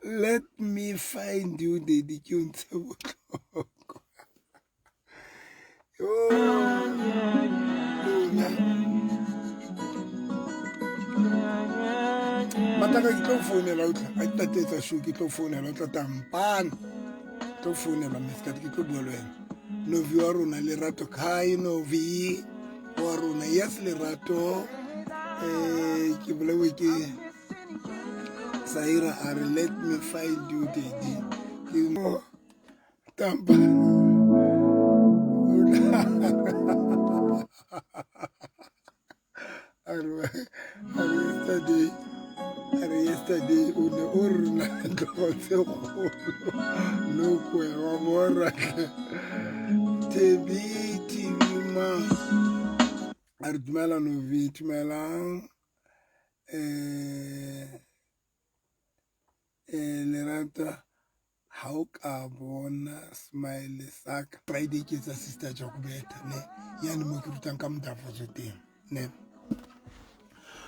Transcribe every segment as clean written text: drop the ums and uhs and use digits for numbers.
Let me find you, daddy, ke o ntshe botlhoko. Yo, lona. Mataka ke tlo founela o tla, a ke tatetsa show ke tlo founela o tla tampana. Tlo founela Miss ke tlo bua le wena. Novi wa rona Lerato kae Novi wa rona yes Lerato eh ke bolewe ke Saira a re let me find you daddy ke mo tampa a re yesterday a re yesterday o ne o re na tlogo tse kgolo no kwe wa boratle tebi tv ma a re dumela novi dumelang um lerata ha o ka bona smile sa ka Friday ke etsa sister Jacobeta ne yane mo ke rutang ka modafatso teng ne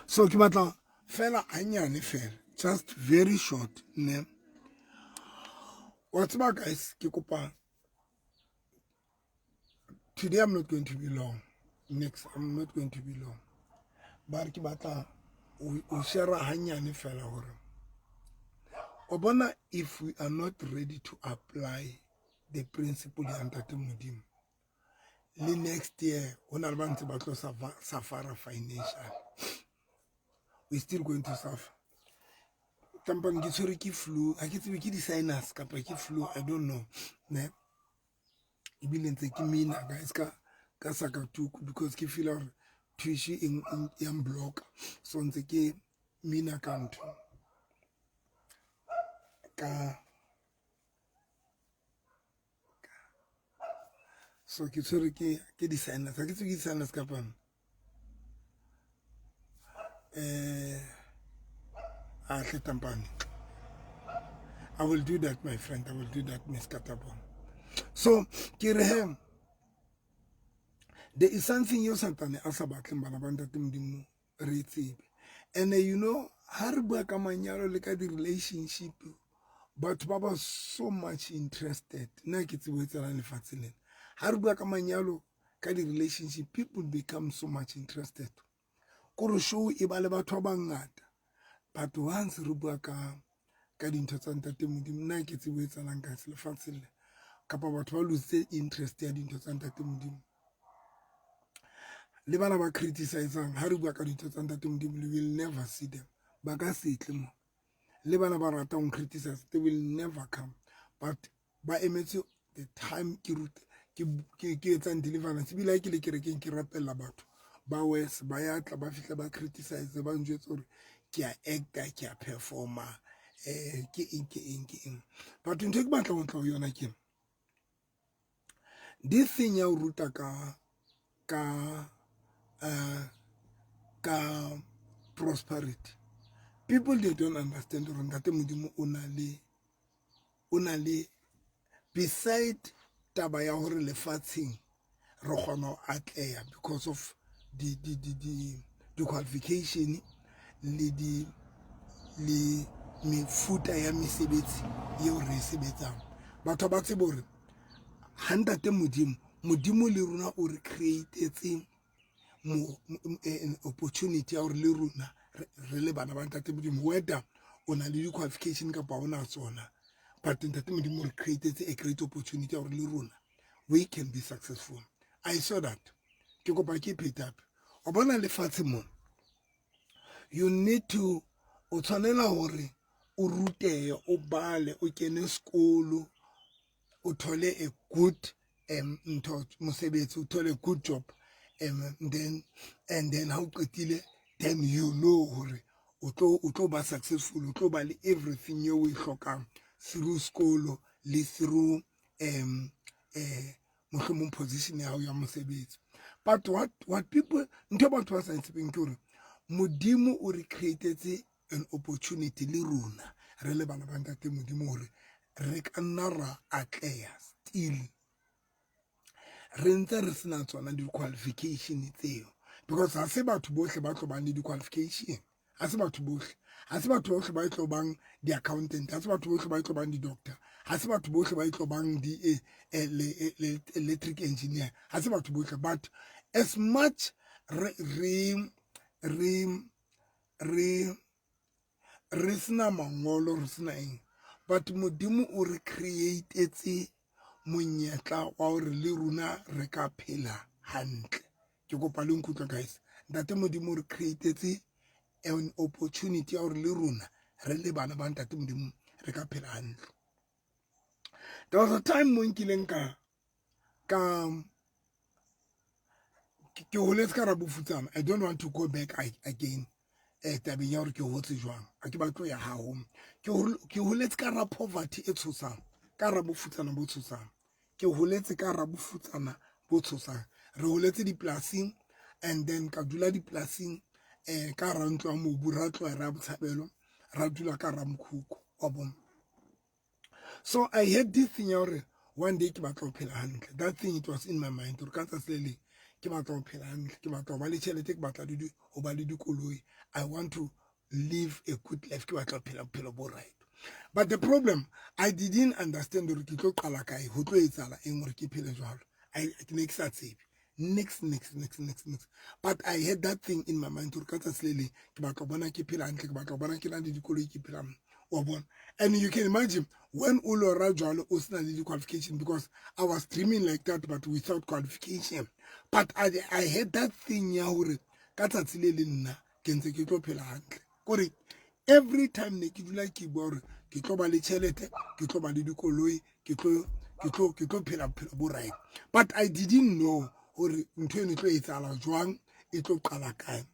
so ke batla fela hanyane fela just very short ne wa tseba guys ke kopa today I'm not going to be long next I'm not going to be long ba re ke batla o share hanyane fela hore o bona if we are not ready to apply the principle ya ntate modimo le next year ho na le ba ntse ba tlo suffer financially we still going to suffer kampane ke tshwere ke flu ha ke tsebe ke di-sinus kapa ke flu I don't know ne ebile ntse ke mina guys ka ka sakatuku because ke feel gore thushi e ya mbloka so ntse ke mina ka ntho ka so ke tshwere ke ke di-sinus ha ke tsebe ke di-sinus kapa eh a tle tampane I will do that my friend I will do that Miss Katabong so ke re he there is something yo satane a sa batleng bana ba ntate modimo re tsebe and you know ha re bua ka manyalo le ka di-relationship batho ba ba so much interested nna ke tsebo e tselang lefatshe lena ha re bua ka manyalo ka di-relationship people become so much interested kore show e ba le batho ba bangata but once re bua ka ka dintho tsa ntate modimo nna ke tsebo e tsalang ka lefatsheng le kapa batho ba lositse interest ya dintho tsa ntate modimo le bana ba criticizang ha re bua ka dintho tsa ntate modimo you will never see them ba ka setle mo le bana ba ratang ho criticize they will never come but ba emetse the time ke rute ke etsang deliverance ebile ha ke le kerekeng ke rapella batho ba wes ba ya tla ba fihla ba criticize ba njwetse gore ke a acta ke a performa eh ke eng ke eng ke eng but ntho e ke batla go tla ho yona ke this thing ya ho ruta ka ka ka prosperity people they don't understand gore ntate modimo o na le o na le beside taba ya hore lefatsheng re kgona ho atleha because of di di di di di qualification le di le mefuta ya mesebetsi eo re e sebetsang batho ba tsebe hore ha ntate modimo modimo le rona o re createtse opportunity ya hore le rona re le bana ba ntate modimo whether o na le di-qualification kapa o na tsona but ntate modimo re createtse a great opportunity ya hore le rona we can be successful I saw that ke kopa ke phete hape o bona lefatshe mo you need to o tshwanela hore o rutehe o bale o kene sekolo o thole a good ntho mosebetsi o thole good job then and then ha o qetile then you know hore o tlo o tlo ba successful o tlo ba le everything eo o e hlokang through sekolo le through mohlomong position ya hao ya mosebetsi but what people ntho batho ba sa e tsebeng ke hore modimo o re createtse an opportunity le rona re le bana ba ntate modimo hore re ka nna ra atleha still re ntse re sena tsona di-qualification tseo because ha se batho bohle ba tlo bang le di-qualification. Ha se batho bohle, ha se batho bohle ba tlo bang di-accountant, ha se batho bohle ba tlo bang di-doctor, ha se batho bohle ba tlo bang di-electric engineer, ha se batho bohle. But as much re sena mangolo, re sena eng, but Modimo o re createtse monyetla wa hore le rona re ka phela hantle. Ke kopa le nkutlwe, guys. Ntate Modimo o re createtse an opportunity ya hore le rona re le bana ba Ntate Modimo re ka phela hantle. There was a time mo nkileng ka ke holetse ka rabofutsana. I don't want to go back again tabeng ya hore ke hotse jwang, a ke batlo ya haho. Ke holetse ka ra poverty e tshosang, ka ra bofutsana bo tshosang. Ke holetse ka ra bofutsana bo tshosang. Re holetse dipolasing, and then ka dula dipolasing ka ra ntlo ya mobu. Ra tloha ra Botshabelo, ra dula ka ra mokhukhu wa bona. So I had this thing ya hore one day ke batla ho phela hantle. That thing, it was in my mind hore ka tsatsi le leng ke batla ho phela hantle, ke batla ho ba le tjhelete, ke batla ho ba le dikoloi. I want to live a good life, ke batla ho phela bophelo bo right. But the problem, I didn't understand hore ke tlo qala kae, ho tlo etsahala eng hore ke phele jwalo. Ke ne ke sa tsebe next, next, next, next, next. But I had that thing in my mind hore ka tsatsi le leng ke batla ho bona ke phela hantle, ke batla ho bona ke na le dikoloi, ke phela wa bona. And you can imagine when o lora jwalo o sena le di-qualification, because I was dreaming like that but without qualification. But I had that thing ya hore ka tsatsi le leng nna ke ntse ke tlo phela hantle. Kore every time ne ke dula ke bua hore ke tlo ba le tjhelete, ke tlo ba le dikoloi, ke tlo phela bophelo bo right. But I didn't know hore ntho eno e tlo etsahala jwang, e tlo qala kae.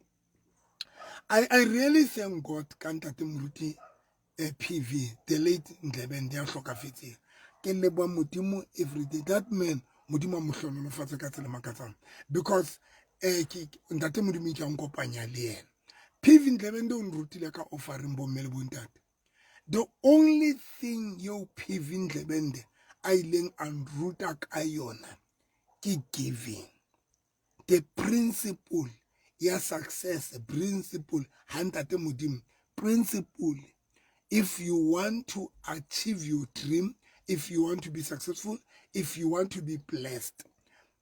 I really thank God ka ntate moruti PV, the late Ndlebende ya hlokafetseng. Ke leboha Modimo everyday. That man, Modimo a mo hlohonolofatse ka tsela e makatsang, because ke ntate Modimo ke a nkopanya le yena. PV Ndlebende o nrutile ka offering, bomme le bontate. The only thing eo PV Ndlebende a ileng a nruta ka yona ke giving. The principle ya success, principle ha ntate Modimo, principle if you want to achieve your dream, if you want to be successful, if you want to be blessed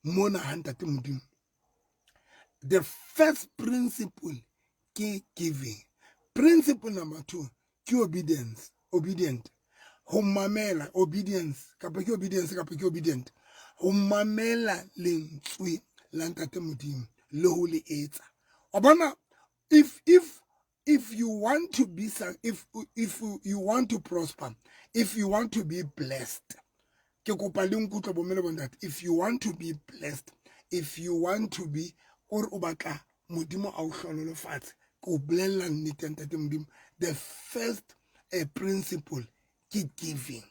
mona ha ntate Modimo, the first principle ke giving. Principle number two ke obedience, obedient, ho mamela, obedience kapa ke obedience kapa ke obedient, ho mamela lentswe la ntate Modimo le ho le etsa wa bona. If you want to be if you want to prosper, if you want to be blessed, ke kopa le nkutlwe, bomme le bontate. If you want to be blessed, if you want to be ore o batla Modimo a o hlonolofatse, ke o bolella nnete ya ntate Modimo, the first principle ke giving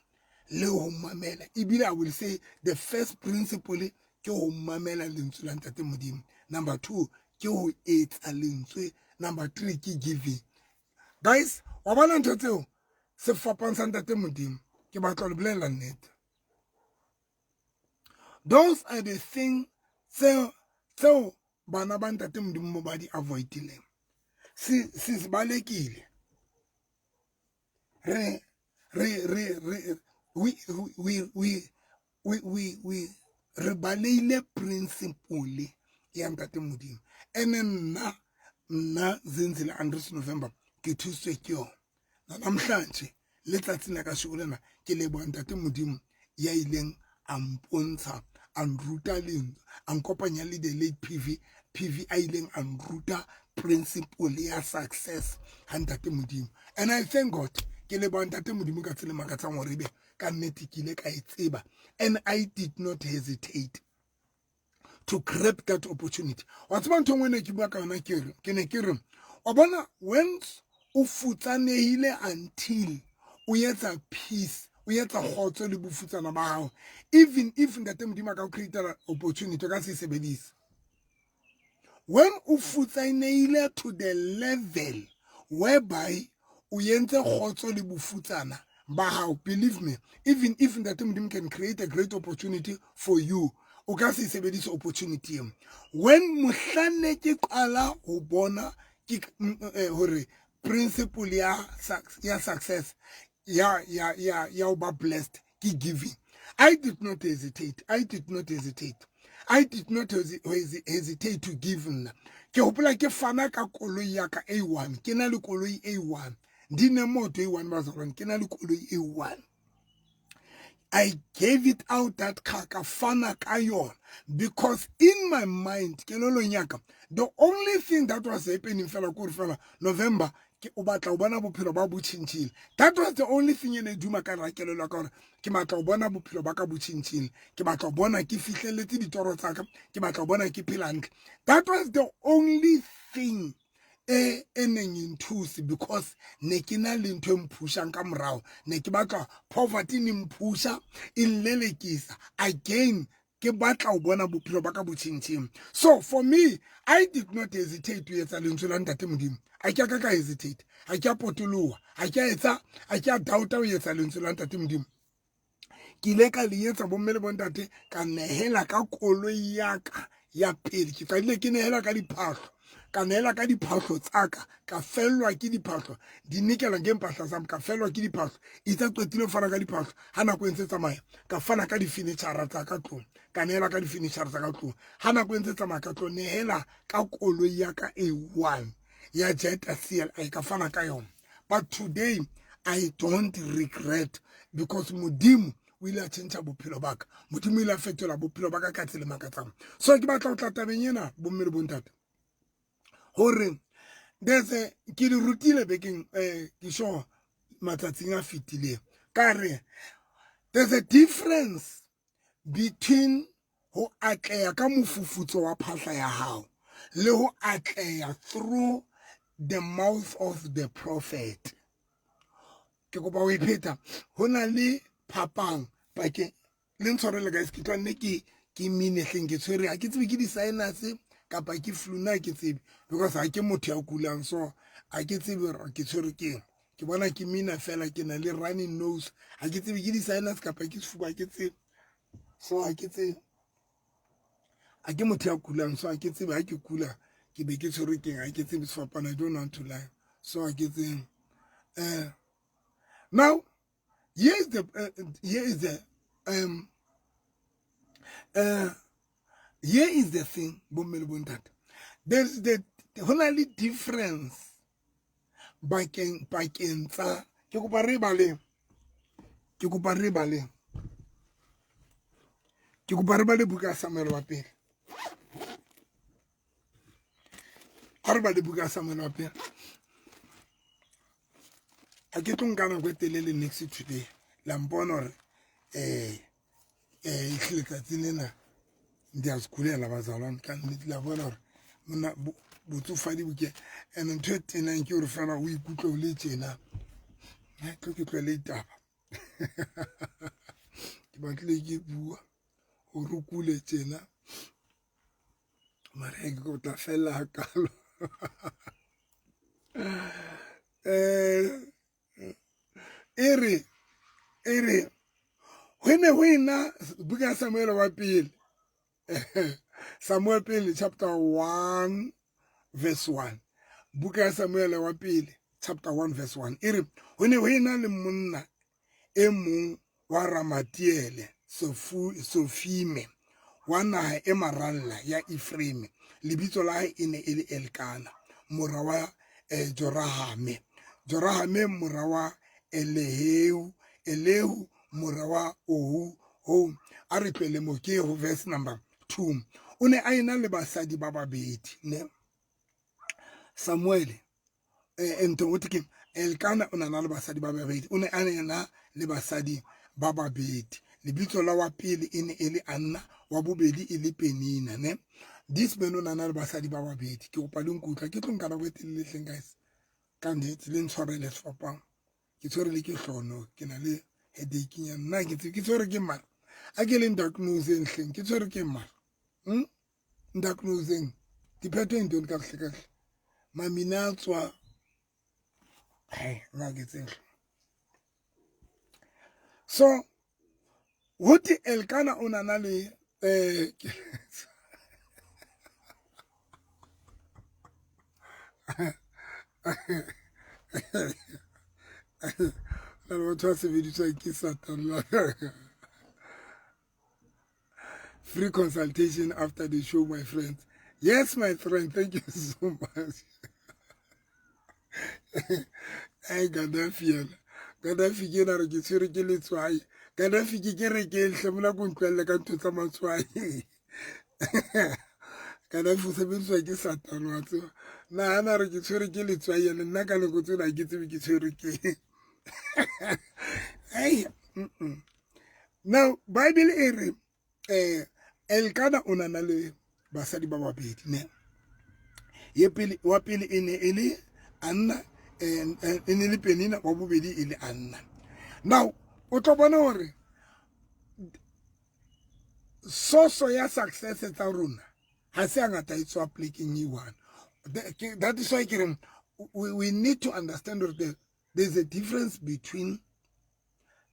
le ho mamela. Ebile I will say the first principle ke ho mamela lentswe la ntate Modimo, number two ke ho etsa lentswe, number three ke giving. Guys, wa bona ntho tseo sefapang sa ntate Modimo, ke batla ho le bolella nnete, those are the thing tseo bana ba ntate Modimo ba di avoidileng. Se balekile re we re baleile principle ya ntate Modimo. Ene nna Zenzile Andres November ke thusitswe ke yona. Namhlanje, letsatsing la kasheko lena, ke leboha ntate Modimo ya ileng a mpontsha, a nruta lentswe, a nkopanya le the late PV. PV a ileng a nruta principle ya success ha ntate Modimo, and I thank God. Ke leboha ntate Modimo ka tsela e makatsang hore ebe ka nnete ke ile ka e tseba and I did not hesitate to grab that opportunity. Wa tseba ntho e nngwe ne ke bua ka yona, ke re ke ne ke re wa bona, once o futsanehile until o etsa peace, o etsa kgotso le bofutsana ba hao, even if ntate Modimo a ka o createla opportunity, o ka se e sebedise. When o futsanehile to the level whereby o entse kgotso le bofutsana ba hao, believe me, even if ntate Modimo can create a great opportunity for you, o ka se sebedise opportunity eo. When mohlanne ke qala ho bona ke hore Principle ya success, ya ho ba blessed ke giving. I did not hesitate, I did not hesitate, I did not hesitate to give. Nna ke hopola ke fana ka koloi ya ka A1. Ke na le koloi A1, ndinemoto A1, bazalwane, ke na le koloi A1. I gave it out, that car, ka fana ka yona, because in my mind, kelellong ya ka, the only thing that was happening fela kore fela November ke o batla ho bona bophelo ba bo tjhentjhile. That was the only thing e ne duma ka ra kelello ka hore ke batla ho bona bophelo ba ka bo tjhentjhile, ke batla ho bona ke fihlelletse ditoro tsa ka, ke batla ho bona ke phela hantle. That was the only thing e neng e nthuse, because ne ke na le ntho e mphushang ka morao. Ne ke batla, poverty ne mphusha, e nlelekisa again, ke batla ho bona bophelo ba ka bo tjhentjheng. So for me, I did not hesitate to etsa lentswe la Ntate Modimo. A ke ka hesitate, a ke a potoloha, a ke a etsa, a ke a doubta ho etsa lentswe la Ntate Modimo. Ke ile ka le etsa, bomme le bontate. Ka nehela ka koloi ya ka ya pele. Ke qadile ke nehela ka diphahlo, ka nehela ka diphahlo tsa ka, ka fellwa ke diphahlo, di nikela ngempahla zami, ka fellwa ke diphahlo. Itse qetile ho fana ka diphahlo, ha nako e ntse tsamaya ka fana ka di-furniture tsa ka tlung, ka nehela ka di-furniture tsa ka tlung. Ha nako e ntse tsamaya ka tlo nehela ka koloi ya ka A1 ya Jetta CLI, ka fana ka yona. But today I don't regret, because Modimo o ile a tjhentjha bophelo ba ka, Modimo o ile a fetola bophelo ba ka ka tsela e makatsang. So ke batla ho tla tabeng ena, bomme le bontate, hore there's a, ke di rutile bekeng, ke sure matsatsing a fetileng, ka re there's a difference between ho atleha ka mofufutso wa phahla ya hao le ho atleha through the mouth of the prophet. Ke kopa ho ipheta, ho na le phapang pakeng le ntshwarele guys, ke tla nne ke mine hleng, ke tshwere, ha ke tsebe ke di-sinus kapa ke flu, na ke tsebe, because ha ke motho ya kulang, so ha ke tsebe ke tshwere keng. Ke bona ke mina fela, ke na le running nose, ha ke tsebe ke di-sinus kapa ke sefuba, ha ke tsebe. So ha ke tsebe, ha ke motho ya kulang, so ha ke tsebe ha ke kula ke be ke tshwerwe keng, ha ke tsebe sefapano. I don't want to lie, so ha ke tsebe. Now here is the thing, bomme le bontate. There is the, ho na le difference pakeng tsa, ke kopa re baleng, ke kopa re baleng, ke kopa re bale buka ya Samuel wa pele. Ha re bale buka ya Samuel wa pele. Ha ke tlo nka nako e telele next today, la mpona hore ehlile tsatsi lena ndiyazigulela, bazalwane, ka nnete. La bona hore monna botsofadi bo ke and ntho e tenang ke hore fela o ikutlwe o le tjena. Tlo ke tlohele ditaba, ke batlile ke bua hore o kule tjena, mara ke o tla fella hakalo. E re ho ne ho ena, buka ya Samuel wa pele, Samuel pele chapter 1 verse 1, buka ya Samuel wa pele chapter 1 verse 1, e re ho ne ho ena le monna e mong wa Ramatiele Sofime wa naha e maralla ya Efraime, lebitso la hae e ne e le Elkana, mora wa Jorahame, Jorahame mora wa Eleheu, Elehu mora wa Ohu ho. A re tlohele mo, ke ho verse number 2. O ne a ena le basadi ba babedi ne Samuel, ntho o ke Elkana o na le basadi ba babedi, o ne a ena le basadi ba babedi. Lebitso la wa pele e ne e le Anna, wa bobedi e le Penina ne. This man o na le basadi ba babedi. Ke kopa le nkutlwa, ke tlo nka nako e telele hleng guys, ka nnete le ntshwarele sefapang, ke tshwere le ke hlono, ke na le headache nyana, nna ke tsebe ke tshwere ke mara, a ke le ndiagnoseng hleng, ke tshwere ke mara, ndiagnoseng diphetho ntoni kakuhle kakuhle, mamina a tswa he, nna ke tsebe. So ho thwe Elkana o na le Na le batho ba sebediswang ke Satan. Free consultation after the show, my friends. Yes, my friend, thank you so much. Ai, Gaddafi yena, Gaddafi ke ena re ke tshwere ke letswai. Gaddafi ke kerekeng hle, mona ko ntlwelle ka ntho tsa matswai. Gaddafi o sebediswa ke Satan, wa tseba. Nahana re ke tshwere ke letswai ene nna ka nako tsena ke tsebe ke tshwere ke. Ai, Now Bible e re Elkana o na le basadi ba babedi ne. Ye pele, wa pele e ne e le Anna, e ne le Penina, wa bobedi e le Anna. Now o tlo bona hore source ya success tsa rona ha se ngata e tswa plekeng e one. That is why ke reng we need to understand that there's a difference between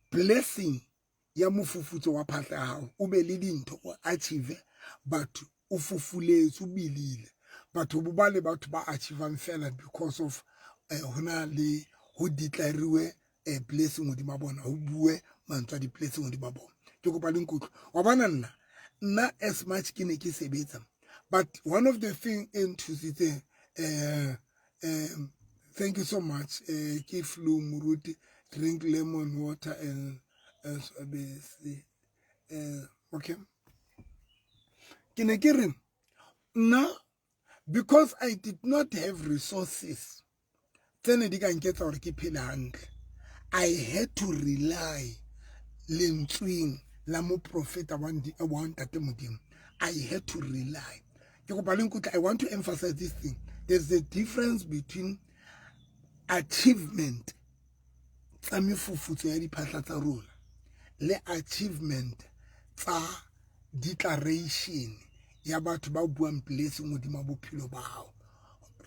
blessing ya mofufutso wa phahla ya hao, o be le dintho, o achieve, but o fufuletse, o bilile. Batho bo ba le batho ba achievang fela because of hona le ho declariwe blessing hodima bona, ho bue mantswe a di-blessing hodima bona. Ke kopa le nkutlwe. Wa bona, nna as much ke ne ke sebetsa, but one of the thing e nthusitseng, thank you so much, ke flu moruti, drink lemon water and swabese. Okay, ke ne ke re nna, because I did not have resources tse ne di ka nketsa hore ke phele hantle, I had to rely lentsweng la moprofeta wa ntate Modimo. I had to rely. Ke kopa le nkutlwe. I want to emphasize this thing. There's a difference between achievement tsa mefufutso ya diphahla tsa rona le achievement tsa declaration ya batho ba buang blessing hodima bophelo ba hao.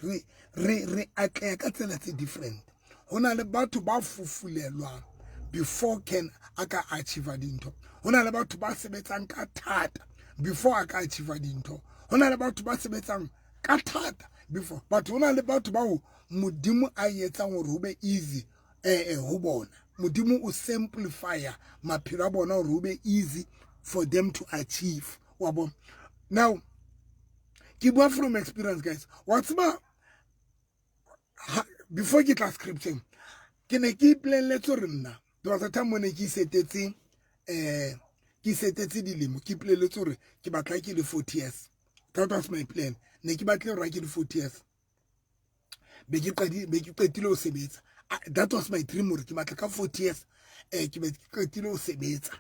Re atleha ka tsela tse different. Ho na le batho ba fufulelwang before can a ka achieve dintho. Ho na le batho ba sebetsang ka thata before a ka achieve dintho. Ho na le batho ba sebetsang ka thata before batho. Ho na le batho bao Modimo a etsang hore ho be easy ho bona. Modimo o simplifya maphelo a bona hore ho be easy for them to achieve, wa bona. Now ke bua from experience, guys. Wa tseba, before ke tla scripting, ke ne ke ipolelletse hore nna, there was a time mo ne ke isetetse, ke isetetse dilemo, ke ipolelletse hore ke batla ke le 40 years. That was my plan. Ne ke batle hore ke le 40 years be ke qadi, be ke qetile ho sebetsa. That was my dream, hore ke batla ka 40 years ke be ke qetile ho sebetsa.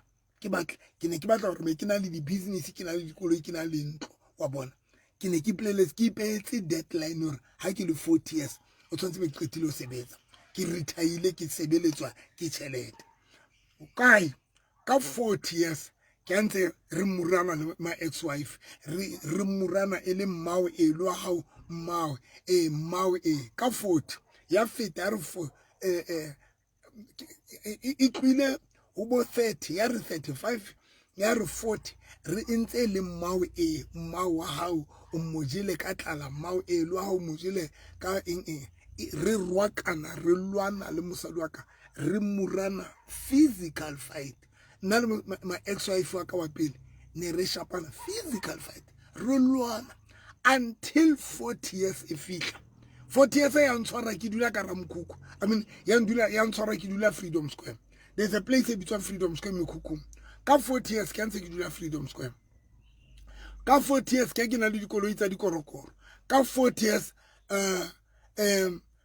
Ke batla, ke ne ke batla hore be ke na le di-business, ke na le dikoloi, ke na le ntlo, wa bona. Ke ne ke ipolelletse, ke ipehetse deadline hore ha ke le 40 years o tshwanetse be ke qetile ho sebetsa, ke retire, ke sebeletswa ke tjhelete kae. Ka 40 years ke a ntse re murana le my ex wife, re murana e le mmao e lo hao, mmao e, mmao e. Ka 40 ya feta, ya re e tlohile ho bo 30, ya re 35, ya re 40, re ntse e le mmao e, mmao wa hao o mo jele ka tlala, mmao e lo hao mo jele ka eng eng. Re rwakana, re lwana le mosadi wa ka, re murana, physical fight. Nna le my ex wife wa ka wa pele ne re shapana, physical fight, re lwana until 40 years e fihla. 40 years ya ntshwara ke dula ka ramokhukhu. I mean, ya ndula, ya ntshwara ke dula Freedom Square. There's a place e bitswang Freedom Square mekhukhung. Ka 40 years ke ntse ke dula Freedom Square. Ka 40 years ke na le dikoloi tsa dikorokoro. Ka 40 years,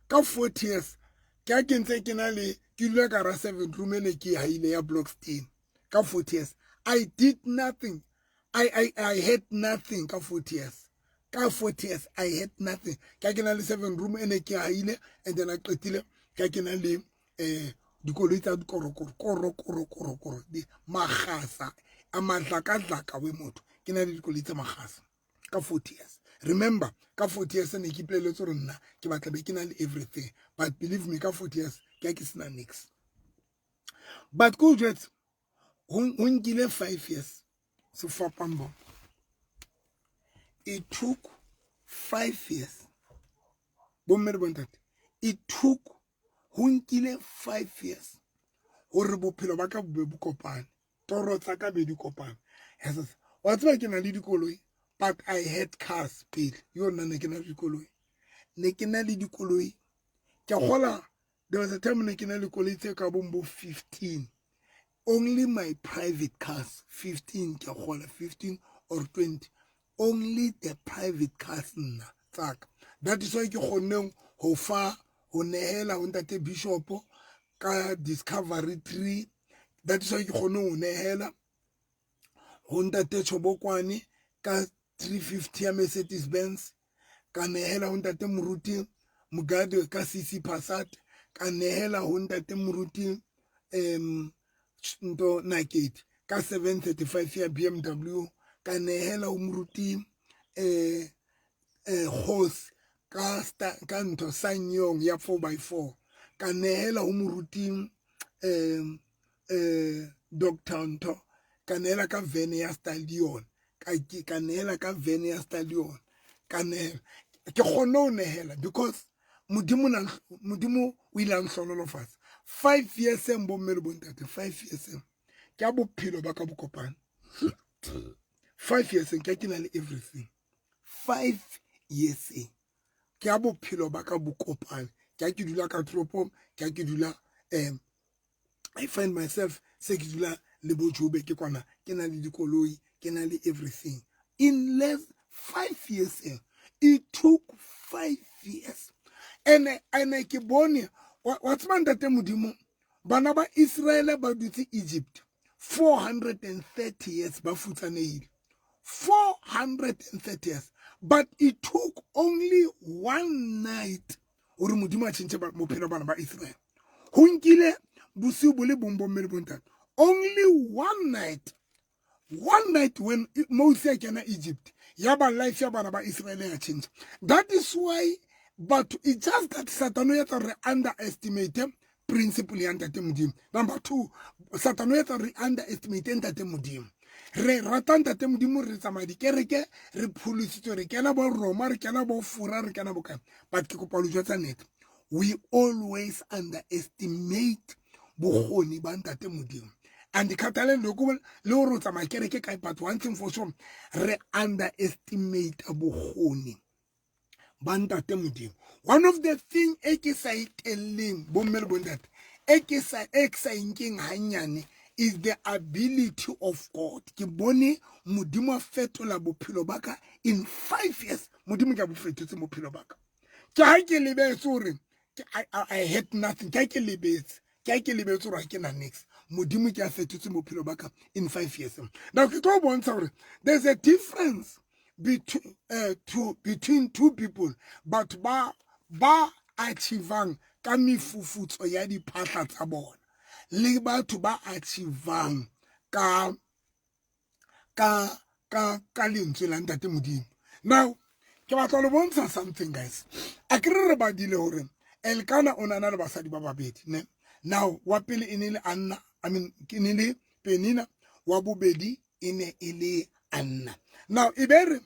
ka 40 years ke ntse ke na le, ke dula ka ra seven room e ne ke haile ya Blockstein. Ka 40 years I did nothing. I had nothing ka 40 years. Ka 40 years I had nothing. Ke na le seven room e ne ke haile, and then I qetile ke na le dikoloi tsa dikorokoro, koro koro koro koro, di magasa a madlakadlaka we motho. Ke na le dikoloi tsa magasa ka 40 years. Remember, ka 40 years ne ke ipolelletse hore nna ke batla be ke na le everything, but believe me, ka 40 years ke ke sena nix. But ko jwetse, ho nkile 5 years sefapang bo. It took 5 years, bomme le bontate. It took Ho nkile 5 years hore bophelo ba ka bo be bo kopane, toro tsa ka be di kopane. Wa tseba, ke na le dikoloi, but I had cars pele. Yo, nna ne ke na le dikoloi, ne ke na le dikoloi. Ke gola, there was a time ne ke na le koloi tse ka bong bo 15, only my private cars, 15. Ke gola, 15 or 20, only the private cars nna tsaka. That is why ke kgonneng ho fa, ho nehela ho ntate Bishop ka Discovery 3. That is why ke kgonne ho nehela ho ntate Chobokwane ka 350 ya Mercedes Benz, ka nehela ho ntate Moruti Mugade ka CC Passat, ka nehela ho ntate Moruti nto Nakedi ka 735 ya BMW, ka nehela ho moruti Kgosi ka ntho SsangYong ya 4x4, ka nehela ho moruti Dr Ntho, ka nehela ka van ya Stallion, ka nehela ka van ya Stallion, ka nehela. Ke kgonne ho nehela because Modimo na Modimo o ile a nhlonolofatsa. 5 years eng, bomme le bontate, 5 years eng ke a bophelo ba ka bo kopane. 5 years eng ke na le everything. 5 years eng ke a bophelo ba ka bo kopane. Ke a ke dula ka toropong, ke a ke dula, I find myself se ke dula le bo Joburg ke kwana, ke na le dikoloi, ke na le everything in less 5 years. It took 5 years. And ke bone, wa tseba, ntate Modimo, bana ba Israele ba dutse Egypt 430 years, ba futsanehile 430 years, but it took only one night hore Modimo a tjhentjhe bophelo bana ba Israel. Ho nkile bosiu bo le bong, bomme le bontate, only one night. One night when Moses a kena Egypt, ya ba life ya bana ba Israel ya change. That is why, but it's just that Satan o etsa re underestimate principle ya ntate Modimo. Number two, Satan o etsa re underestimate ntate Modimo. Re rata ntate Modimo, re tsamaya dikereke, re pholositswe, re kena bo Roma, re kena bo Fora, re kena bo kae, but ke kopa lo jwetsa nnete, we always underestimate bokgoni ba ntate Modimo. And khathaleng loko le gore o tsamaya kereke kae, but one thing for sure, re underestimate bokgoni ba ntate Modimo. One of the thing e ke sa itelleng, bomme le bontate, e ke sa inkeng hanyane is the ability of God. Ke bone Modimo a fetola bophelo ba ka in 5 years. Modimo ke a bo fetotse bophelo ba ka. Ke ha ke lebetse hore I had nothing. Ke ha ke lebetse, ke ha ke lebetse hore ha ke na niks. Modimo ke a fetotse bophelo ba ka in 5 years. Now ke tlo bontsha hore there's a difference between two people, batho ba achievang ka mefufutso ya diphahla tsa bona le batho ba achievang ka lentswe la ntate Modimo. Now ke batla lo bontsha something, guys. A ke re badile hore Elkana o nana le basadi ba babedi, ne? Now wa pele e ne le Anna, I mean, ke ne le Penina, wa bobedi e ne e le Anna. Now e be re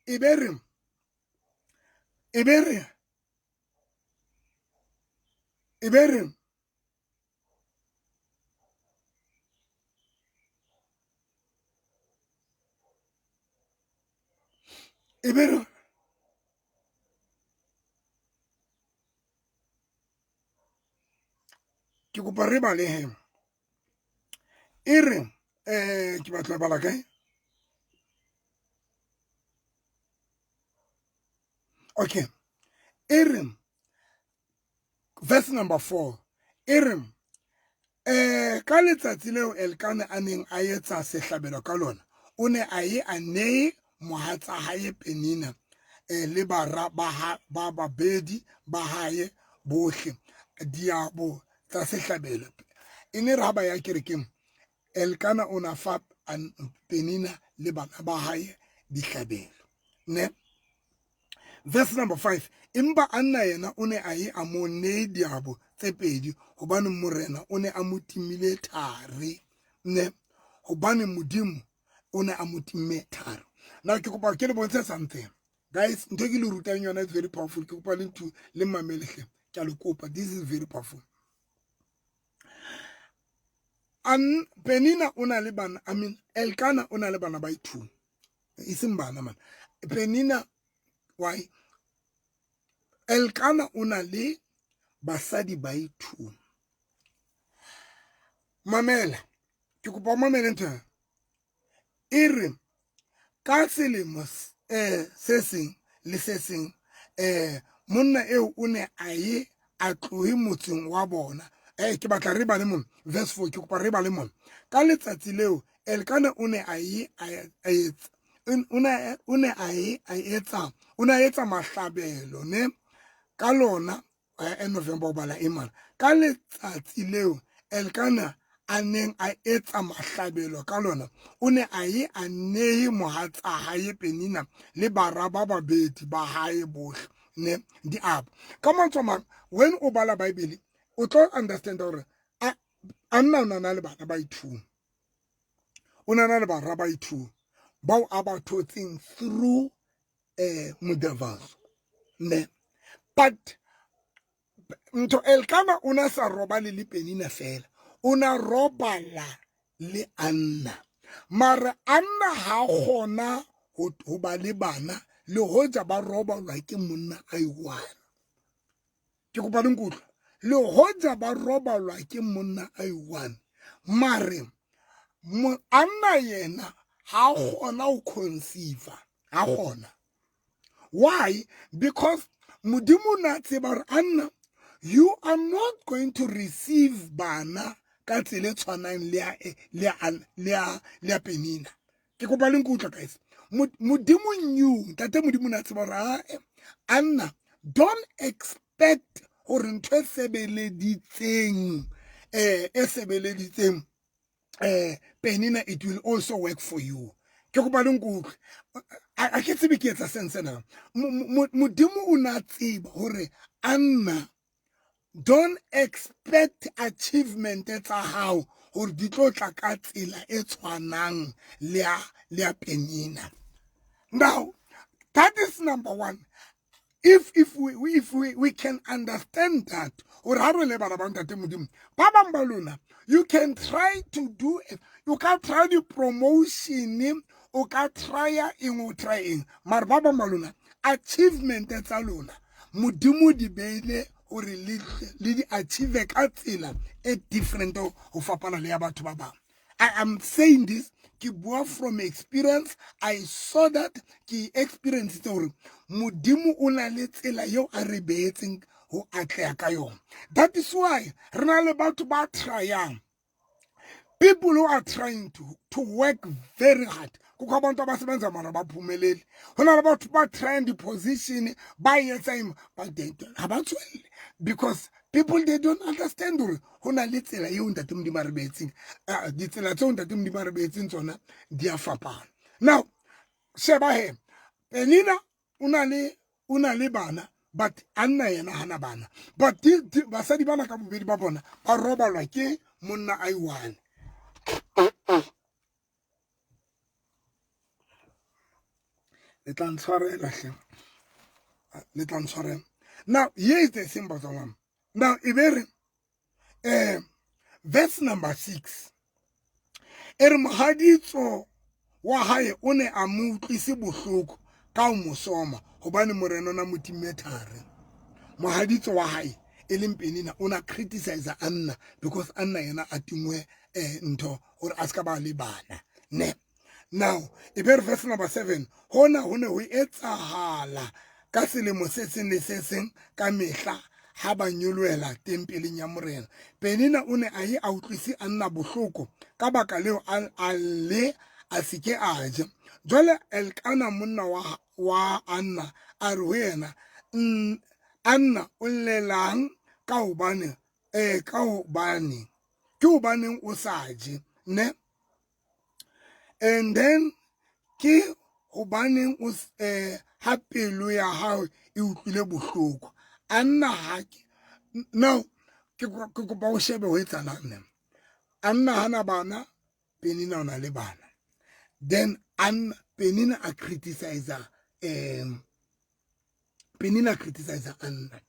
e be re ke kopa re bale he. E re ke batla bala kae? Okay, e re verse number 4, e re ka letsatsi leo Elkana a neng a etsa sehlabelo ka lona, o ne a ye a nee mohatsa hae Penina le bara ba babedi ba hae bohle diabo tsa sehlabelo. E ne re ha ba ya kerekeng, Elkana o na fa Penina le bana ba hae dihlabelo, ne? Verse number 5, empa Anna yena o ne a ye a mo nee diabo tse pedi, hobane Morena o ne a mo timile thari, ne? Hobane Modimo o ne a mo timme thari. Now ke kopa ke le bontshe something, guys. Ntho e ke le rutang yona is very powerful. Ke kopa le ntho le mamele hle, ke a le kopa. This is very powerful. An Penina o na le bana, I mean Elkana o na le bana ba two. E seng bana man. Penina why? Elkana o na le basadi ba two. Mamela, ke kopa o mamele ntho e re ka selemo se seng le se seng monna eo o ne a ye a tlohe motseng wa bona. Ke batla re bale mona verse 4, ke kopa re bale mona. Ka letsatsi leo Elkana o ne a ye a etsa o ne a ye a etsa o ne a etsa mahlabelo ne ka lona November o bala e mana. Ka letsatsi leo Elkana a neng a etsa mahlabelo ka lona, o ne a ye a nehe mohatsa hae Penina le bara ba babedi ba hae bohle ne di aba. Ka mantswe a mang, when o bala Bible o tlo understand hore Anna o na le bana ba two, o na le bara ba two bao a ba thotseng through Modavaso ne. But ntho Elkana o na sa robale le Penina fela, o na robala le Anna. Mara Anna ha kgona ho ba le bana le hoja ba robalwa ke monna a i-one. Ke kopa le nkutlwe. Le hoja ba robalwa ke monna a i-one, mare Anna yena ha kgona ho conceive, ha kgona. Why? Because Modimo na tseba hore Anna, you are not going to receive bana ka tsela e tshwanang le ya Penina. Ke kopa le nkutlwa guys. Modimo knew, ntate Modimo na tseba hore Anna, don't expect hore ntho e sebeleditseng Penina, it will also work for you. Ke kopa le nkutlwe. A ke tsebe ke etsa sense na. Modimo o na tseba hore Anna, don't expect achievement tsa hao hore di tlo tla ka tsela e tshwanang le ya Penina. Now, that is number one. If we can understand that, or ha re le bana ba ntate Modimo, ba bang ba lona, you can try to do it. You can try the promotion, o ka try eng, o try eng. Mara ba bang ba lona, achievement tsa lona, Modimo di beile hore le di achieve ka tsela e different ho fapana le ya batho ba bang. I am saying this ke bua from experience. I saw that ke experience hore Modimo o na le tsela eo a re beetseng ho atleha ka yona. That is why re na le batho ba tryang, people who are trying to work very hard. Kukho abantu abasebenza mara baphumeleli. Ho na le batho ba trying the position ba etsa eng, but they ha ba tswelle because people, they don't understand hore ho na le tsela eo ntate Modimo a re beetseng. Ditsela tseo ntate Modimo a re beetseng tsona di a fapana. Now sheba he, Penina o na le bana, but Anna yena hana bana. But basadi bana ka bobedi ba bona ba robalwa ke monna a i-one. Le tla ntshwarela hle, le tla ntshwarela. Now here is the thing, batswana. Now e be re verse number 6 e re mohaditso wa hae o ne a mo utlwise bohloko ka ho mo soma, hobane morena o na mo timme thari. Mohaditso wa hae e leng Penina o na criticize Anna because Anna yena a tingwe ntho hore a ska ba le bana ne. Now e be re verse number 7, hona ho ne ho etsahala ka selemo se seng le se seng ka mehla ha ba nyolohela tempeleng ya morena. Penina o ne a ye a utlwise Anna bohloko, ka baka leo a le a se ke a ja. Jwale Elkana monna wa Anna a re ho yena, Anna o llelang ka hobane ka hobane ke hobaneng o sa je ne? And then ke hobaneng o ha pelo ya hao e utlwile bohloko. Anna ha ke now ke kopa o shebe ho etsahalang ne. Anna hana bana, Penina o na le bana. Then Anna Penina a criticize Penina criticize Anna.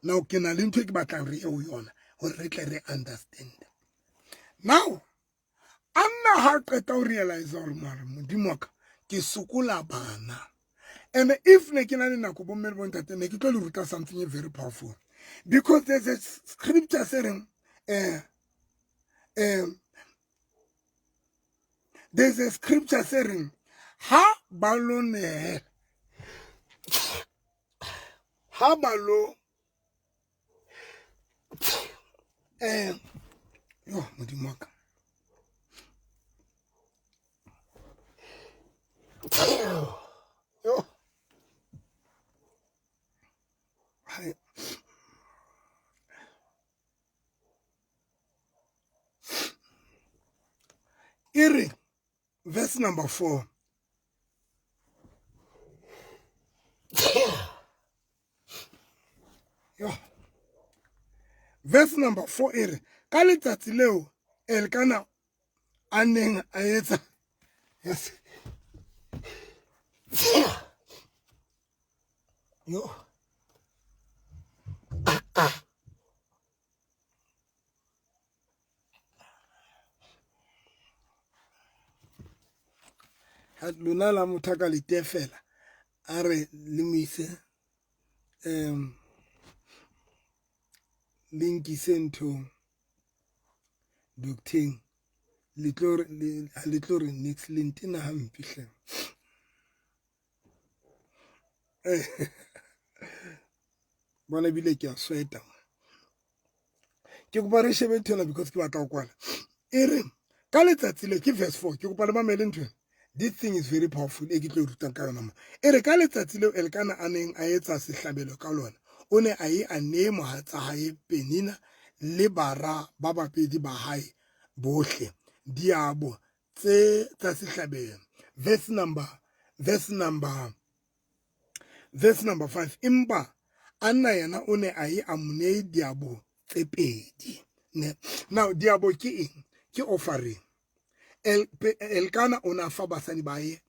Now ke na le ntho e ke batlang re eo yona hore re tle re understand. Now Ha qeta ho realize hore mara modimo wa ka ke sokola bana. And if ne ke na le nako bomme le bontate ne ke tlo le ruta something very powerful, because there's a scripture se reng there's a scripture se reng ha ba lo nehela, ha ba lo yo modimo wa ka, yo hai. E re verse number 4, yo verse number 4 e re ka letsatsi leo Elkana a neng a etsa, yes, yo lona la motho a ka le tefela a re le mo ise le nkise nthong docteng, le tlo le tlo re nix le ntena hampe hle. Bona ebile ke a sweta. Ke kopa re shebe ntho ena because ke batla ho kwala. E re ka letsatsi le ke verse 4, ke kopa le mamele ntho ena. This thing is very powerful e ke tlo e rutang ka yona mo. E re ka letsatsi leo Elkana a neng a etsa sehlabelo ka lona, o ne a ye a nee mohatsa hae Penina le bara ba babedi ba hae bohle diabo tse tsa sehlabelo. Verse number 5, empa Anna yena o ne a ye a mo nee diabo tse pedi. Ne. Now diabo ke eng? Ke offering. Elkana o ne a fa basadi ba hae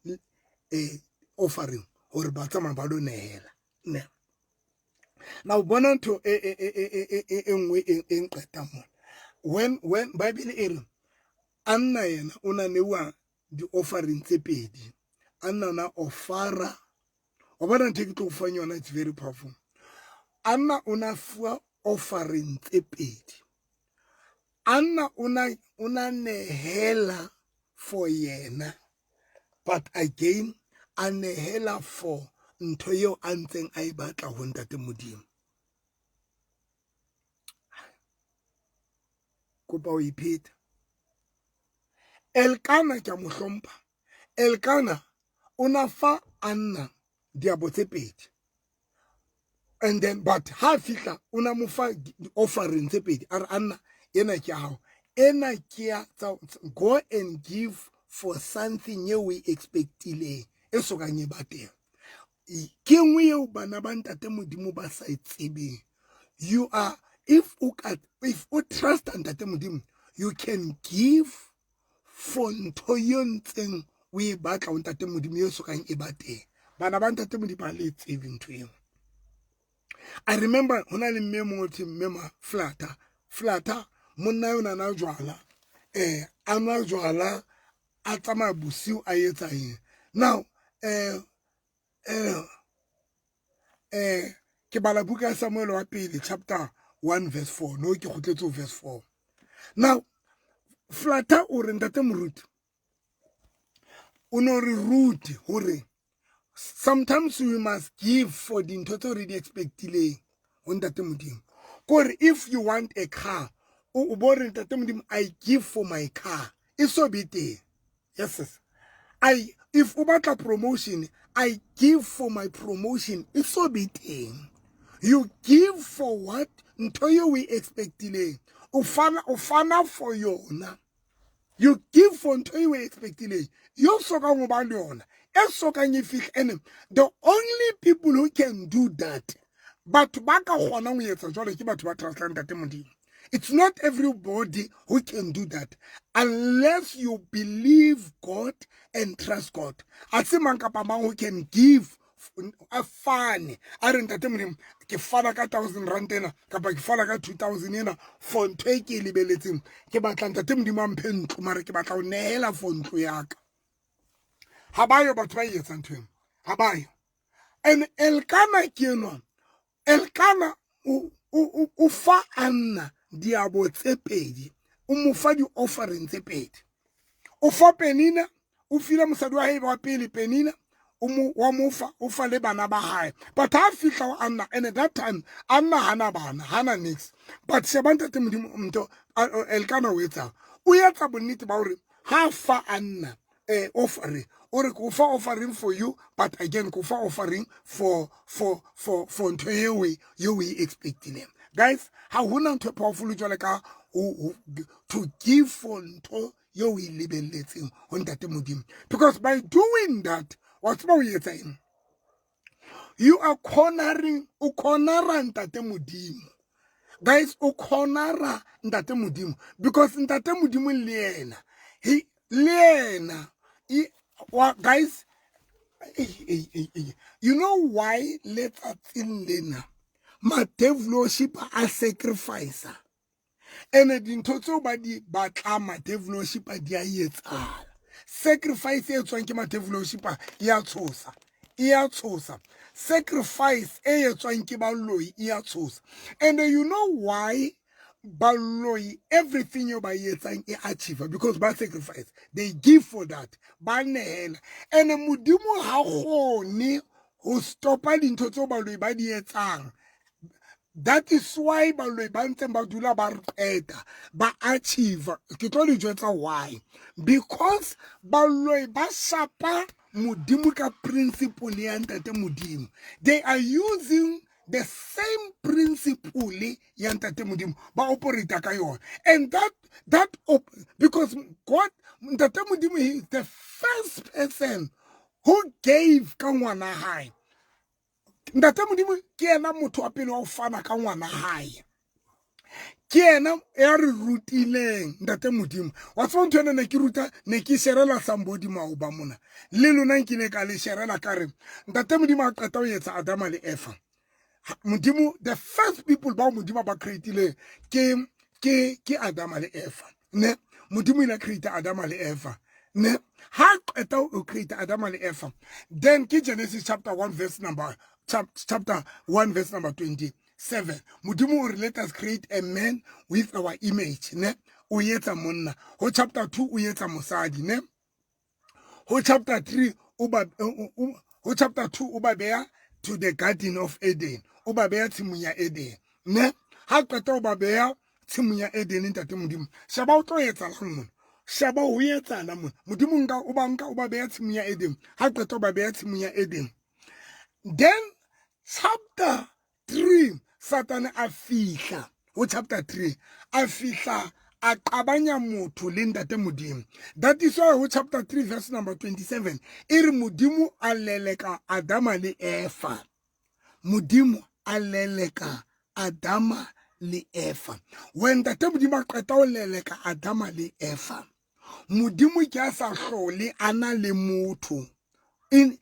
offering hore ba tsamaya ba lo nehela. Ne. Now bona ntho e e e e e e nngwe e nqetang mona. When Bible e re Anna yena o na neuwa di-offering tse pedi. Anna na offera, wa bona ntho e ke tlo go fang yona, it's very powerful. Anna o na fuwa offering tse pedi. Anna o na nehela for yena, but again a nehela for ntho eo a ntseng a e batla ho ntate Modimo. Kopa o ipheta. Elkana ke a mo hlompha. Elkana o na fa Anna diabo tse pedi. And then but ha fihla o na mo fa offering tse pedi. A re Anna ena ke ya hao. Ena ke ya go and give for something eo o e expectileng e sokang e ba teng. Ke nngwe eo bana ba ntate Modimo ba sa e tsebeng. You are if o ka if o trust ntate Modimo, you can give for ntho eo ntseng o e batla ho ntate Modimo e sokang e ba teng. Bana ba ntate Modimo ba le tsebe ntho eo. I remember hona le mme mongwe thwe mme ma Flata. Flata monna yo na jwala. A nwa jwala a tsamaya bosiu a etsa eng. Now ke bala buka ya Samuel wa pele chapter 1 verse 4. No ke kgutletse ho verse 4. Now Flata o re ntate moruti o no re rute hore sometimes we must give for dintho tseo re di expectileng ho ntate Modimo. Kore if you want a car, o bo re ntate Modimo I give for my car. E so be teng. Yes, yes. I if o batla promotion, I give for my promotion. E so be teng. You give for what? Ntho eo o e expectileng. O fana for yona. You give for ntho eo o e expectileng. Yo sokang o ba le yona. E sokang e fihla. And the only people who can do that, batho ba ka kgonang ho etsa jwalo ke batho ba trustang ntate Modimo. It's not everybody who can do that unless you believe God and trust God. A se mang kapa mang who can give A fane a re, "Ntate Modimo, ke fana ka R1000 ena kapa ke fana ka 2000 ena for ntho e ke e lebeletseng. Ke batla Ntate Modimo a mphe ntlo, mare ke batla ho nehela for ntlo yaka." Ha bayo batho ba e etsang ntho eno, ha bayo. And Elkana ke enwa. Elkana o fa Anna diabo tse pedi, o mo fa di-offering tse pedi. O fa Penina, o file mosadi wa hae wa pele Penina, o mo wa mo fa, o fa le bana ba hae. But ha fihla ho Anna, and at that time Anna hana bana, hana nix. But sheba Ntate Modimo, ntho Elkana o etsang, o etsa bonnete ba hore ha fa Anna offering, o re, "Ko fa offering for you, but again ko fa offering for ntho eo e expectileng." Guys, ha hona ntho e powerful jwale ka to give for ntho eo e lebelletseng ho Ntate Modimo, because by doing that, wa tseba o etsa eng? You are cornering, o cornera Ntate Modimo. Guys, o cornera Ntate Modimo, because Ntate Modimo le yena, he le yena wa, guys, you know why letsatsing lena ma-devil worshipper a sacrifice? Ene dintho tseo ba di batlang ma-devil worshipper di a etsahala. Sacrifice e etswang ke ma-devil worshipper e a tshosa, e a tshosa. Sacrifice e etswang ke baloi e a tshosa. And you know why baloi, everything eo ba e etsang e achieve? Because ba sacrifice, they give for that, ba nehela. And Modimo ha kgone ho stopa dintho tseo baloi ba di etsang. That is why baloi ba ntseng ba dula ba re qeta, ba achieve. Ke tlo le jwetsa why. Because baloi ba shapa Modimo ka principle ya Ntate Modimo. They are using the same principle ya Ntate Modimo, ba operate ka yona. And that because God, Ntate Modimo, he is the first person who gave ka ngwana hae. Ntate Modimo ke yena motho wa pele wa ho fana ka ngwana hae, ke yena ya re rutileng. Ntate Modimo, wa tseba ntho ena, ne ke ruta, ne ke sherela somebody maoba mona le lona, nkile ka le sherela ka re Ntate Modimo a qeta ho etsa Adama le Eva. Modimo, the first people bao Modimo ba creatileng ke Adama le Eva, ne? Modimo ile create Adama le Eva, ne? Ha qeta ho create Adama le Eva, then ke Genesis chapter 1 verse number, chapter 1 verse number 27, Modimo o re, "Let us create a man with our image," ne? O etsa monna. Ho chapter 2 o etsa mosadi, ne? Ho chapter 3 o ba, ho chapter 2 o ba beya to the Garden of Eden, o ba beya tshimong ya Eden, ne? Ha qeta o ba beya tshimong ya Eden, Ntate Modimo, sheba o tlo etsalang mona, sheba ho etsana mona. Modimo nka o ba nka, o ba beya tshimong ya Eden. Ha qeta o ba beya tshimong ya Eden, then chapter 3 Satane a fihla. Ho chapter 3 a fihla a qabanya motho le Ntate Modimo. That is why ho chapter 3 verse number 27 e re Modimo a leleka Adama le Eva. Modimo a leleka Adama le Eva. When Ntate Modimo a qeta ho leleka Adama le Eva, Modimo ke a sa hlole a na le motho. In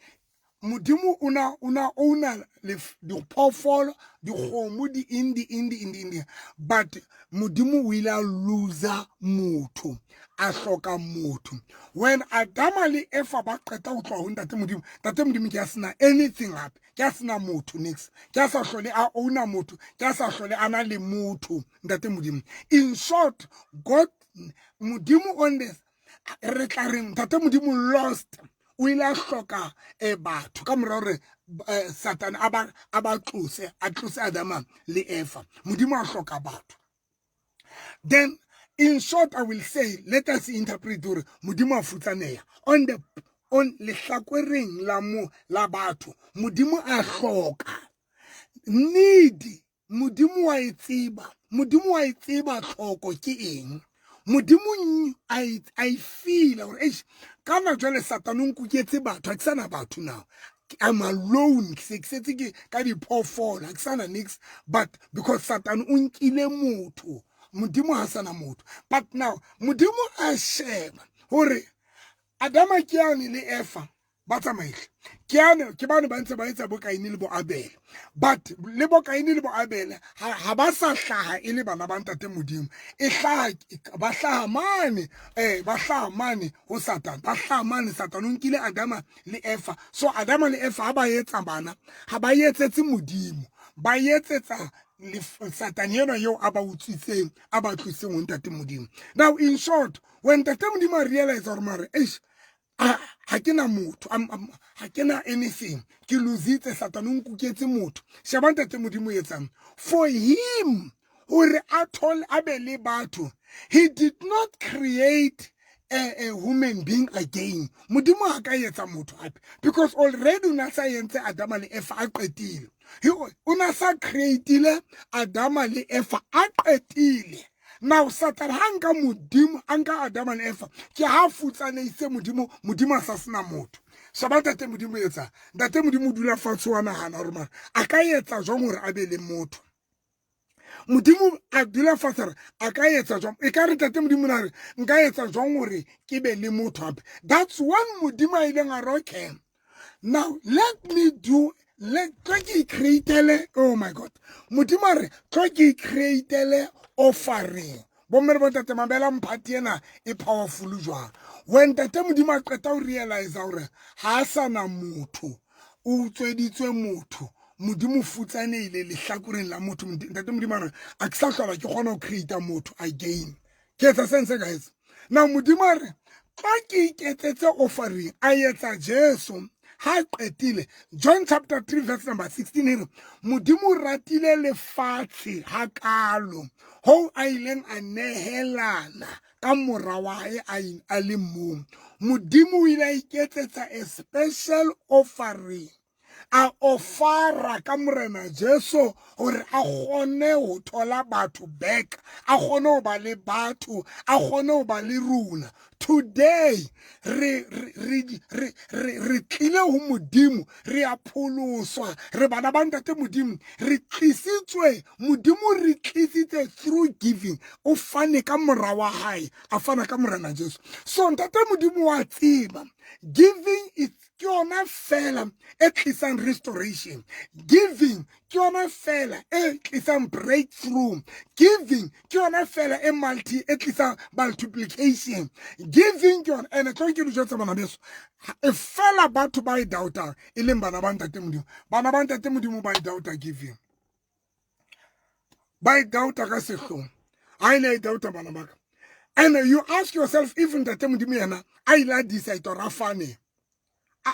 Modimo o na owner le diphoofolo, dikgomo, di eng, di eng, di eng, di eng, but Modimo o ile a loser motho, a hloka motho. When Adama le Eva ba qeta ho tloha ho Ntate Modimo, Ntate Modimo ke a sena anything hape, ke a sena motho nix, ke a sa hlole a owner motho, ke a sa hlole a na le motho Ntate Modimo. In short, God, Modimo on this, re tla re Ntate Modimo lost, o ile a hloka batho ka mora hore Satane a ba tlose, a tlose Adama le Eva. Modimo a hloka batho. Then in short, I will say, let us interpret hore Modimo a futsaneha on lehlakoreng la mo la batho. Modimo a hloka need. Modimo wa e tseba, Modimo wa e tseba tlhoko ke eng. Modimo a e feela hore, eish, kana jwale Satane o nkuketse batho, ha ke sana batho. Now I'm alone, ke se ke setse ke ka diphoofolo, ha ke sana nix. But because Satane o nkile motho, Modimo ha sana motho. But now Modimo a sheba hore Adama ke yane le Eva. Ba tsamaile. Ke ane ke bane ba ntse ba etsa bo Kaine le bo Abele. But le bo Kaine le bo Abele ha ba sa hlaha e le bana ba ntate Modimo. E hlaha ba hlaha mane ba hlaha mane ho Satan. Ba hlaha mane Satan o nkile Adama le Eva. So Adama le Eva ha ba etsa bana, ha ba etsetse Modimo. Ba etsetsa Satan ena eo a ba utswitseng, a ba tlositseng ho ntate Modimo. Now in short, when ntate Modimo a realize hore mare eish ha ke na motho, ha ke na anything, ke lositse, Satan o nkuketse motho. Sheba ntate Modimo etsang for him hore a thole a be le batho. He did not create a human being again. Modimo ha ka etsa motho hape because already o na sa entse Adama le Eva a qetile. O na sa creatile Adama le Eva a qetile. Now Satan ha nka Modimo, a nka Adama le Eva, ke ha futsaneitse Modimo, Modimo a sa sena motho. Sheba ntate Modimo etsa. Ntate Modimo o dula fatshe wa nahana hore mara a ka etsa jwang hore a be le motho. Modimo a dula fatshe re a ka etsa jwang, e ka re ntate Modimo na re nka etsa jwang hore ke be le motho hape. That's when Modimo a ileng a re okay, now let me do, let tlo ke createle, oh my God, Modimo a re tlo ke createle offering. Bomme le bontate mabela mphati ena e powerful jwang. When ntate Modimo a qeta ho realize hore ha a sa na motho, o utsweditswe motho, Modimo futsaneile lehlakoreng la motho, ntate Modimo a re a ke sa hlola ke kgona ho create motho again. Ke etsa sense guys. Now Modimo a re tlo ke iketsetse offering, a etsa Jesu. Ha qetile John chapter 3 verse number 16 e re Modimo o ratile lefatshe hakalo ho a ileng a nehelana ka mora wa hae a le mong. Modimo o ile a iketsetsa a special offering, a ofara ka morena Jesu hore a kgone ho thola batho back, a kgone ho ba le batho, a kgone ho ba le rona. Today re tlile ho Modimo, re a pholoswa, re bana ba ntate Modimo, re tlisitswe Modimo, re tlisitse through giving. O fane ka mora wa hae, a fana ka morena Jesu. So ntate Modimo wa tseba giving is ke yona fela e tlisang restoration, giving ke yona fela e tlisang breakthrough, giving ke yona fela e multi e tlisang multiplication, giving ke yona. Ene tlo ke dijo tsa bana beso e fela batho ba e doubtang e leng bana ba ntate Modimo. Bana ba ntate Modimo ba e doubta giving, ba e doubta ka sehlong, ha ile e doubta bana ba ka. And you ask yourself if ntate Modimo yena a ile a decide hore a fane,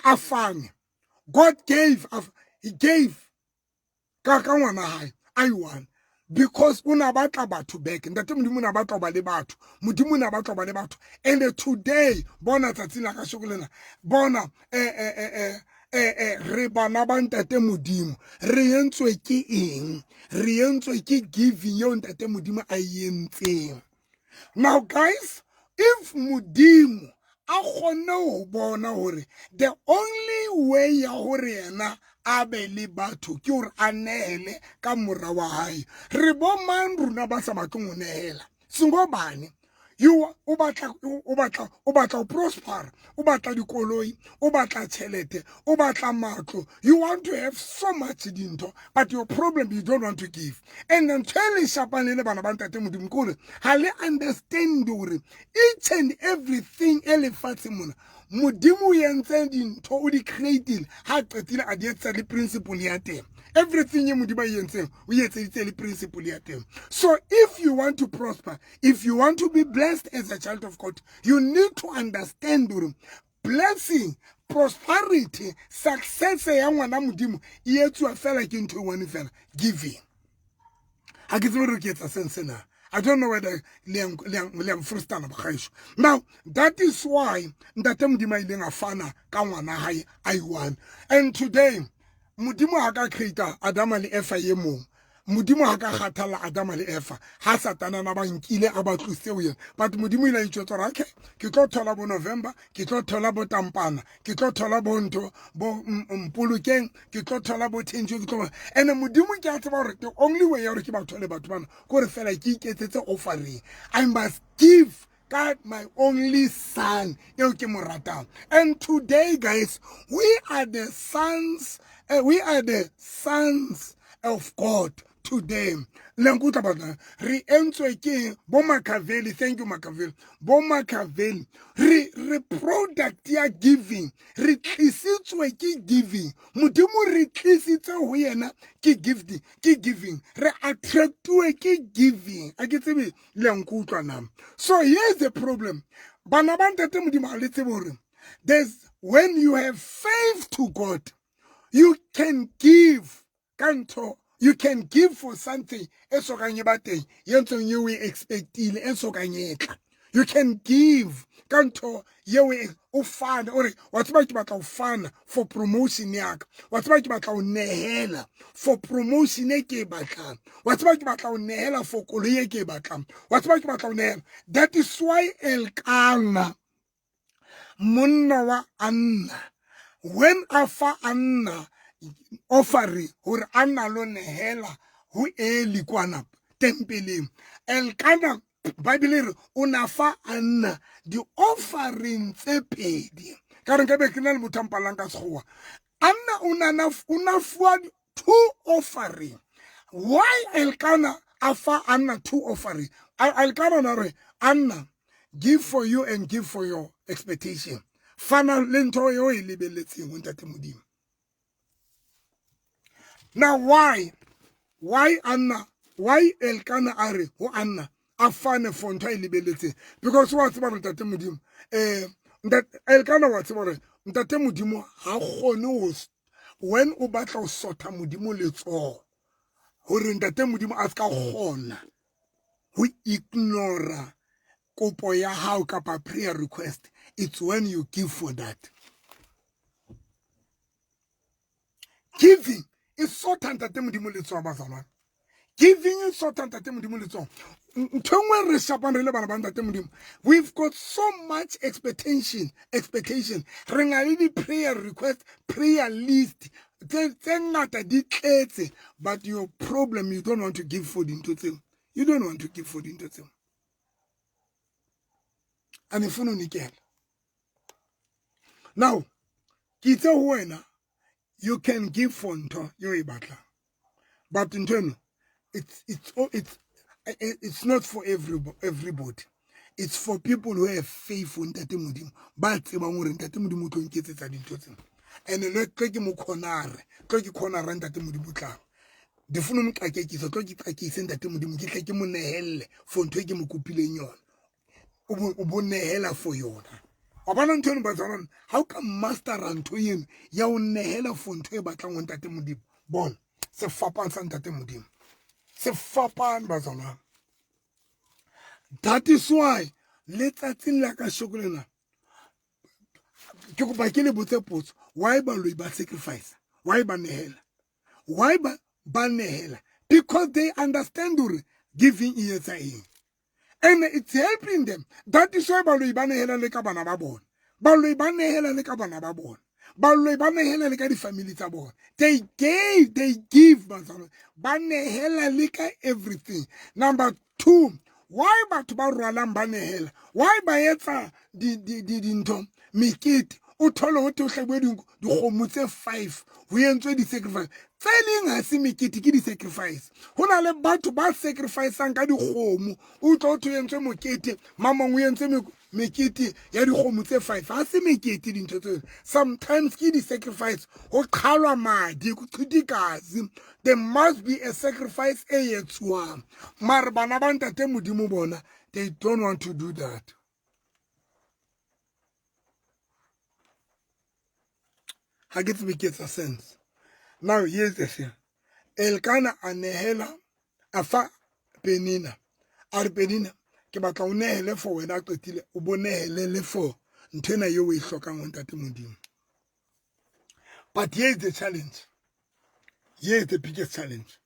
a fane. God gave, he gave ka ngwana hae a one because o na batla batho back. Ntate Modimo o na batla ba le batho, Modimo o na batla ba le batho. And today bona tsatsi la kasheko lena, bona re bana ba ntate Modimo, re entswe ke eng? Re entswe ke giving eo ntate Modimo a entseng. Now guys, if Modimo a kgonne ho bona hore the only way ya hore yena a be le batho ke hore a nehele ka mora wa hae, re bo mang rona ba sa batleng ho nehela? Sengobane you o batla o prosper, o batla dikoloi, o batla tjhelete, o batla matlo, you want to have so much dintho, but your problem, you don't want to give. And then ntho e le shapang le bana ba ntate Modimo ke hore ha le understand hore each and everything e lefatsheng mona Modimo o entse dintho, o di creatile, ha qetile a di etsa le principle ya teng. Everything e Modimo a entseng o etseditse le principle ya teng. So if you want to prosper, if you want to be blessed as a child of God, you need to understand blessing, prosperity, success ya ngwana Modimo e etsuwa fela ke ntho e one fela, giving. Ha ke tsebe re ke etsa sense na. I don't know whether le frustana bagaisho. Now that is why ntate Modimo a ileng a fana ka ngwana hae a one. And today Modimo ha ka create Adama le Eva ye mong. Modimo ha ka kgathala Adama le Eva ha Satana na ba nkile a ba tlose ho yena. But Modimo ile a itjwetsa hore okay, ke tlo thola bo November, ke tlo thola bo Tampana, ke tlo thola bo ntho bo Mpolokeng, ke tlo thola bo Thenjo, ke tlo. And Modimo ke a tseba hore the only way ya hore ke ba thole batho bana ke hore fela ke iketsetse offering. I must give. ka my only son eo ke mo ratang. And today, guys, we are the sons, we are the sons of God today. Le nkutlwa batho? Re entswe ke bo Machiavelli. Thank you, Machiavelli. Bo Machiavelli, re product ya giving. Re tlisitswe ke giving. Modimo re tlisitse ho yena ke gift, ke giving. Re attractuwe ke giving. A ke tsebe le nkutlwa na? So here's the problem, bana ba ntate Modimo. Ha le tsebe hore there's, when you have faith to God, you can give ka ntho, you can give for something e sokang e ba teng, e ntseng e o e expectile, e sokang e tla. You can give ka ntho yeo o fana o re, wa tseba, ke batla ho fana for promotion ya ka. Wa tseba, ke batla ho nehela for promotion e ke e batlang. Wa tseba, ke batla ho nehela for koloi e ke e batlang. Wa tseba, ke batla ho nehela. That is why Elkana, monna wa Anna, when a fa Anna offering hore Anna lo nehela ho Eli kwana tempeleng, Elkana, Bible re o na fa Anna di-offering tse pedi. Ka re nkabe ke na le motho a mpalang ka Sekgowa. Anna o na fuwa two offering. Why Elkana a fa Anna two offering? Elkana na re, "Anna, give for you and give for your expectation." Fana le ntho eo e lebelletseng ho ntate Modimo. Now why Anna, why Elkana a re ho Anna a fane for ntho a e lebelletseng? Because wa tseba gore ntate Modimo, Elkana wa tseba gore ntate Modimo ha kgone ho, when o batla ho sotha Modimo letsoho, hore ntate Modimo a ska kgona ho ignora kopo ya hao kapa prayer request, it's when you give for that. Giving e sotha ntate Modimo letsoho, bazalwane. Giving e sotha ntate Modimo letsoho. Ntho e nngwe re shapang re le bana ba ntate Modimo, we've got so much expectation. Re na le di-prayer request, prayer list tse ngata, di tletse. But your problem, you don't want to give for dintho tseo. You don't want to give for dintho tseo. A ne funa ho nikela. Now ke itse ho wena, you can give for ntho eo e batlang, but ntho eno, it's not for everybody. It's for people who have faith ho ntate Modimo, ba tsebang hore ntate Modimo o tlo nketsetsa dintho tsena. And le tlo ke mo khonare, tlo ke khonara ntate Modimo tlang difuna mo qakekisa, tlo ke qakise ntate Modimo, ke tle ke mo nehelle for ntho e ke mo kopileng yona. O bo nehela for yona. Wa bona ntho eno, bazalwane? Ha o ka mastera ntho eno ya o nehela for ntho e batlang ho ntate Modimo, bona sefapano sa ntate Modimo, sefapano, bazalwane. That is why letsatsing la ka shoko lena ke kopa ke le botse potso: why baloi ba sacrifice? Why ba nehela? Why ba nehela? Because they understand hore giving e etsa eng, and it's helping them. That is why baloi ba nehela le ka bana ba bona. Baloi ba nehela le ka bana ba bona. Baloi ba nehela le ka di-family tsa bona. They gave, they give, bazalwane. Ba nehela le ka everything. Number two, why batho ba rwalang ba nehela? Why ba etsa dintho, mekete, o thole ho thwe ho hlabuwe dikgomo tse five, ho entswe di-sacrifice tse ling? Ha se mekete, ke di-sacrifice. Ho na le batho ba sacrificang ka dikgomo. O utlwa ho thwe ho entswe mokete, mamang, o entse mekete ya dikgomo tse five. Ha se mekete dintho tseo. Sometimes ke di-sacrifice, ho qhalwa madi, ho qhitikazi. There must be a sacrifice e etsuwang. Mare bana ba ntate Modimo bona, they don't want to do that. Ha ke tsebe ke etsa sense. Now here's the thing. Elkana a nehela, a fa Penina, a re, "Penina, ke batla o nehele for wena." A qetile, o bo nehele le for ntho ena eo o e hlokang ho ntate Modimo. But here is the challenge. Here is the biggest challenge.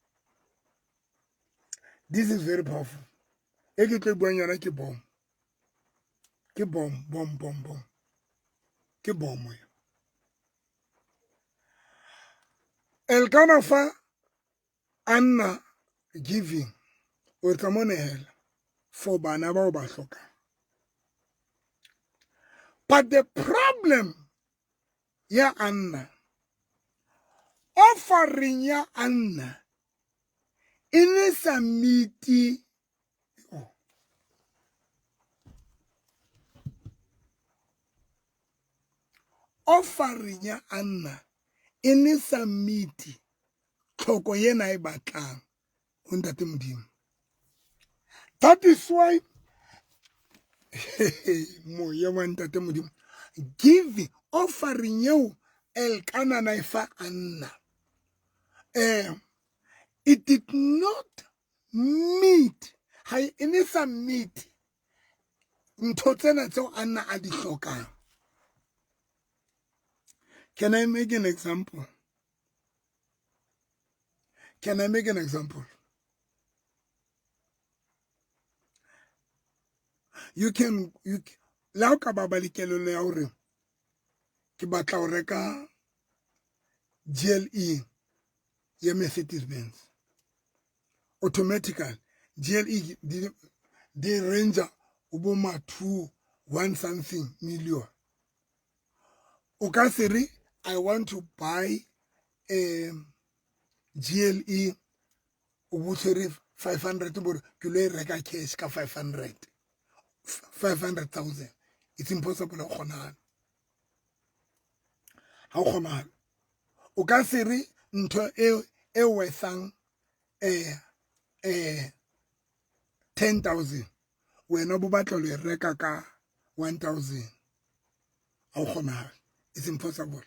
This is very powerful. E ke tlo buang yona ke bomb, ke bomb, bomb, bomb, bomb, ke bomb e. Elkana fa Anna giving, o tla mo nehela for bana bao ba hlokang. But the problem ya Anna, offering ya Anna e ne sa meete oh. Offering ya Anna e ne sa meete tlhoko yena e batlang ho Ntate Modimo. That is why moya wa Ntate Modimo giving offering eo Elkana na e fa Anna, it did not meet, ha e ne sa meet ntho tsena tseo Anna a di hlokang. Can I make an example? Can I make an example? You can, you la o ka ba ba le kelello ya hore ke batla ho reka GLE ya Mercedes Benz. Automatically GLE di Ranger o bo ma 2 1 something million. O ka se re I want to buy a GLE o bo tshwere 500 bore ke lo e reka cash ka 500,000. It's impossible ho kgonahale. Ha o kgonahale. O ka se re ntho e worthang 10,000 wena bo batla lo e reka ka 1,000. Ha o kgonahale. It's impossible.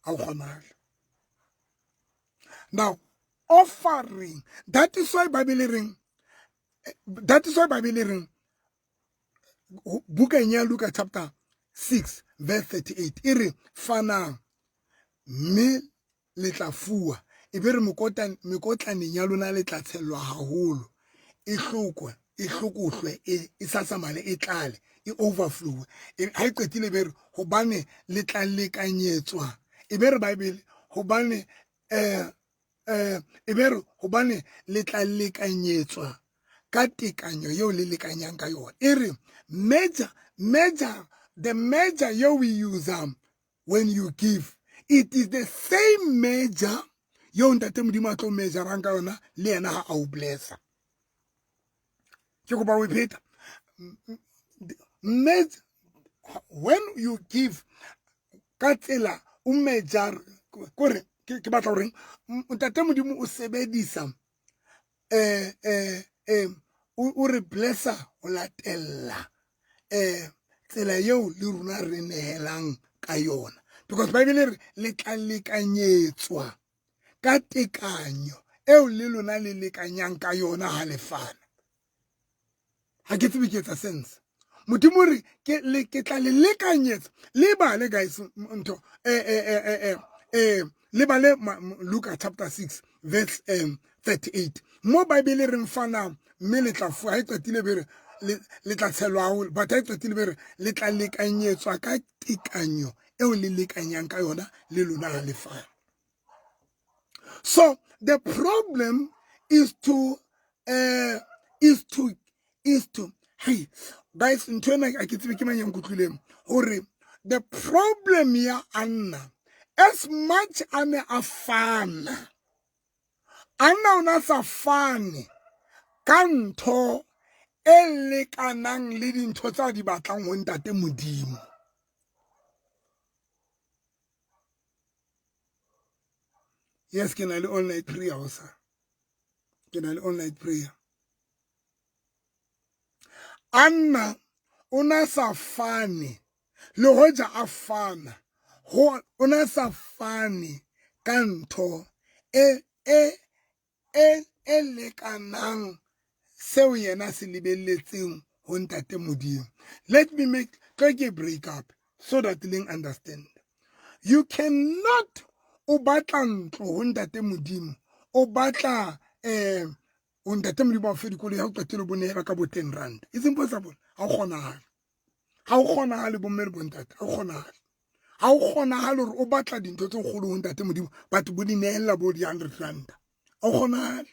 Ha o kgonahale. Now, offering, that is why Bible reng, that is why Bible reng, bukeng ya Luka chapter 6 verse 38 e re fanang mme le tla fuwa, e be re mekotlaneng ya lona le tla tshellwa haholo, e hlokwe, e hlokohlwe, e sasamale, e tlale, e overflow. Ha e qetile be re hobane le tla lekanyetswa, e be re Bible hobane e be re hobane le tla lekanyetswa ka tekanyo eo le lekanyang ka yona. E re measure, measure, the measure eo we use when you give, it is the same measure eo Ntate Modimo a tlo measurang ka yona le yena ha a o blessa. Ke kopa o e pheta. Measure, when you give ka tsela o measure, kore ke batla horeng Ntate Modimo o sebedisa o re blessa ho latella tsela eo le rona re nehelang ka yona, because Bible re le tla lekanyetswa ka tekanyo eo le lona le lekanyang ka yona ha le fana. Ha ke tsebe ke etsa sense. Modimo re ke tla le lekanyetsa. Le bale guys ntho le bale Luka chapter 6 verse 38. Mo Bible re mfana mme le tla fuwa, ha e qetile be re le tla tshelwa haholo, but ha e qetile be re le tla lekanyetswa ka tekanyo eo le lekanyang ka yona le lona ha le fana. So the problem is to hey guys, ntho ena a ke tsebe ke mang ya nkutlwileng hore the problem ya Anna, as much a ne a fana, Anna o na sa fane ka ntho e lekanang le dintho tsa di batlang ho Ntate Modimo. Yes, ke na le online prayer hosa. Ke na le online prayer. Anna o na sa fane le hoja a fana, ho o na sa fane ka ntho e e e e lekanang seo yena se lebelletseng ho Ntate Modimo. Let me make ke break up so that you understand. You cannot o batla ntlo ho Ntate Modimo, o batla o Ntate Modimo a fe dikoloi ha o qetile bo nehela ka bo 10 rand. It's impossible. Ha o kgonahale. Ha o kgonahale bo mme le bo ntate, ha o kgonahale. Ha o kgonahale hore o batla dintho tse kgolo ho Ntate Modimo, batho bo di nehela bo di 100 rand. Ha o kgonahale.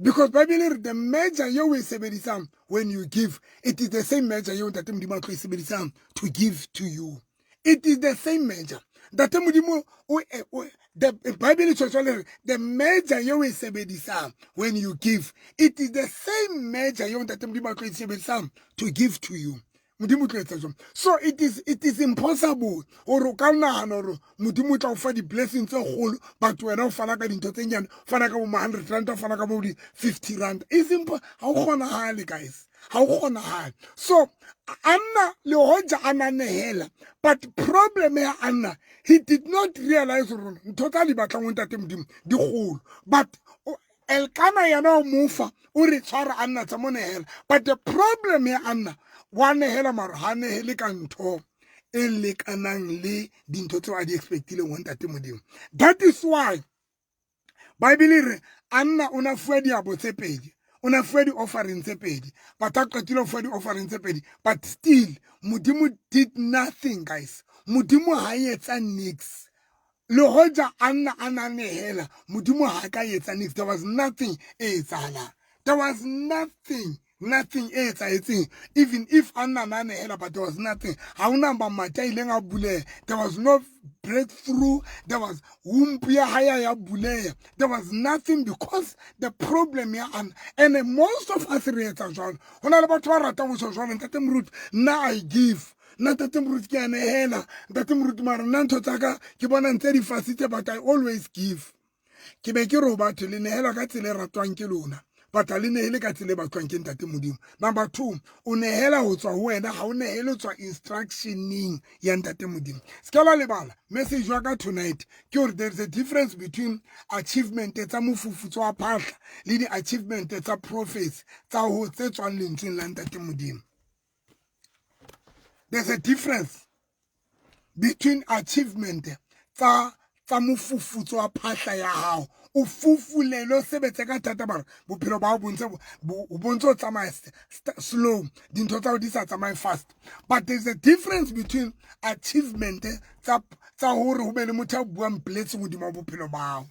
Because Bible e re the measure eo o e sebedisang when you give, it is the same measure eo Ntate Modimo a tlo e sebedisang to give to you. It is the same measure. Ntate Modimo o, o the Bible e tshwetshwa le re the measure eo o e sebedisang when you give, it is the same measure eo Ntate Modimo a tlo e sebedisang to give to you. Modimo o tlo etsa jwang? So it is impossible gore o ka nagana gore Modimo o tla o fa di-blessing tse kgolo, but wena o fana ka dintho tse nyane, o fana ka bo ma-100 rand, o fana ka bo di-50 rand. E simple, ga o kgonagale, guys, ga o kgonagale. So Anna, le hoja a na nehela, but problem ya Anna, he did not realize gore ntho tsa di batlang ho Ntate Modimo di kgolo. But Elkana yena o mofa, o re tshwara Anna, tsa mo nehela. But the problem ya Anna, wa nehela mara ha nehele ka ntho e lekanang le dintho tseo a di expectileng ho Ntate Modimo. That is why Bible e re Anna o na fuwa diabo tse pedi, o na fuwa di-offering tse pedi, but a qetile ho fuwa di-offering tse pedi, but still Modimo did nothing. Guys, Modimo ha etsa nix. Le hoja Anna a na nehela, Modimo ha ka etsa nix. There was nothing e etsahalang. There was nothing, nothing e etsahetseng. Even if Anna na nehela, but there was nothing. Ha hona mamati a ileng a buleha. There was no breakthrough. There was womb ya hae ya buleha. There was nothing, because the problem ya Anna, and most of us re etsa jwalo. Ho na le batho ba ratang ho tjho jwalo: "Ntate Moruti, nna I give, nna Ntate Moruti ke a nehela, Ntate Moruti, mara nna ntho tsa ka ke bona ntse di fasitse, but I always give." Ke be ke re ho batho, le nehela ka tsela e ratwang ke lona, but ha le nehele ka tsela e batlwang ke Ntate Modimo. Number two, o nehela ho tswa ho wena, ha o nehele ho tswa instructioneng ya Ntate Modimo. Se ka la lebala message wa ka tonight ke hore there is a difference between achievement tsa mofufutso wa phahla le di-achievement tsa prophets tsa ho tse tswang lentsweng la Ntate Modimo. There's a difference between achievement tsa mofufutso wa phahla ya hao, o fufulele, o sebetse ka thata, bare bophelo ba hao bo ntse o tsamaya slow, dintho tsa hao di sa tsamaye fast. But there's a difference between achievement tsa hore ho be le motho a buang blessing hodima bophelo ba hao.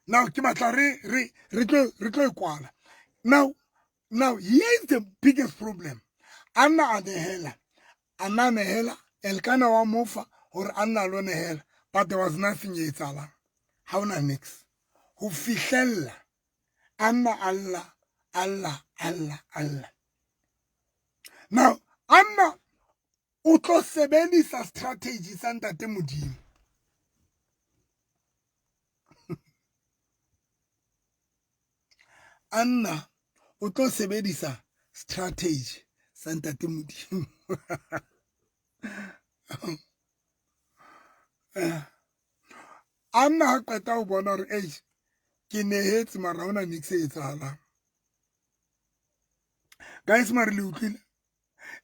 Now ke batla re tlo e kwala now. Now here is the biggest problem. Anna a nehela, Anna a nehela, Elkana wa mofa hore Anna a lo nehela, but there was nothing e etsahalang, ha hona nix, ho fihlella Anna alla alla alla alla. Now Anna o tlo sebedisa strategy sa Ntate Modimo. Anna o tlo sebedisa strategy sa Ntate Modimo. Anna ha qeta ho bona hore eish, ke nehetse mara ha hona nix e etsahalang. Guys, mare le utlwile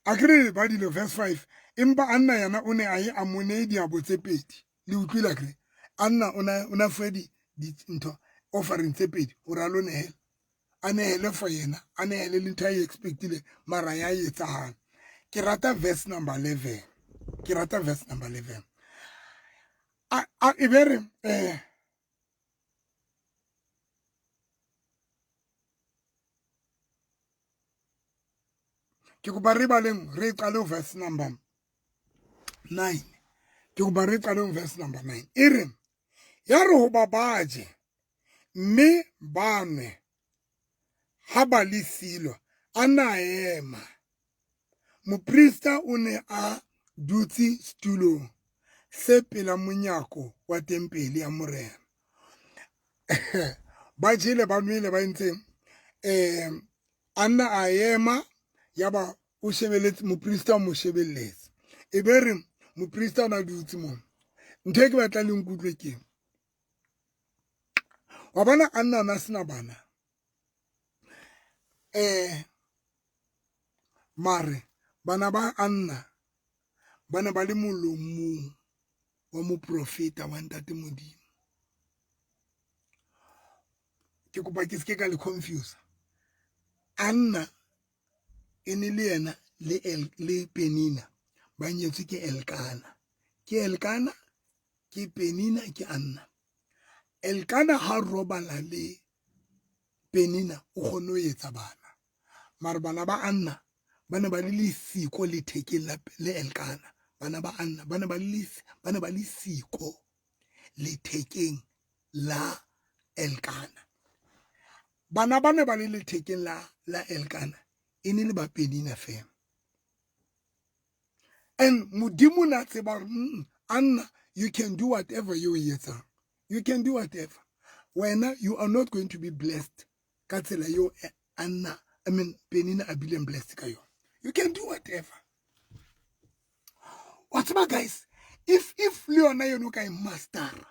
akere ba dilo verse 5? Empa Anna yena o ne a ye a mo nehe diabo tse pedi. Le utlwile akere? Anna o na fuwe di ntho offering tse pedi hore a lo nehela, a nehele for yena, a nehele le ntho a e expectile, mara ya etsahala. Ke rata verse number 11, ke rata verse number 11. A e be re ke kopa re baleng, re qale ho verse number 9. Ke kopa re qale ho verse number 9. E re ya re hoba ba je mme ba nwe, ha ba le Silo, a na ema. Moprista o ne a dutse setulong se pela monyako wa tempele ya Morena. Ba jele, ba nwele, ba entseng, Anna a ema, yaba o shebeletse moprista, o mo shebelletse. E be re moprista o na dutse moo. Ntho e ke batlang le nkutlwe ke wa bona, Anna na sena bana, mare bana ba Anna ba ne ba le molomong wa moprofeta wa Ntate Modimo. Ke kopa ke seke ka le confuse. Anna e ne le yena le Penina ba nyetswe ke Elkana, ke Elkana, ke Penina, ke Anna. Elkana ha robala le Penina o kgonne ho etsa bana. Mara bana ba Anna ba ne ba le lesiko lethekeng la le Elkana. Bana ba Anna ba ne ba le ba ne ba le siko lethekeng la Elkana. Bana ba ne ba le lethekeng la la Elkana e ne le ba Penina fela. And Modimo na tseba hore Anna, you can do whatever you etsang. You can do whatever. Wena you are not going to be blessed ka tsela eo Anna, I mean Penina a bileng blessed ka yona. You can do whatever. Wa tseba guys, if le yona yeno ka e mastera,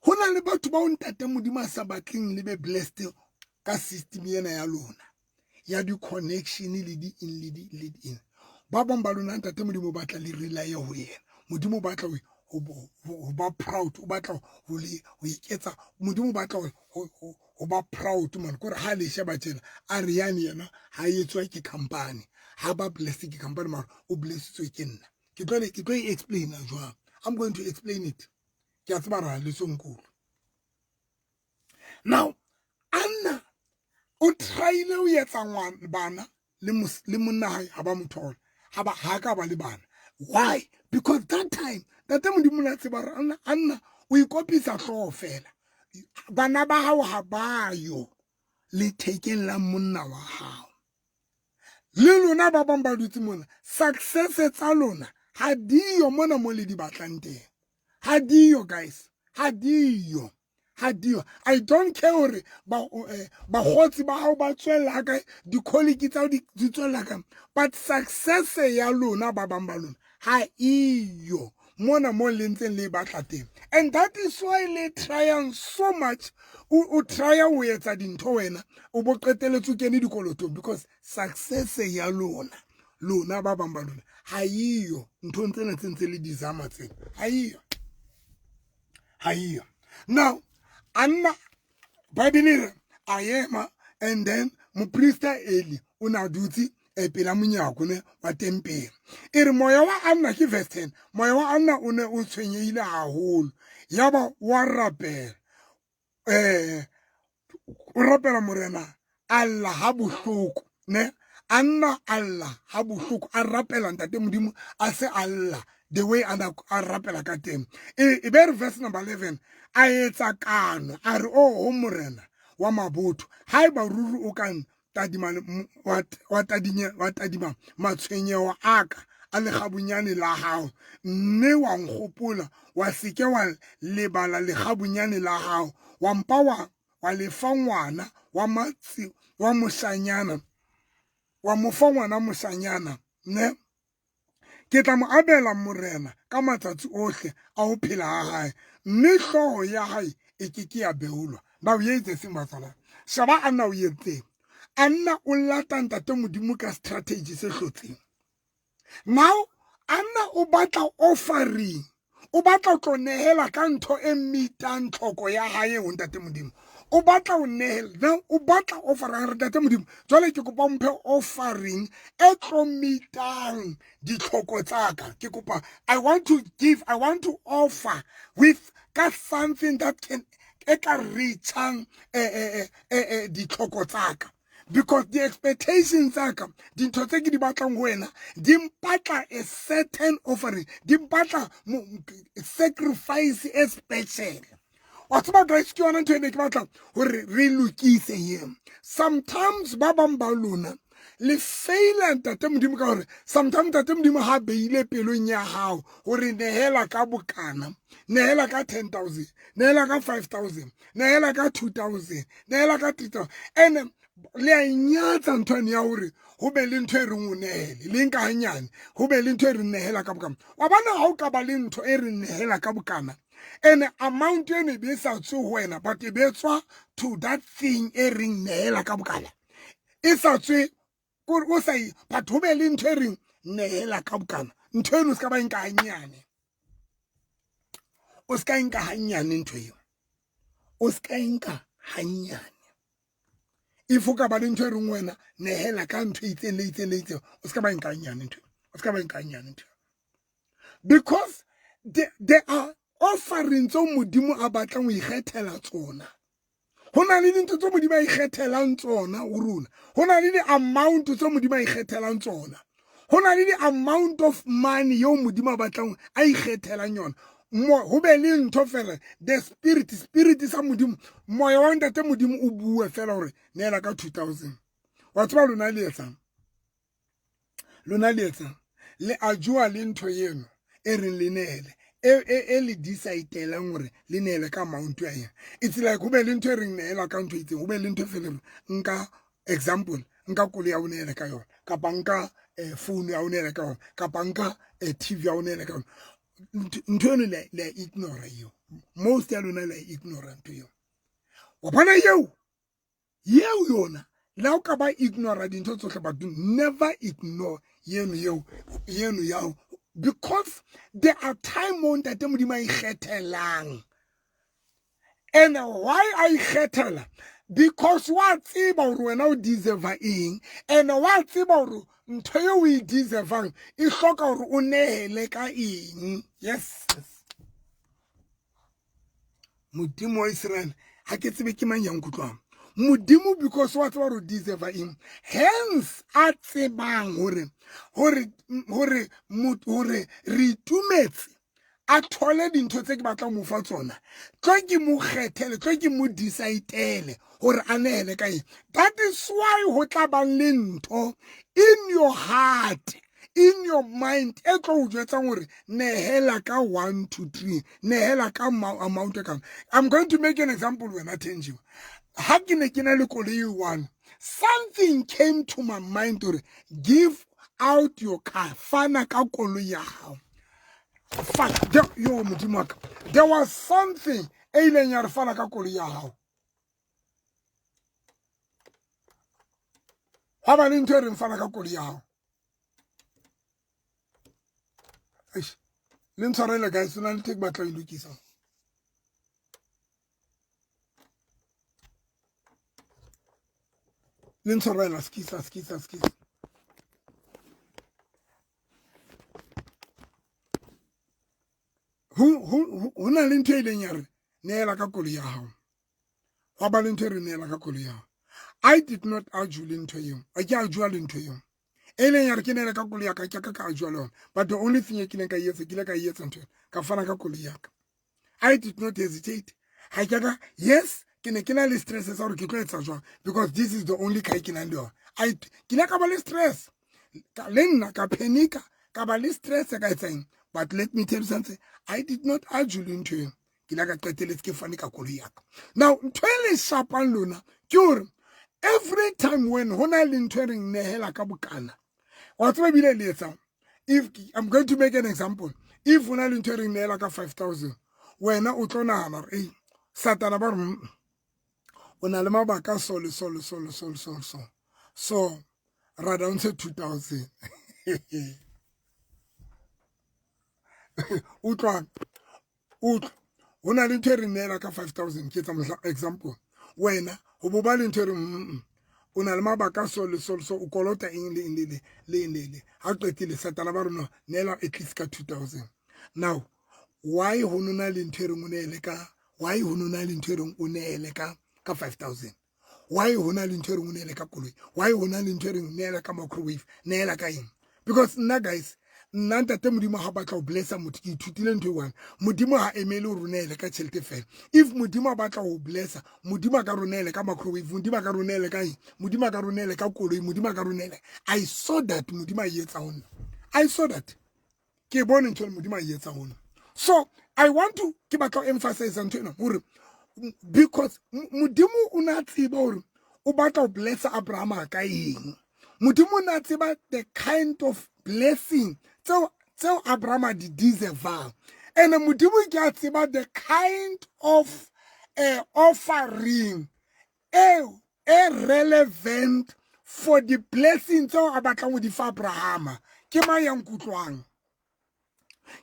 ho na le batho ba o ntate Modimo a sa batleng le be blessed ka system ena ya lona ya di-connection le di in le di le di in. Ba bang ba lona ntate Modimo o batla le rely ho yena. Modimo o batla ho ba proud, o batla ho le ho iketsa. Modimo o batla ho ba proud man, kore ha le sheba tjena a re yane yena ha etswa ke company, ha ba blessed ke company, mara o blessitswe ke nna. Ke tlo e explain jwang? I'm going to explain it. Ke a tseba ra le sonkulu. Now Anna o tryile ho etsa ngwana bana le monna hae ha ba mo thola, ha ba ha ka ba le bana. Why? Because that time ntate Modimo na tseba hore Anna o ikopisa hlooho fela, bana ba hao ha ba yo lethekeng la monna wa hao. Le lona ba bang ba dutse mona, success tsa lona ha diyo mona mo le di batlang teng. Ha diyo guys, ha diyo, ha diyo. I don't care hore bakgotsi ba hao ba tswella kae, di-colleague tsa hao di tswella kae, but success ya lona ba bang ba lona ha iyo mona mo le ntseng le batla teng. And that is why le tryang so much. O trya ho etsa dintho wena, o bo qetelletse o kene dikolotong, because success ya lona, lona ba bang ba lona, ha iyo nthong tsena tse ntse le di zama tsena, ha iyo, ha iyo. Now Anna, Bible e re a ema, and then moprista Eli o na dutse pela monyako ne wa tempele. E re moya wa Anna, ke verse 10, moya wa Anna o ne o tshwenyehile haholo, yaba wa rapela, o rapela Morena, a lla ha bohloko ne. Anna a lla ha bohloko, a rapela ntate Modimo, a se a lla the way a rapela ka teng. E be re verse number 11, a etsa kano, a re, o ho Morena wa mabotho, haeba ruri o ka tadima wa tadima matshwenyeho a ka a lekgabunyane la hao, mme wa nkgopola, wa seke wa lebala lekgabunyane la hao, wa mpa wa lefa ngwana wa matsi wa moshanyana, wa mo fa ngwana moshanyana ne, ke tla mo abela Morena ka matsatsi ohle a ho phela ha hae, mme hlooho ya hae e ke ke ya beolwa. Now here is the thing, batswana. Shaba Anna o entseng. Anna o lata ntate Modimo ka strategy se hlotseng. Now Anna o batla offering, o batla tlo nehela ka ntho e meetang tlhoko ya hae ho ntate Modimo. O batla ho nehela, now o batla offering. Re ntate Modimo, jwale ke kopa mphe offering e tlo meetang ditlhoko tsa ka. Ke kopa, I want to give, I want to offer with ka something that can e ka reachang ditlhoko tsa ka, because the expectations tsa ka, dintho tse ke di batlang ho wena, di mpatla a certain offering, di mpatla sacrifice e special. Wa tseba guys, ke yona ntho e ne ke batla hore re lokise ye. Sometimes ba bang ba lona le faila ntate Modimo ka hore sometimes ntate Modimo ha beile pelong ya hao hore nehela ka bokana, nehela ka 10 000, nehela ka 5000, nehela ka 2000, nehela ka 3000, and le a inyatsa ntho ene ya hore ho be le ntho e reng o nehele le nka hanyane, ho be le ntho e reng nehela ka bokana. Wa bona, ha o ka ba le ntho e reng nehela ka bokana, and amount eno e be sa tswe ho wena, but e be tswa to that thing e reng nehela ka bokana, e sa tswe kore o sa, but ho be le ntho e reng nehela ka bokana, ntho eno o se ka ba nka hanyane, o se ka nka hanyane ntho eo, o se ka nka hanyane. If o ka ba le ntho e reng wena nehela ka ntho e itseng le itseng le itseng, o se ka ba nka hanyane ntho, o se ka ba nka hanyane ntho, because there are di-offering tseo Modimo a batlang ho ikgethela tsona. Ho na le dintho tseo Modimo a ikgethelang tsona ho rona. Ho na le di-amount tseo Modimo a ikgethelang tsona. Ho na le di-amount of money eo Modimo a batlang a ikgethelang yona. Ho be le ntho fela, the spirit, spirit sa Modimo, moya wa Ntate Modimo o bue fela hore neela ka 2000. Wa tseba lona le etsang? Lona le etsang? Le a joa le ntho eno e reng le neele, e le decide-elang hore le neele ka amount ya eng. It's like ho be le ntho e reng neela ka ntho e itseng, ho be le ntho e fela reng nka example, nka koloi ya ho neele ka yona, kapa nka phone ya ho neele ka yona, kapa nka TV ya ho neele ka yona. Ntho eno le a ignore eo. Most ya lona le a ignore ntho eo. Wa bona eo? Yeo yona, le ha o ka ba ignora dintho tsohle, but never ignore yeno eo, yeno yao. Because there are time mo Ntate Modimo a ikgethelang. And why a ikgethela? Because wa tseba hore wena o deserve eng, and wa tseba hore ntho eo o e deservang e hloka hore o nehele ka eng. Yes. Modimo wa Israel, ha ke tsebe ke mang ya nkutlwang. Modimo, because wa tseba hore o deserve eng, hence a tsebang hore hore hore hore re itumetse, a thole dintho tse ke batlang mo fa tsona, tlo ke mo kgethele, tlo ke mo decide-ele hore a nehele ka eng. That is why ho tla bang le ntho in your heart, in your mind, e tlo o jwetsang hore nehela ka 1 2 3, nehela ka amount e kang. I'm going to make an example wena Thenjiwe. Ha ke ne ke na le koloi one, something came to my mind hore give out your car, fana ka koloi ya hao. Fana, yo Modimo wa ka. There was something e ileng ya re fana ka koloi ya hao. Hwa ba le ntho e reng fana ka koloi ya hao. Eish, le ntshwarele guys, ho na le ntho e ke batla ho e lokisa. Le ntshwarela, skisa, skisa, skisa. Ho na le ntho e ileng ya re neela ka koloi ya hao. Hwa ba le ntho e re neela ka koloi ya hao. I did not argue le ntho eo. A ke a jua le ntho eo. E leng ya re ke neele ka koloi ya ka, ke ka ka jua le yona. But the only thing e kileng ka e etsa, ke ile ka e etsa ntho ena. Ka fana ka koloi ya ka. I did not hesitate. Ha ke ka, yes, ke ne ke na le stress sa hore ke tlo etsa jwang, because this is the only car ke nang le yona. I ke ile ka ba le stress. Le nna ka panica, ka ba le stress ka etsa eng. But let me tell you something, I did not argue le ntho eo. Ke ile ka qetelletse ke fane ka koloi ya ka. Now, ntho e le shapang lona ke hore every time when ho na le ntho e reng nehela ka bokana, wa tseba ebile le etsang. If I'm going to make an example, if ho na le ntho e reng nehela ka 5000, wena o tlo nahana hore ei Satana ba re o na le mabaka so le so le so le so le so so, so rather o ntshe 2000. Utlwang, utlwa, ho na le ntho e re neela ka 5000, ke etsa mohla example, wena ho bo ba le ntho e reng o na le mabaka so le so le so, o kolota eng le eng le le le eng le le, ha qetile Satana ba rona neela at least ka 2000. Now why ho nona le ntho e reng o neele ka, why ho nona le ntho e reng o neele ka 5000? Why ho na le ntho e reng o neele ka koloi? Why ho na le ntho e reng neela ka microwave, neela ka eng? Because nna guys, nna Ntate Modimo ha batla ho blessa motho, ke ithutile ntho e one, Modimo ha emele hore o neele ka tjhelete fela. If Modimo a batla ho blessa, Modimo a ka re o neele ka microwave, Modimo a ka re o neele ka eng, Modimo a ka re o neele ka koloi, Modimo a ka re o neele. I saw that Modimo a e etsa ho nna. I saw that. Ke bone ntho e Modimo a e etsa ho nna. So I want to, ke batla ho emphasize ntho ena hore because Modimo o na tseba hore o batla ho blessa Abraham ka eng. Modimo o na tseba the kind of blessing tseo Abraham di deservang. And Modimo ke a tseba the kind of offering e relevant for the blessing tseo a batlang ho di fa Abraham. Ke mang ya nkutlwang?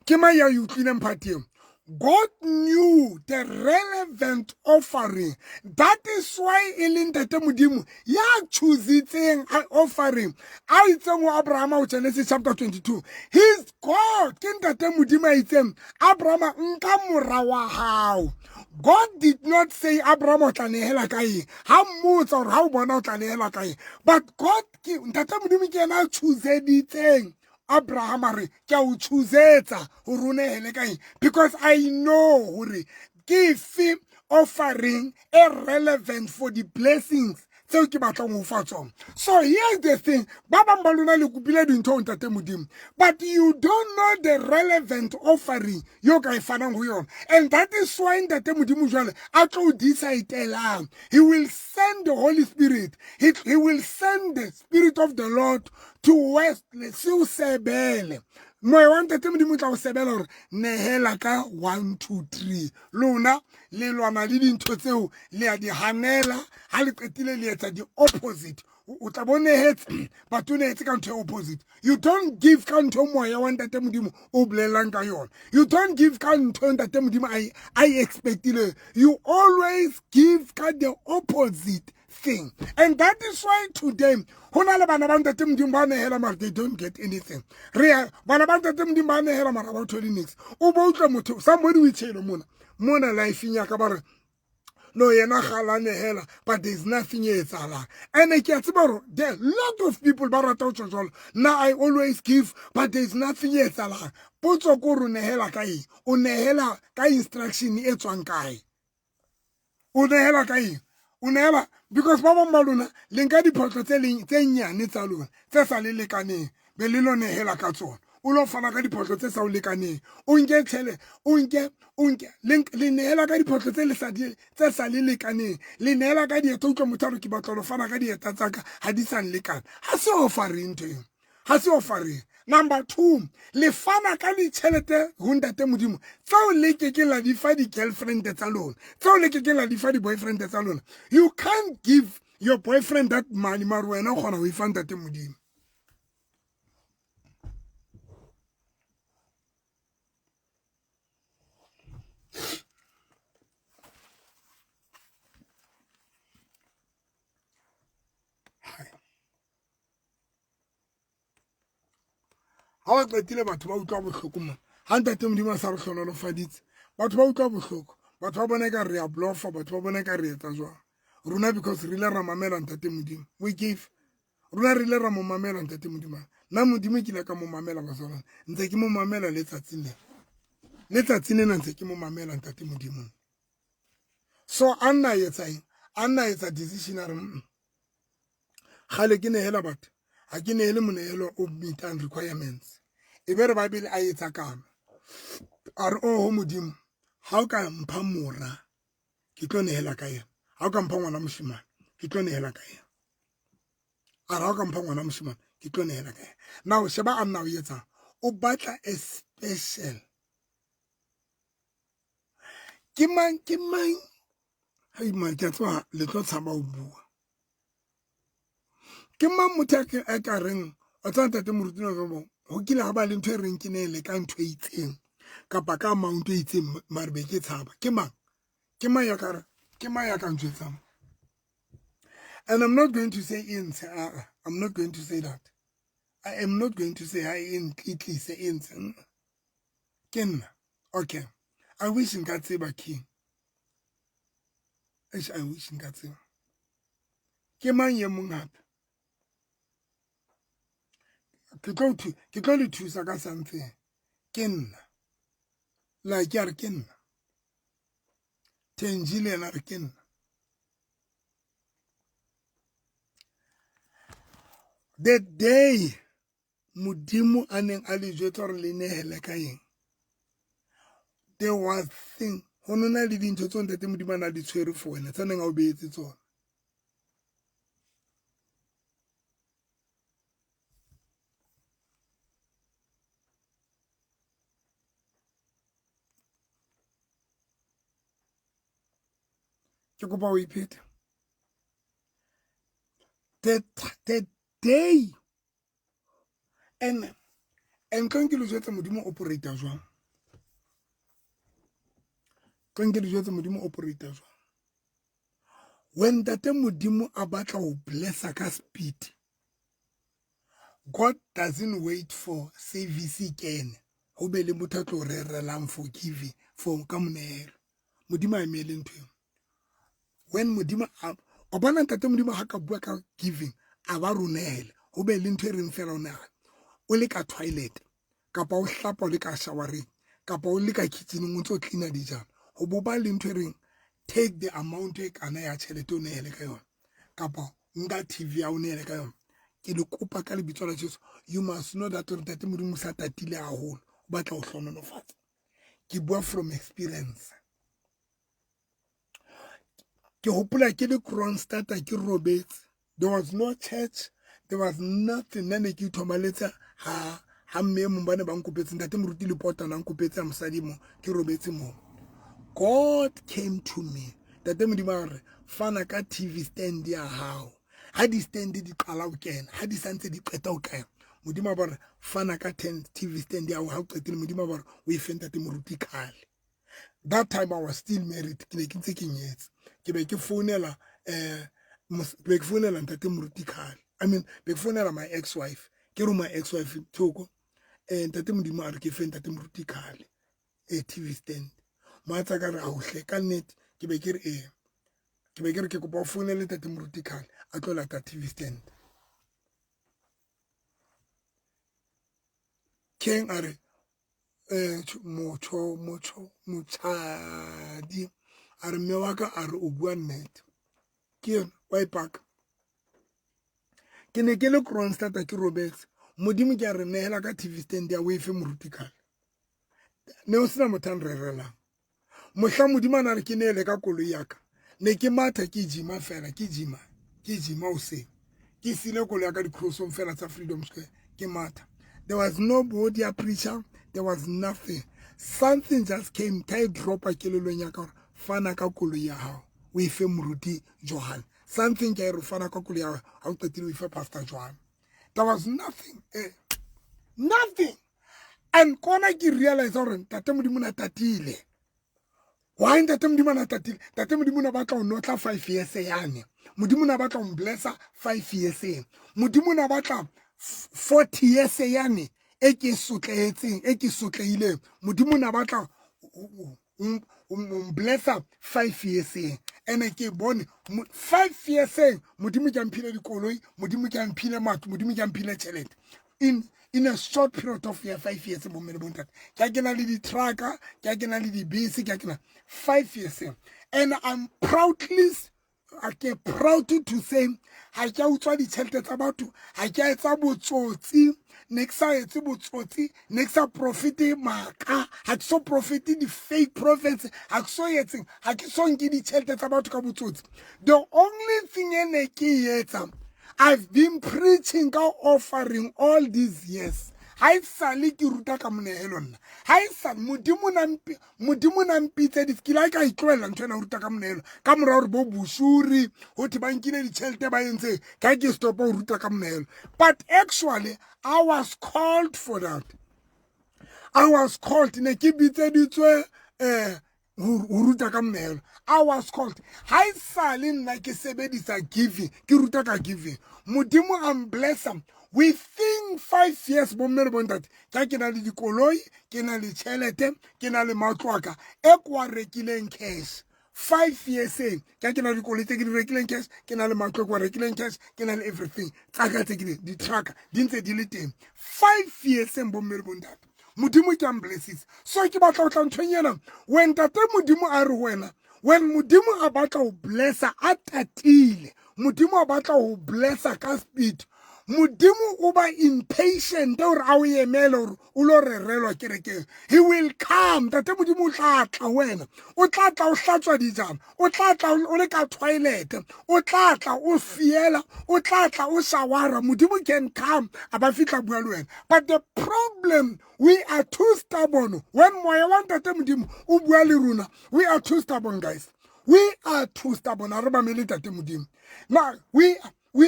Ke mang ya utlwileng part eo? God knew the relevant offering. That is why e le ntate Modimo ya choositseng offering. A itseng ho Abraham ho Genesis chapter 22. He's God. Ke ntate Modimo a itseng Abraham nka mora wa hao. God did not say Abraham o tla nehela ka eng. Ha mmotsa hore ha o bona o tla nehela ka eng. But God ke ntate Modimo ke yena a chooseditseng Abraham a re ke a o choosetsa gore o nehele ka eng because I know gore ke efe offering e relevant for the blessings tseo ke batlang ho fa tsona. So here's the thing, ba bang ba lona le kopile dintho ho ntate Modimo, but you don't know the relevant offering yo ka e fanang ho yona, and that is why ntate Modimo jwale a tlo o decide-elang. He will send the Holy Spirit, he will send the Spirit of the Lord to west se o sebele. Moya wa ntate Modimo o tla o sebela hore nehela ka 1 2 3. Lona le lwana le dintho tseo le a di hanela, ha le qetile le etsa di opposite. O tla bo nehetse, but o nehetse ka ntho e opposite. You don't give ka ntho moya wa ntate Modimo o bolelang ka yona. You don't give ka ntho ntate Modimo a e expectile. You always give ka the opposite thing, and that is why today ho na le bana ba ntate Modimo ba nehela mara they don't get anything. Re a bana ba ntate Modimo ba nehela mara ba thole niks. O bo utlwa motho somebody o itshelo mona mona life-eng ya ka ba re no yena ga la nehela but there is nothing e etsahalang. And ke a tseba hore there are lot of people ba rata ho tjho jwalo, nna I always give but there is nothing e etsahalang. Potso ke hore o nehela ka eng? O nehela ka instruction e tswang kae? O nehela ka eng? O nehela because ba bang ba lona le nka diphohlo tse leng tse nyane tsa lona tse sa le lekaneng be le lo nehela ka tsona. O lo fana ka diphohlo tse sa o lekaneng, o nke tshele, o nke, o nke, le, le nehela ka diphohlo tse le sa di, tse sa le lekaneng. Le nehela ka dieta, utlwa motho a re ke batla lo fana ka dieta tsa ka, ha di sa nlekana. Ha se offering ntho eo, ha se offering. Number 2, le fana ka ditjhelete ho ntate Modimo tseo le ke ke la di fa di-girlfriend tsa lona, tseo le ke ke la di fa di-boyfriend tsa lona. You can't give your boyfriend that money, mara wena o kgona ho e fa ntate Modimo. Ha ba qetile batho ba utlwa bohloko mona. Ha ntate Modimo a sa re hlohonolofaditse, batho ba utlwa bohloko. Batho ba bona eka re a bluffa, batho ba bona eka re etsa jwang. Rona because re ile ra mamela ntate Modimo. We give. Rona re ile ra mo mamela ntate Modimo. Nna Modimo ke ile ka mo mamela bazalwane. Ntse ke mo mamela letsatsing lena. Letsatsing lena ntse ke mo mamela ntate Modimo. So a nna etsa eng? A nna etsa decision a re Kgale ke nehela batho, ha ke nehele monehelo o meetang requirements. E be re Bible a etsa kano. A re oho Modimo, ha o ka mpha mora, ke tlo nehela ka yena. Ha o ka mpha ngwana moshemane, ke tlo nehela ka yena. A re ha o ka mpha ngwana moshemane, ke tlo nehela ka yena. Now sheba a nna o etsang. O batla a special. Ke mang, ke mang? Hei man, ke a tseba le tlo tshaba ho bua. Ke mang motho a ka reng, o tseba ntate Moruti Noko, ho kile ha ba le ntho e reng ke nehele ka ntho e itseng kapa ka amount e itseng mare be ke tshaba. Ke mang? Ke mang ya ka re, ke mang ya ka ntjwetsang? And I'm not going to say e ntshe, I'm not going to say that. I am not going to say ha e ntlise e ntshe. Ke nna. Okay. I wish nka tseba king. Eish, I wish nka tseba. Ke mang e mong hape? Ke tlo le thusa ka something. Ke nna. Like a re ke nna. Thenji le yena re ke nna. The day Modimo a neng a le jwetsa hore le nehele ka eng, there was thing, ho no na le dintho tseo ntate Modimo a na di tshwere for wena, tse neng a o behetse tsona. Ke kopa o iphete. The day and ntlong ke le jwetsa Modimo operate jwang. Tlo nke dijo tse Modimo operator jwang. When Ntate Modimo a batla ho blessa ka speed, God doesn't wait for service kene ho be le motho a tlo rerelang for giving for ka monehelo. Modimo a emele ntho eo. When Modimo a o bona Ntate Modimo ha ka bua ka giving a ba ronehele ho be le ntho e reng fela o nahana o le ka toilet kapa o hlapa o le ka showereng kapa o le ka kitcheneng o ntso cleaner dijana ho bo ba le ntho e reng take the amount e kana ya tjhelete o nehele ka yona kapa nka TV ya o nehele ka yona. Ke le kopa ka lebitso la Jesu, you must know that Ntate Modimo sa tatile haholo, o batla ho hlohonolofatsa. Ke bua from experience. Ke hopola ke le Kroonstad ke robetse. There was no church, there was nothing. Nna ne ke ithomaletse ha ha mme mong ba ne ba nkopetse ntate moruti le pota na nkopetse ya mosadi mo ke robetse mo. God came to me. Ntate Modimo a re fana ka TV stand ya hao. Ha di stand di qala ho kena, ha di santse di qeta ho kena. Modimo a ba re fana ka 10 TV stand ya hao ha o qetile Modimo a ba re o e fe ntate moruti khale. That time I was still married, ke ne ke ntse ke nyetse. Ke be ke founela be ke founela ntate moruti khale. I mean, be ke founela my ex-wife. Ke re my ex-wife thoko ntate Modimo a re ke fe ntate moruti khale TV stand. Mohatsa ka re auhle ka nnete ke be ke re ke be ke re ke kopa o founele ntate moruti khale a tlo lata TV stand. Keng a re motho motho motshadi a re mme wa ka a re o bua nnete ke yona wa ipaka. Ke ne ke le Kroonstad ke robetse, Modimo ke a re nehela ka TV stand ya o efe moruti khale. Ne o sena motho a nrerelang. Mohla Modimo a na re ke neele ka koloi ya ka, ne ke matha ke jima fela, ke jima, ke jima hoseng. Ke sile koloi ya ka di-crossong fela tsa Freedom Square, ke matha. There was nobody a preacher, there was nothing. Something just came, ka e dropa kelellong ya ka hore fana ka koloi ya hao, o e fe moruti Johan. Something ka e re fana ka koloi ya hao, ha o qetile o e fe Pastor Johan. There was nothing, nothing. And kona ke realize hore Ntate Modimo na tatile. Why Ntate Modimo na tatile? Ntate Modimo na batla ho notla 5 years yane. Modimo na batla ho blessa 5 years. Modimo na batla 40 years yane e ke sotlehetseng, e ke sotlehileng. Modimo na batla blessa 5 years. Ene ke bone 5 years Modimo ke a mphile dikoloi, Modimo ke a mphile matlo, Modimo ke a mphile tjhelete. In a short period of year 5 years bomme le bontate. Ke a kena le di-trucker, ke a kena le dibese, ke a kena 5 years. And I'm proudly ke proud to say ha ke a utswa ditjhelete tsa batho, ha ke a etsa botsotsi, ne ke sa etse botsotsi, ne ke sa profite maka, ha ke so profite di-fake prophets, ha ke so etseng, ha ke so nke ditjhelete tsa batho ka botsotsi. The only thing e ne ke e etsa, I've been preaching ka offering all these years. Ha e sale ke ruta ka monehelo nna. Ha e sale Modimo na mpitse di ke la ka itlohella ntho ena ho ruta ka monehelo. Ka mora hore bo busuri ho thwe ba nkile ditjhelete ba entse ka ke stop ho ruta ka monehelo. But actually I was called for that. I was called ne ke bitseditswe ho ruta ka monehelo. I was called. Ha e sale nna ke sebedisa giving, ke ruta ka giving. Modimo a mblessa within 5 years bomme le bontate. Ka ke na le dikoloi, ke na le tjhelete, ke na le matlo a ka e ko a rekileng cash. 5 years eng ka ke na le dikoloi tse ke di rekileng cash, ke na le matlo e ko a rekileng cash, ke na le everything tsa ka tse ke di di-trucker di ntse di le teng. 5 years eng bomme le bontate. Modimo ke a mblessisa. So ke batla ho tla nthong ena. When Ntate Modimo a re ho wena, when Modimo a batla ho blessa a tatile, Modimo a batla ho blessa ka speed, Modimo o ba impatient hore a o emele hore o lo rerelwa kerekeng. He will come. Ntate Modimo o tla tla ho wena. O tla tla o hlatswa dijana. O tla tla o le ka toilet. O tla tla o fiela. O tla tla o shawara. Modimo can come a ba fihla bua le wena. But the problem, we are too stubborn. When moya wa Ntate Modimo o bua le rona, we are too stubborn, guys. We are too stubborn. Ha re mamele Ntate Modimo. Now, we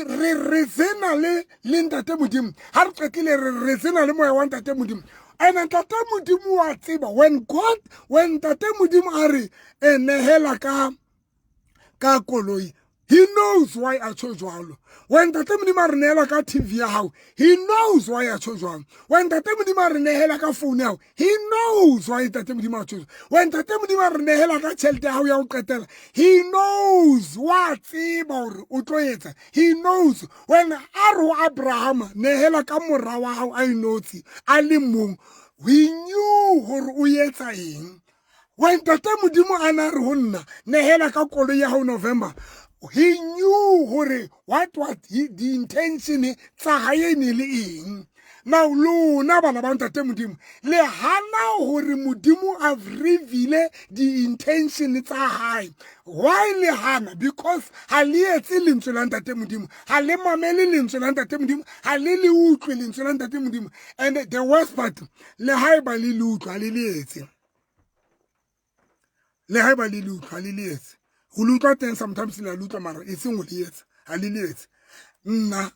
re resena le Ntate Modimo. Ha re qetile re resena le moya wa Ntate Modimo. And Ntate Modimo wa tseba when God, when Ntate Modimo a re e nehela ka koloi, he knows why a tjho jwalo. When Ntate Modimo a re nehela ka TV ya hao, he knows why a tjho jwalo. When Ntate Modimo a re nehela ka phone ya hao, he knows why Ntate Modimo a tjho jwalo. When Ntate Modimo a re nehela ka tjhelete ya hao ya ho qetela, he knows, wa tseba hore o tlo etsa. He knows. When a re ho Abrahama, nehela ka mora wa hao a inotshi a le mong, he knew hore o etsa eng. When Ntate Modimo a na re ho nna, nehela ka koloi ya hao November, he knew hore what was the intention tsa hae ne le eng. Now lona bana ba Ntate Modimo, le hana hore Modimo a reveal the intention tsa hae. Why le hana? Because ha le etse lentswe la Ntate Modimo, ha le mamele lentswe la Ntate Modimo, ha le le utlwe lentswe la Ntate Modimo. And the worst part, le haeba le le utlwa, ha le le etse. Le haeba le le utlwa, ha le le etse. Ho le utlwa teng sometimes le a le utlwa, mara e seng ho le etsa, ha le le etse. Nna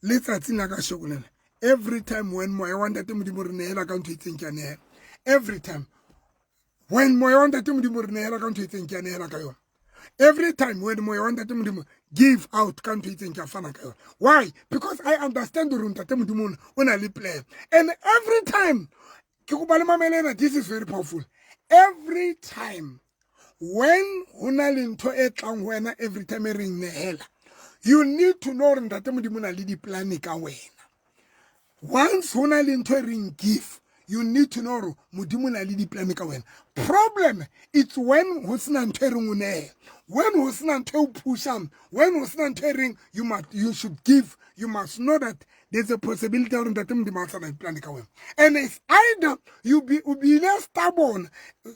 letsatsing la kasheko lena, every time when moya wa Ntate Modimo re nehela ka ntho e itseng, ke a nehela. Every time when moya wa Ntate Modimo re nehela ka ntho e itseng, ke a nehela ka yona. Every time when moya wa Ntate Modimo give out ka ntho e itseng, ke a fana ka yona. Why? Because I understand hore Ntate Modimo o na le plan. And every time ke kopa le mamele ena, this is very powerful. Every time when ho na le ntho e tlang ho wena, every time e reng nehela, you need to know hore Ntate Modimo o na le di-plan ka wena. Once ho na le ntho e reng give, you need to know hore Modimo o na le di-plan ka wena. Problem it's when ho sena ntho e reng o nehela, when ho sena ntho e o pushang, when ho sena ntho e reng you should give, you must know that there's a possibility hore Ntate Modimo ha sa na di-plan ka wena. And it's either you be o bile stubborn,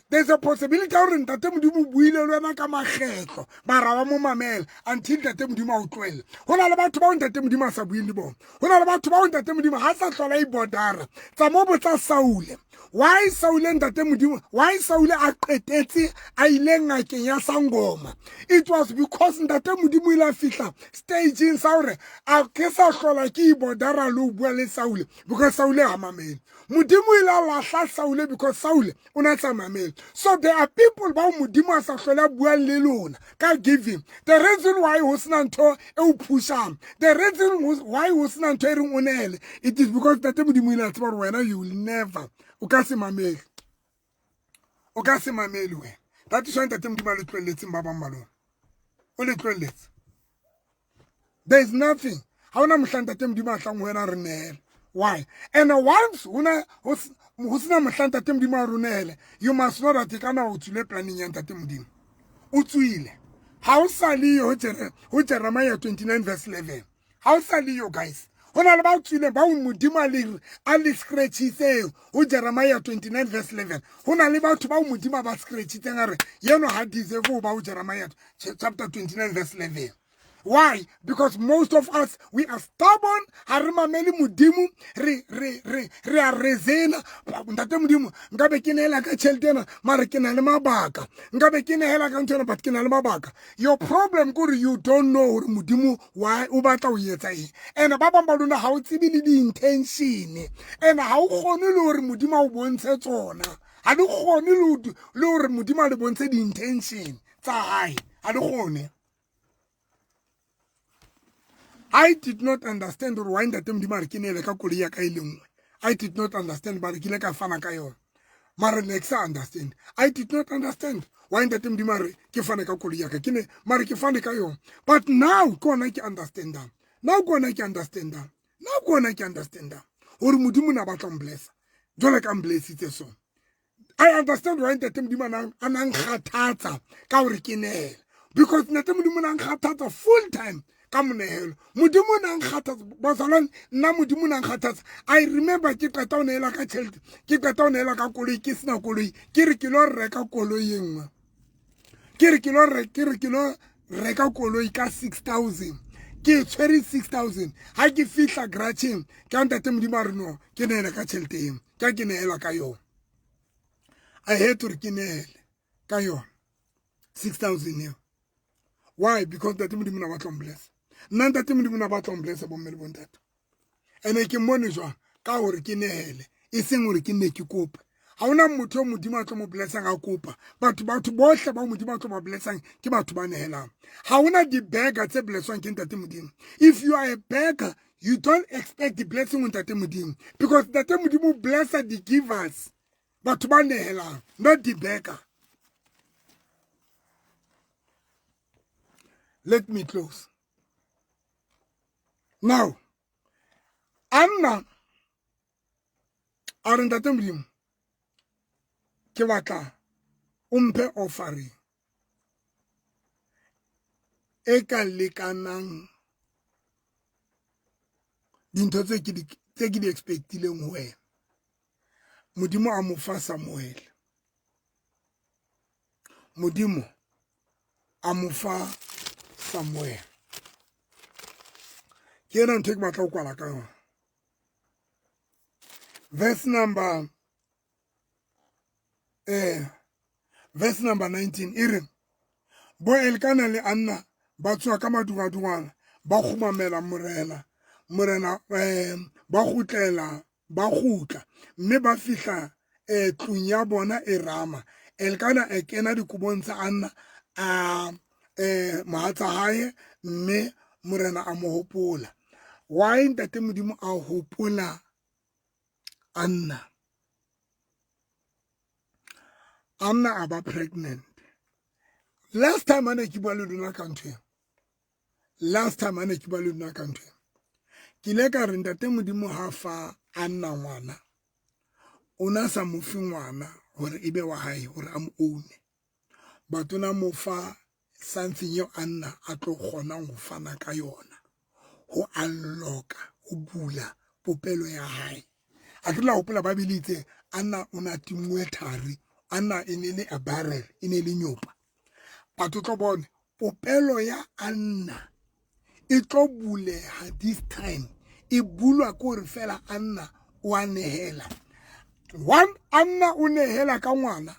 there's a possibility hore Ntate Modimo o buile le wena ka makgetlo, mara wa mo mamela until Ntate Modimo a o tlohelle. Ho na le batho bao Ntate Modimo a sa bueng le bona. Ho na le batho bao Ntate Modimo ha sa hlola i-bother-a. Tsa mo botsa Saule. Why Saule Ntate Modimo, why Saule a qetetse a ile ngakeng ya sangoma? It was because Ntate Modimo ile a fihla stageng sa hore a ke sa hlola ke i-bother-a le ho bua le Saule, because Saule ha mamele. Modimo ile a lahla Saule because Saule o na sa mamele. So there are people bao Modimo a sa hlola buang le lona ka giving. The reason why ho sena ntho e o pushang, the reason why ho sena ntho e reng o nehele, it is because Ntate Modimo ile a tseba hore wena you will never, o ka se mamele. O ka se mamele wena. That is why Ntate Modimo a le tlohelletseng ba bang ba lona. O le tlohelletse. There is nothing. Ha hona mohla Ntate Modimo a tlang ho wena re nehele. Why? And once hona ho sena mohla Ntate Modimo a re nehele, you must know that kana o tswile planning ya Ntate Modimo. O tswile. Ha o sa le yo ho Jeremiah 29 verse 11. Ha o sa le yo, guys. Ho na le ba tswileng ba Modimo a le scratchitseng ho Jeremiah 29 verse 11. Ho na le batho ba Modimo ba scratchitseng a re yeno ha deserve ho ba ho Jeremiah chapter 29 verse 11. Why? Because most of us, we are stubborn. Ha re mamele Modimo, re a rezena. Ntate Modimo, nka be ke nehela ka tjhelete ena, mara ke na le mabaka. Nka be ke nehela ka ntho ena, but ke na le mabaka. Your problem ke hore you don't know hore Modimo why o batla ho etsa eng. And ba bang ba lona ha o tsebe le di-intention. And ha o kgone le hore Modimo a o bontshe tsona. Ha le kgone le hore Modimo a le bontshe di-intention tsa hae. Ha le kgone. I did not understand why Ntate Modimo a re ke neele ka koloi ya ka e le nngwe. I did not understand, but ke ile ka fana ka yona. Mara ne ke sa understand. I did not understand why Ntate Modimo a re ke fane ka koloi ya ka. Ke ne mara ke fane ka yona. But now ke hona ke understand-ang. Now ke hona ke understand-ang. Now ke hona ke understand-ang hore Modimo na batla ho blessa. Jwale ka mblessitse so. I understand why Ntate Modimo a nang kgathatsa ka hore ke neele. Because Ntate Modimo na nkgathatsa full time ka monehelo. Modimo na nkgathatsa, bazalwane, nna Modimo na nkgathatsa. I remember ke qeta ho nehela ka tjhelete, ke qeta ho nehela ka koloi, ke sena koloi, ke re ke lo reka koloi e nngwe. Ke re ke lo ke re ke lo reka koloi ka 6,000. Ke tshwere 6,000. Ha ke fihla garage-eng, ke ha Ntate Modimo a re no, ke nehele ka tjhelete eo. Ke ha ke nehela ka yona. I had to ke nehele ka yona 6,000 eo. Why? Because Ntate Modimo na batla ho bless. Nna Ntate Modimo na batla ho bless bomme le bontate. Ene ke mmone jwang ka hore ke nehele. E seng hore ke nne ke kope. Ha hona motho eo Modimo a tlo mo blessang a kopa. Batho bohle bao Modimo a tlo ba blessang ke batho ba nehelang. Ha hona di-beggar tse blesswang ke Ntate Modimo. If you are a beggar, you don't expect the blessing on Ntate Modimo, because Ntate Modimo blessa the givers, batho ba nehelang, not the beggar. Let me close now. Anna a re, Ntate Modimo, ke batla o mphe offering e ka lekanang dintho tse ke di expectileng ho wena. Modimo a mo fa Samuel. Modimo a mo fa Samuel. Ke ena ntho e ke batla ho kwala ka yona. Verse number 19 e re, bo Elkana le Anna ba tswa ka madungwadungwana, ba kgumamela morena, morena ba kgutlela, ba kgutla, mme ba fihla tlung ya bona e Rama. Elkana a kena dikobong tsa Anna a mohatsa hae, mme morena a mo hopola. Why Ntate Modimo a hopola Anna? Anna a ba pregnant. Last time a ne ke bua le lona ka ntho ena, last time a ne ke bua le lona ka ntho ena, ke ile ka re Ntate Modimo ha fa Anna ngwana, o na sa mo fe ngwana hore e be wa hae, hore a mo own-e, but o na mo fa something eo Anna a tlo kgonang ho fana ka yona, ho unlocka, ho bula popelo ya hae. A ke la hopola Bible itse Anna o na tinngwe thari, Anna e ne le a barrel, e ne le nyopa. But o tlo bone popelo ya Anna e tlo buleha this time, e bulwa ke hore fela Anna o a nehela. One, Anna o nehela ka ngwana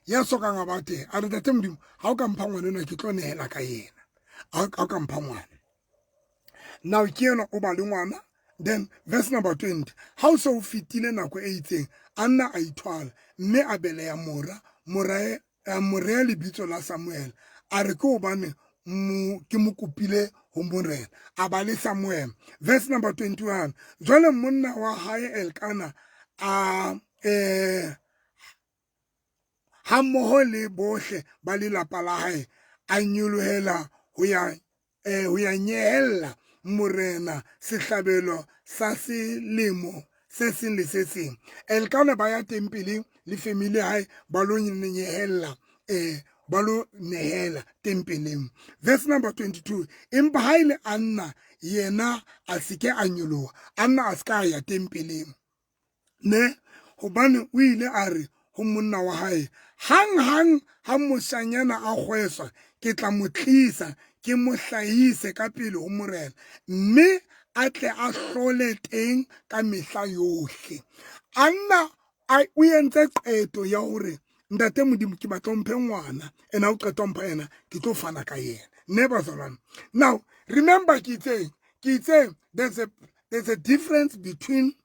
ya sokang a ba teng. A re, Ntate Modimo, ha o ka mpha ngwana enwa, ke tlo nehela ka yena. Ha o ka mpha ngwana. Now ke ena o ba le ngwana. Then verse number 20, ha o se o fetile nako e itseng, Anna a ithwala, mme a beleha mora, mora a mo rea lebitso la Samuel. A re ke hobane ke mo kopile ho morena. A ba le Samuel. Verse number 21, jwale monna wa hae Elkana a hammoho le bohle ba lelapa la hae a nyolohela ho ya nyehella morena sehlabelo sa selemo se seng le se seng. Elkana ba ya tempeleng le family ya hae, ba lo nyehella ba lo nehela tempeleng. Verse number 22, empa ha ile Anna yena a se ke a nyoloha, Anna a se ka ya tempeleng, ne hobane o ile a re ho monna wa hae, hang hang ha moshanyana a kgweswa, ke tla mo tlisa, ke mo hlahise ka pele ho morena, mme a tle a hlole teng ka mehla yohle. Anna o entse qeto ya hore Ntate Modimo, ke batla o mphe ngwana, ena o qeta o mpha yena, ke tlo fana ka yena. Ne bazalwane. Now remember, ke itseng there's a difference between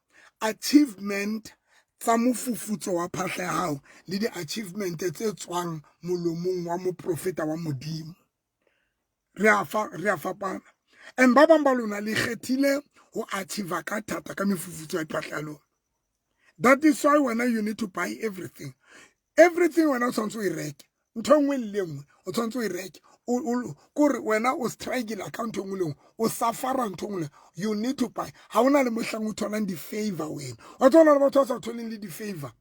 achievement tsa mofufutso wa phahla ya hao le di-achievement tse tswang molomong wa moprofeta wa Modimo. Re a fapana. And ba bang ba lona le kgethile ho achieve ka thata ka mefufutso ya phahla ya lona. That is why wena you need to buy everything. Everything wena o tshwanetse o e reke. Ntho e nngwe le nngwe o tshwanetse o e reke. Kore wena o struggle ka ntho e nngwe le nngwe, o suffera ntho e nngwe le nngwe. You need to buy. Ha hona le mohlang o tholang di-favor wena. Wa tseba hona le batho ba sa tholeng le di-favor.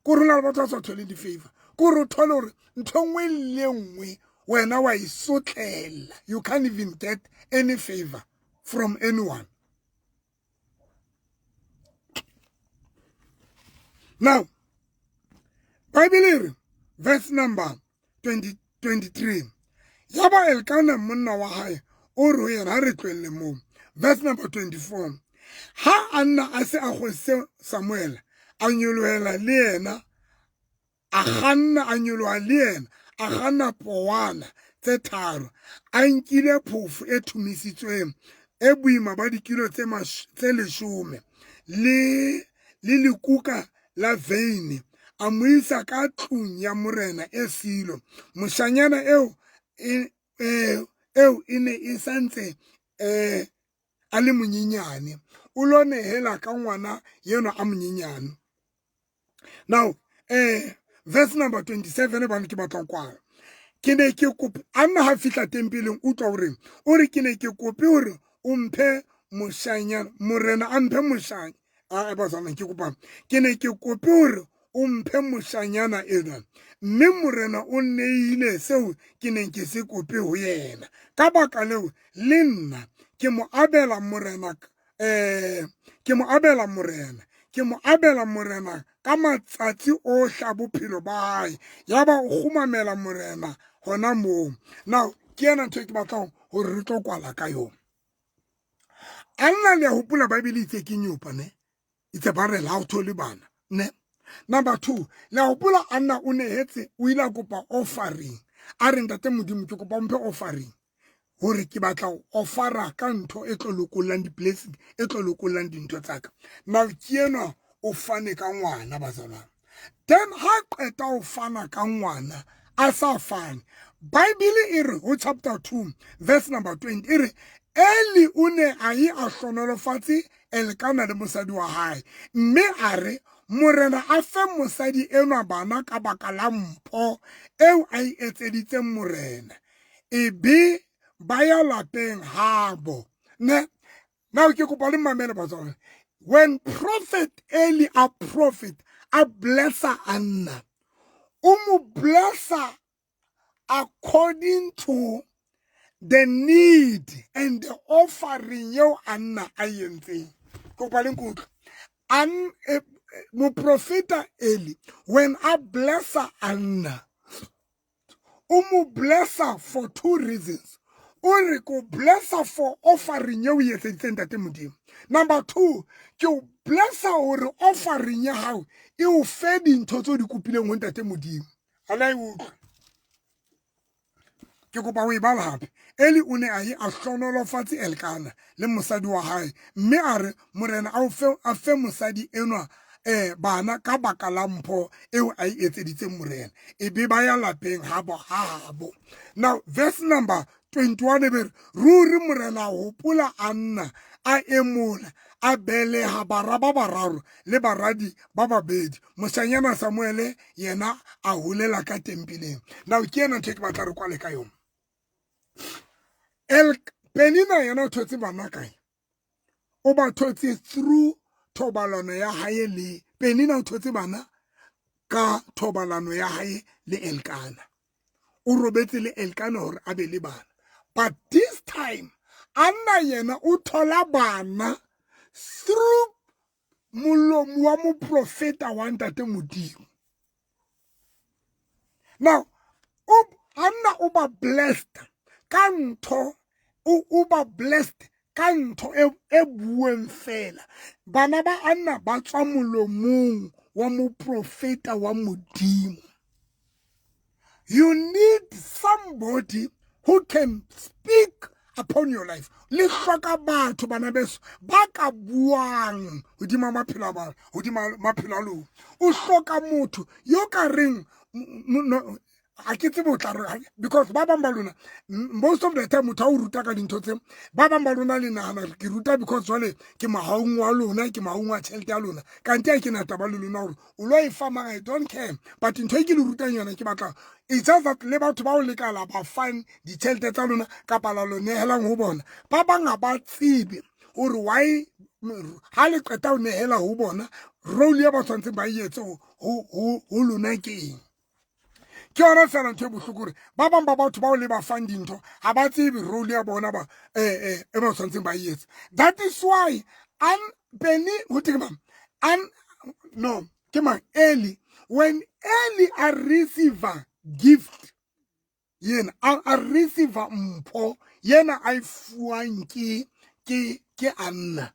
Kore hona le batho ba sa tholeng di-favor. Kore o thole hore ntho e nngwe le nngwe wena wa e sotlela. You can't even get any favor from anyone. Now, Bible verse number 23. Yaba Elkana monna wa hae o re ho yena, ha re tlohelle moo. Verse number 24. Ha Anna a se a kgwesitse Samuel, a nyolohela le yena, a kganna, a nyoloha le yena, a kganna powana tse tharo, a nkile phofo e thumisitsweng e boima ba dikilo tse 10 le le lekuka la veine, a mo isa ka tlung ya morena e Silo. Moshanyana eo e, e, eo e ne e santse a le monyenyane. O lo nehela ka ngwana enwa a monyenyane. Now, verse number 27 bane ke batla kwala. Ke ne ke kope Anna ha fihla tempeleng, utlwa hore o re ke ne ke kope hore o mphe moshanyana, morena a mphe moshanya a bazalwane ke kopa ke ne ke kope hore o mphe moshanyana enwa, mme morena o neile seo ke neng ke se kope ho yena. Ka baka leo le nna ke mo abela morena, ke mo abela morena, ke mo abela morena ka matsatsi ohle a bophelo ba hae. Yaba o kgumamela morena hona moo. Now ke ena ntho e ke batlang hore re tlo kwala ka yona. Anna le a hopola Bible itse ke nyopa ne, itse barel ha o thole bana ne. Number 2, le a hopola Anna o nehetse, o ile a kopa offering, a re ntate Modimo ke kopa o mphe offering hore ke batla ho offera ka ntho e tlo lokollang di-blessing, e tlo lokollang dintho tsa ka. Now ke enwa o fane ka ngwana bazalwane. Then ha qeta ho fana ka ngwana, a sa fane, Bible e re ho chapter 2 verse number 20 e re Eli o ne a ye a hlonolofatse Elkana le mosadi wa hae, mme a re morena a fe mosadi enwa bana ka baka la mpho eo a e etseditseng morena, e be ba ya lapeng habo ne. Now ke kopa le mamele batswadi. When prophet Eli a prophet a blessa Anna, o mo blessa according to the need and the offering eo Anna a entseng. Kopa le nkutlwe. An moprofeta Eli when a blessa Anna, o mo blessa for two reasons. O re ko blessa for offering eo e etseditseng ntate Modimo. Number 2, ke o blessa hore offering ya hao e o fe dintho tseo di kopileng ho ntate Modimo. A la e utlwa? Ke kopa ho e bala hape. Eli o ne a ye a hlonolofatse Elkana le mosadi wa hae, mme a re morena a o fe, a fe mosadi enwa bana ka baka la mpho eo a e etseditseng morena, e be ba ya lapeng habo habo. Now verse number 21 e be re ruri morena a hopola Anna, a emola, a beleha bara ba bararo le baradi ba babedi. Moshanyana Samuele yena a holela ka tempeleng. Now ke ena ntho e ke batla re kwale ka yona. El Penina yena o thotse bana kae? O ba thotse through thobalano ya hae le Penina, o thotse bana ka thobalano ya hae le Elkana. O robetse le Elkana hore a be le bana. But this time Anna yena o thola bana through molomo wa moprofeta wa ntate Modimo. Now Anna o ba blessed ka ntho, o ba blessed ka ntho e bueng fela. Bana ba Anna ba tswa molomong wa moprofeta wa Modimo. You need somebody who can speak upon your life. Le hloka batho bana beso ba ka buang hodima maphelo a ba, hodima maphelo a lona. O hloka motho yo ka reng a ke tsebe o tla re, because ba bang ba lona most of the time motho a o ruta ka dintho tse, ba bang ba lona le nahana ke ruta because jwale ke mahaung wa lona, ke mahaung wa tjhelete ya lona, kante ha ke na taba le lona hore o lo e fa mang, I don't care. But ntho e ke le rutang yona ke batla, it's just that le batho ba o lekala ba fang ditjhelete tsa lona kapa la lo nehelang ho bona, ba bang ha ba tsebe hore why ha le qeta ho nehela ho bona role ya ba tshwanetseng ba e etse ho lona ke eng. Ke yona fela ntho e bohloko hore ba bang ba batho bao le ba fang dintho ha ba tsebe role ya bona ba e ba tshwanetseng ba e etse. That is why an Penny ho ke mang an no ke mang Eli, when Eli a receive gift yena a receive mpho yena a e fuwang ke Anna,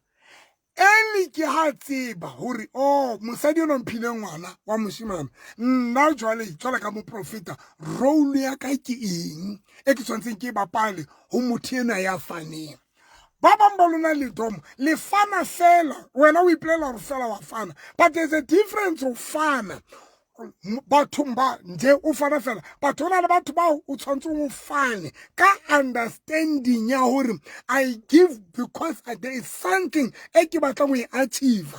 Eli ke ha tseba hore oh mosadi ona mphile ngwana wa moshimane, nna jwale jwale ka moprofeta role ya ka ke eng e ke tshwanetseng ke bapale ho motho ena ya faneng. Ba bang ba lona le domo le fana fela, wena o ipolela gore fela wa fana, but there's a difference ho fana bathong ba nje o fana fela, but ho na le batho bao o tshwanetseng o fane ka understanding ya hore I give because there is something e ke batlang ho e achieve.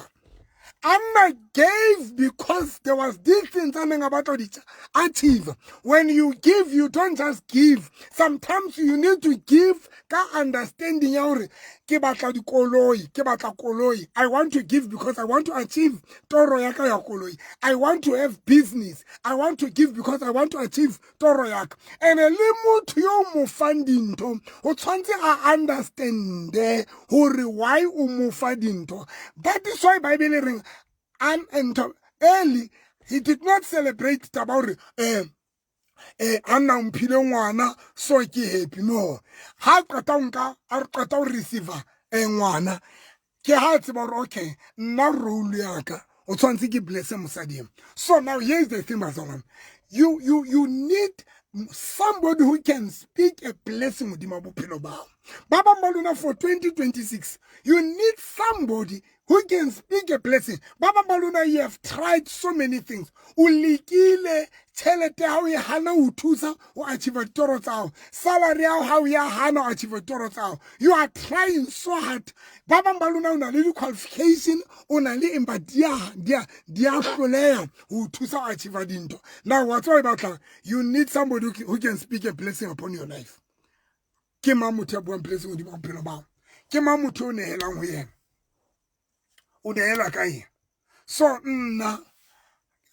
Anna gave because there was this thing tsa neng a batla ho di achieve. When you give, you don't just give. Sometimes you need to give ka understanding ya hore ke batla dikoloi, ke batla koloi. I want to give because I want to achieve toro ya ka ya koloi. I want to have business. I want to give because I want to achieve toro ya ka. And le motho yo mo fang dintho o tshwanetse a understande hore why o mo fa dintho. That is why Bible e reng and early he did not celebrate taba hore Anna o mphile ngwana so ke happy. No, ha qeta nka a re qeta ho receive ngwana, ke ha tseba hore okay nna role ya ka o tshwanetse ke bless mosadi eno. So now here is the thing, bazalwane, you need somebody who can speak a blessing hodima bophelo bao. Ba bang ba lona for 2026 you need somebody who can speak a blessing. Ba bang ba lona you have tried so many things, o lekile tjhelete ya hao e hana ho thusa ho achieve ditoro tsa hao, salary ya hao ya hana ho achieve ditoro tsa hao. You are trying so hard. Ba bang ba lona o na le di-qualification, o na le empa di a hloleha ho thusa ho achieve dintho. Now wa tseba e batlang, you need somebody who can speak a blessing upon your life. Ke mang motho ya buang blessing hodima bophelo ba hao? Ke mang motho o nehelang ho yena? O nehela ka eng? So nna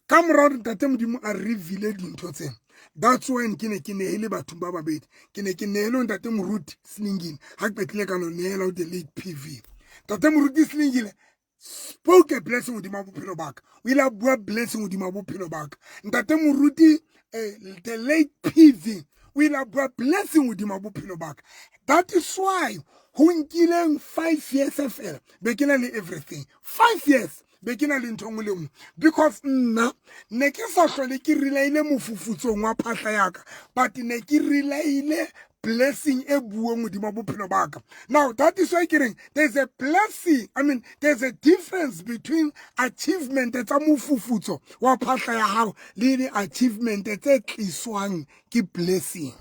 ka mora hore ntate Modimo a reveal dintho tsena, that's when ke ne ke nehele bathong ba babedi. Ke ne ke nehele ho ntate Moruti Slingile, ha ke qetile ka no nehela ho the late PV. Ntate Moruti Slingile spoke a blessing hodima bophelo ba ka, o ile a bua blessing hodima bophelo ba ka. Ntate Moruti the late PV o ile a bua blessing hodima bophelo ba ka. That is why ho nkileng 5 years fela be ke na le everything. 5 years be ke na le ntho nngwe le nngwe, because nna ne ke sa hlole ke relaile mofufutsong wa phahla ya ka, but ne ke relaile blessing e buang hodima bophelo ba ka. Now that is why ke reng there's a blessing, I mean there's a difference between achievement tsa mofufutso wa phahla ya hao le di-achievement tse tliswang ke blessing.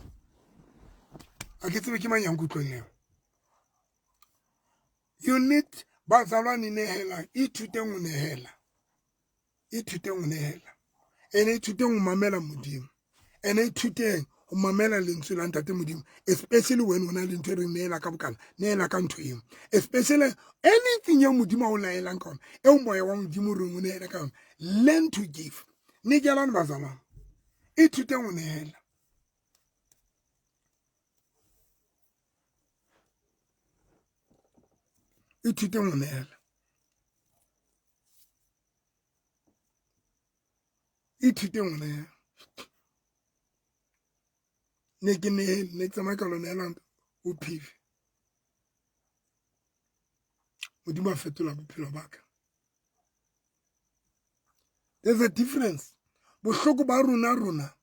A ke tsebe ke mang ya nkutlweng eo. You need bazalwane nehelang, ithuteng ho nehela, ithuteng ho nehela, ene ithuteng ho mamela Modimo, ene ithuteng ho mamela lentswe la ntate Modimo, especially when o na le ntho e reng nehela ka bokana, nehela ka ntho eo, especially anything eo Modimo a o laelang ka yona, eo moya wa Modimo o reng o nehela ka yona. Learn to give. Nekelane bazalwane, ithuteng ho nehela. Ithuteng ho nehela. Ithuteng ho nehela. Ne ke nehele, ne ke tsamaya ka lo nehela ho PV. Modimo a fetola bophelo ba ka. There's a difference. Bohloko ba rona rona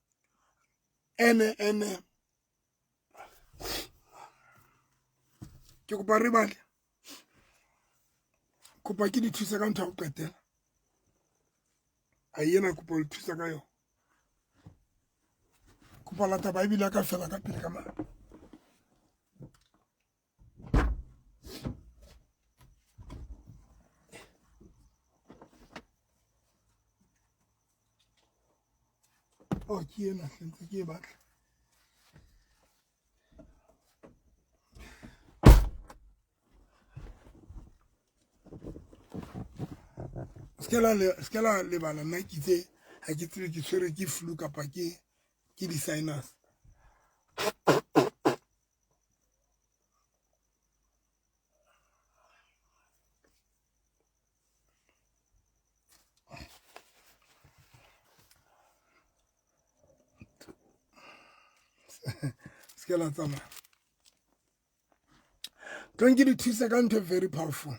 ene ene ke kopa re bale, kopa ke di thusa ka ntho ya ho qetela. A ena kopa ho thusa ka yona. Kopa lata Bible ya ka fela ka pele ka mane. Oh, ke ena hle ntse ke e batla. Se la lebala nna ke itse ha ke tsebe ke tshwerwe ke flu kapa ke di-sinus. Se ke la tsamaya. Tlong ke di thusa ka ntho very powerful.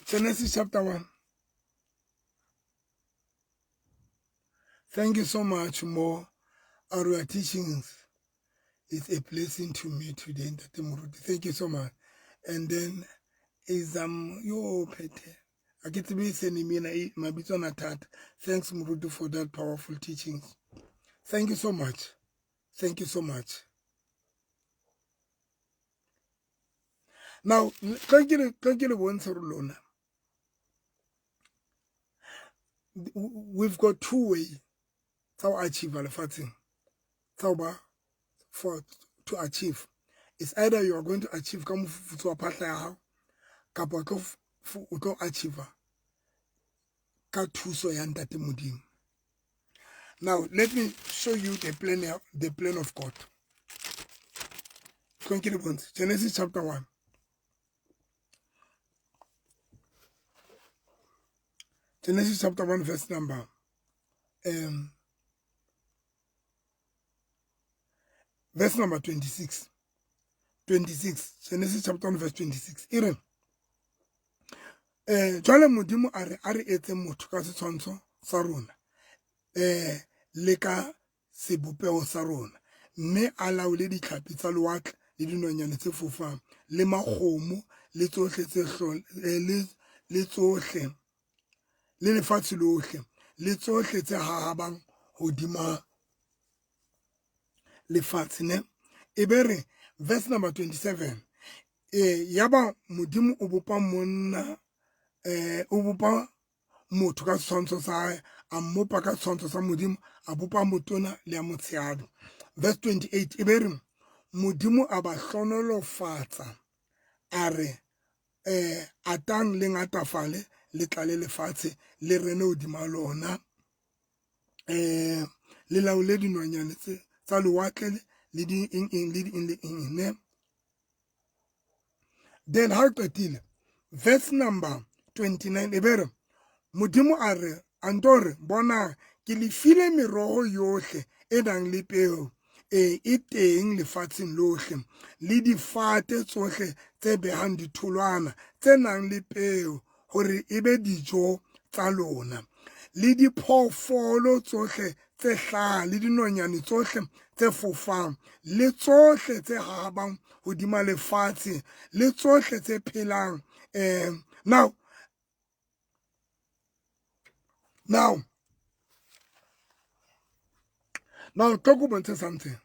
Genesis chapter 1. Thank you so much, Mo. Our teachings is a blessing to me today, Ntate Moruti. Thank you so much. And then Izam yo phethe. A ke tsebe surname ena e mabitso ana thata. Thanks Moruti for that powerful teachings. Thank you so much. Thank you so much. Now, tlo ke le bontshe gore lona we've got two way tsa ho achieve lefatsheng tsa ho ba for to achieve is either you are going to achieve ka mofufutso wa phahla ya hao kapa o tlo achieve ka thuso ya ntate Modimo. Now let me show you the plan of God. Tlo ke le bontshe Genesis chapter 1. Genesis chapter 1 verse number verse number 26. 26 Genesis chapter 1 verse 26 e re jwale Modimo a re a re etse motho ka setshwantsho sa rona le ka sebopeho sa rona mme a laole ditlhapi tsa lewatle le dinonyane tse fofang le makgomo le tsohle tse le tsohle le lefatshe lohle le tsohle tse hahabang hodima lefatshe ne. E be re verse number 27 yaba Modimo o bopa monna o bopa motho ka setshwantsho sa hae, a mmopa ka setshwantsho sa Modimo, a bopa motona le ya motshehadi. Verse 28 e be re Modimo a ba hlonolofatsa a re atang le ngatafale le tlale lefatshe le rene hodima lona, le laole dinonyane tse tsa lewatle le di eng eng le di eng le eng ne. Then ha qetile verse number 29 e be re Modimo a re a nto re bona ke le file meroho yohle e nang le peo e teng lefatsheng lohle le difate tsohle tse behang ditholwana tse nang le peo hore e be dijo tsa lona, le diphoofolo tsohle tse hlaha le dinonyane tsohle tse fofang le tsohle tse hahabang hodima lefatshe le tsohle tse phelang. Now tlo ko bontshe something.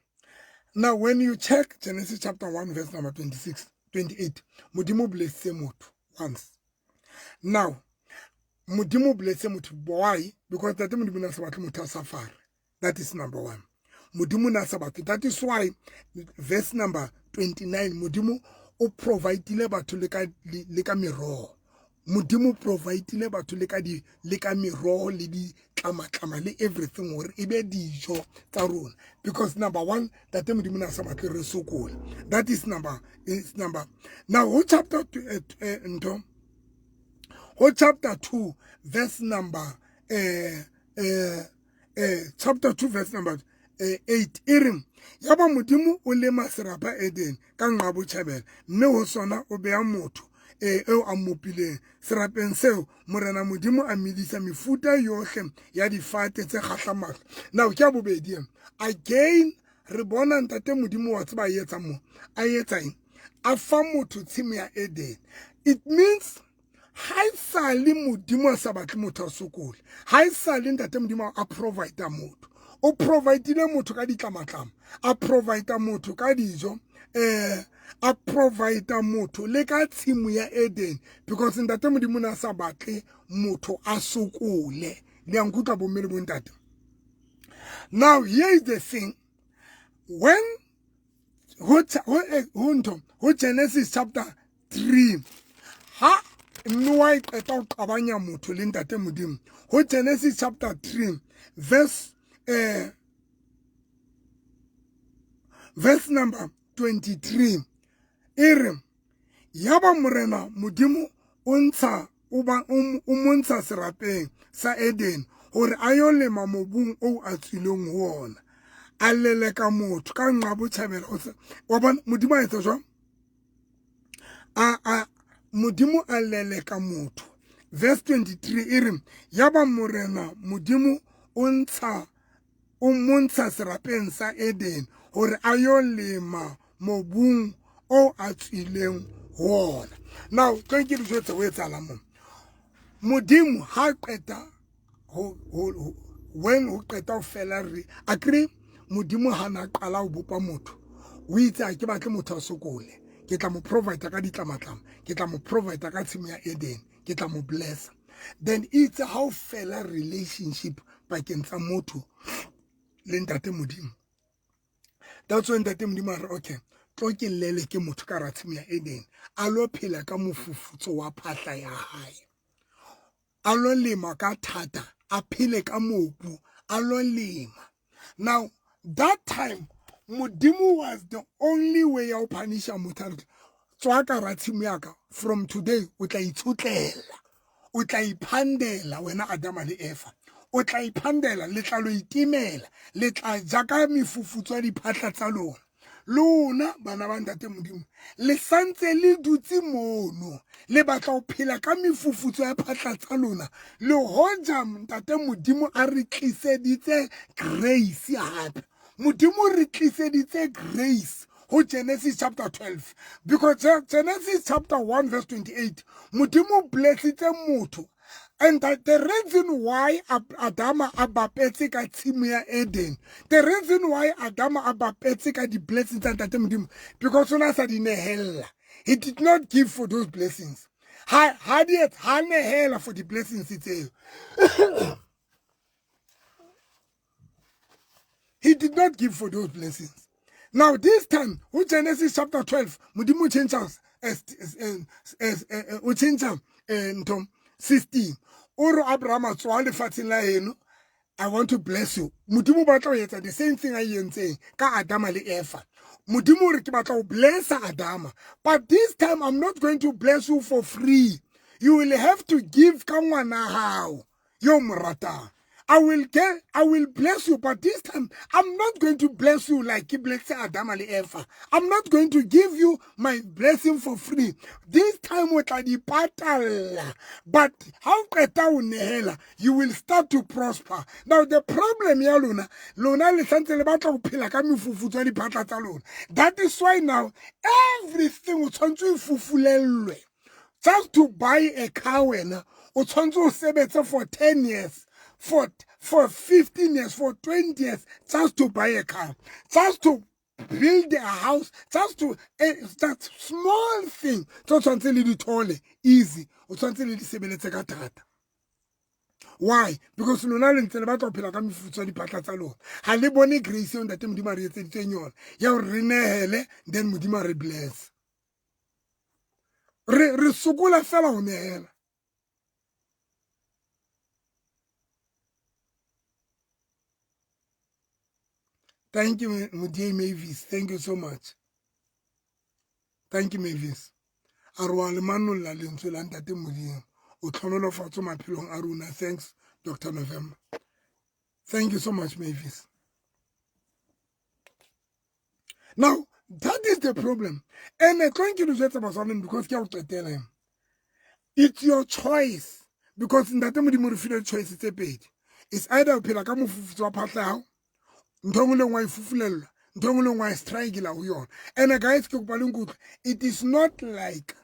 Now when you check Genesis chapter 1 verse number 26 28, Modimo blessed motho once. Now Modimo blessed motho why? Because that Modimo na sa batle motho a safari. That is number one. Modimo na sa batle. That is why verse number 29 Modimo o providile batho le ka meroho. Modimo providile batho le ka meroho le di tlamatlama le everything hore e be dijo tsa rona. Because number one, that Modimo na sa batle re sokole. That is number. Now ho chapter 2 ho chapter 2 verse number chapter 2 verse number 8 e re yaba Modimo o lema serapa Eden ka nqa botjhabela mme ho sona o beha motho eo a mmopileng. Serapeng seo Morena Modimo a medisa mefuta yohle ya difate tse kgahlang mahlo. Now ke ya bobedi again re bona ntate Modimo wa tseba etsa mo a etsa eng, a fa motho tshimo ya Eden. It means ha e sale Modimo a sa batle motho a sokole, ha e sale ntate Modimo a provide motho, o providile motho ka ditlamatlama, a provide motho ka dijo, a provide motho le ka tshimo ya Eden, because ntate Modimo na sa batle motho a sokole. Le a nkutlwa bomme le bontate? Now here is the thing, when ho Genesis chapter 3 ha Noah e qeta ho qabanya motho le ntate Modimo, ho Genesis chapter 3 verse verse number 23 e re yaba Morena Modimo o ntsha o montsha serapeng sa Eden hore a yo lema mobung o a tswileng ho ona, a leleka motho ka nqa botjhabela. Wa bona Modimo a etsa jwang? A Modimo a leleka motho. Verse 23 e re yaba Morena Modimo o ntsha O montsha serapeng sa Eden hore a yo lema mobung o a tswileng ho ona. Now tlo ke le jwetse ho etsahala mo. Modimo ha qeta ho when ho qeta ho fela re akre Modimo ha na qala ho bopa motho o itse a ke batle motho a sokole, ke tla mo provide ka ditlamatlama, ke tla mo provide ka tshimo ya Eden, ke tla mo blessa. Then itse ha o fela relationship pakeng tsa motho le ntate Modimo, that's when ntate Modimo a re okay, tlo ke llele ke motho ka ratshimo ya Eden, a lo phela ka mofufutso wa phahla ya hae, a lo lema ka thata, a phele ka mobu, a lo lema. Now that time Modimo was the only way ya ho punisha motho. A re tswa ka ra tshimo ya ka, from today o tla itshotlela, o tla iphandela wena Adama le Eva, o tla iphandela, le tla lo itimela, le tla ja ka mefufutso ya diphatla tsa lona. Lona bana ba ntate Modimo le santse le dutse mono, le batla ho phela ka mefufutso ya phatla tsa lona, le hoja ntate Modimo a re tliseditse grace. Hape Modimo re tliseditse grace ho Genesis chapter 12, because Genesis chapter 1 verse 28 Modimo blessitse motho. And that the reason why Adama a bapetse ka tshimo ya Eden, the reason why Adama a bapetse ka di-blessings tsa ntate Modimo, because o ne a sa di nehella. He did not give for those blessings. Ha di ha nehela for the blessings tseo. He did not give for those blessings. Now this time, ho Genesis chapter 12, Modimo change o change ntho system. O re Abraham tswa lefatsheng la heno, I want to bless you. Modimo batla ho etsa the same thing a entseng ka Adama le Eva. Modimo re ke batla ho bless Adama, but this time I'm not going to bless you for free. You will have to give ka ngwana hao yo mo ratang. I will bless you, but this time I'm not going to bless you like ke bless Adama le Eva. I'm not going to give you my blessing for free. This time o tla di patalla, but ha o qeta ho nehela, you will start to prosper. Now the problem ya lona, lona le santse le batla ho phela ka mefufutso ya diphatla tsa lona. That is why now everything o tshwanetse o fufulellwe. Just to buy a car wena o tshwanetse o sebetse for 10 years, for 15 years, for 20 years, just to buy a car, just to build a house, just to that small thing tse o tshwanetse le di thole easy, o tshwanetse le di sebeletse ka thata. Why? Because lona le ntse le batla ho phela ka mefutso ya diphatla tsa lona. Ha le bone grace eo ntate Modimo a re etseditseng yona ya hore re nehele, then Modimo a re bless. Re sokola fela ho nehela. Thank you, Modie Mavis. Thank you so much. Thank you, Mavis. A re wa le manolla lentswe la ntate Modimo. O tlhonolofatso maphelong a rona. Thanks, Dr. November. Thank you so much, Mavis. Now, that is the problem. And tlo ke le jwetsa batswaneng, because ke a go qetela. It's your choice. Because ntate Modimo re file choice tse pedi. It's either o phela ka mofufutso wa phatla ya hao, ntho e nngwe le nngwe wa e fufulellwa, ntho e nngwe le nngwe wa e strike ho yona. And guys, ke kopa le nkutlwe, it is not like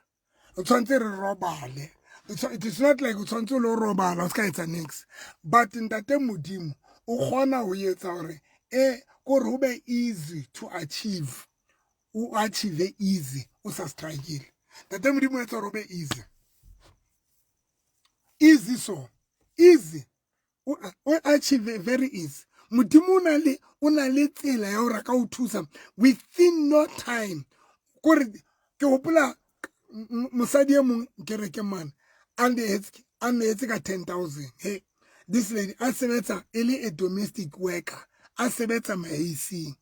o tshwanetse re robale. It is not like o tshwanetse o lo robala o ska etsa niks. But ntate Modimo o kgona ho etsa hore kore ho be easy to achieve. O achieve easy, o sa strike. Ntate Modimo o etsa hore ho be easy. Easy so. Easy. O achieve very easy. Modimo o na le tsela ya hore a ka o thusa within no time. Kore ke hopola mosadi e mong kerekeng mane a nehetse ka 10,000. Hey, this lady a sebetsa e le a domestic worker, a sebetsa maheising.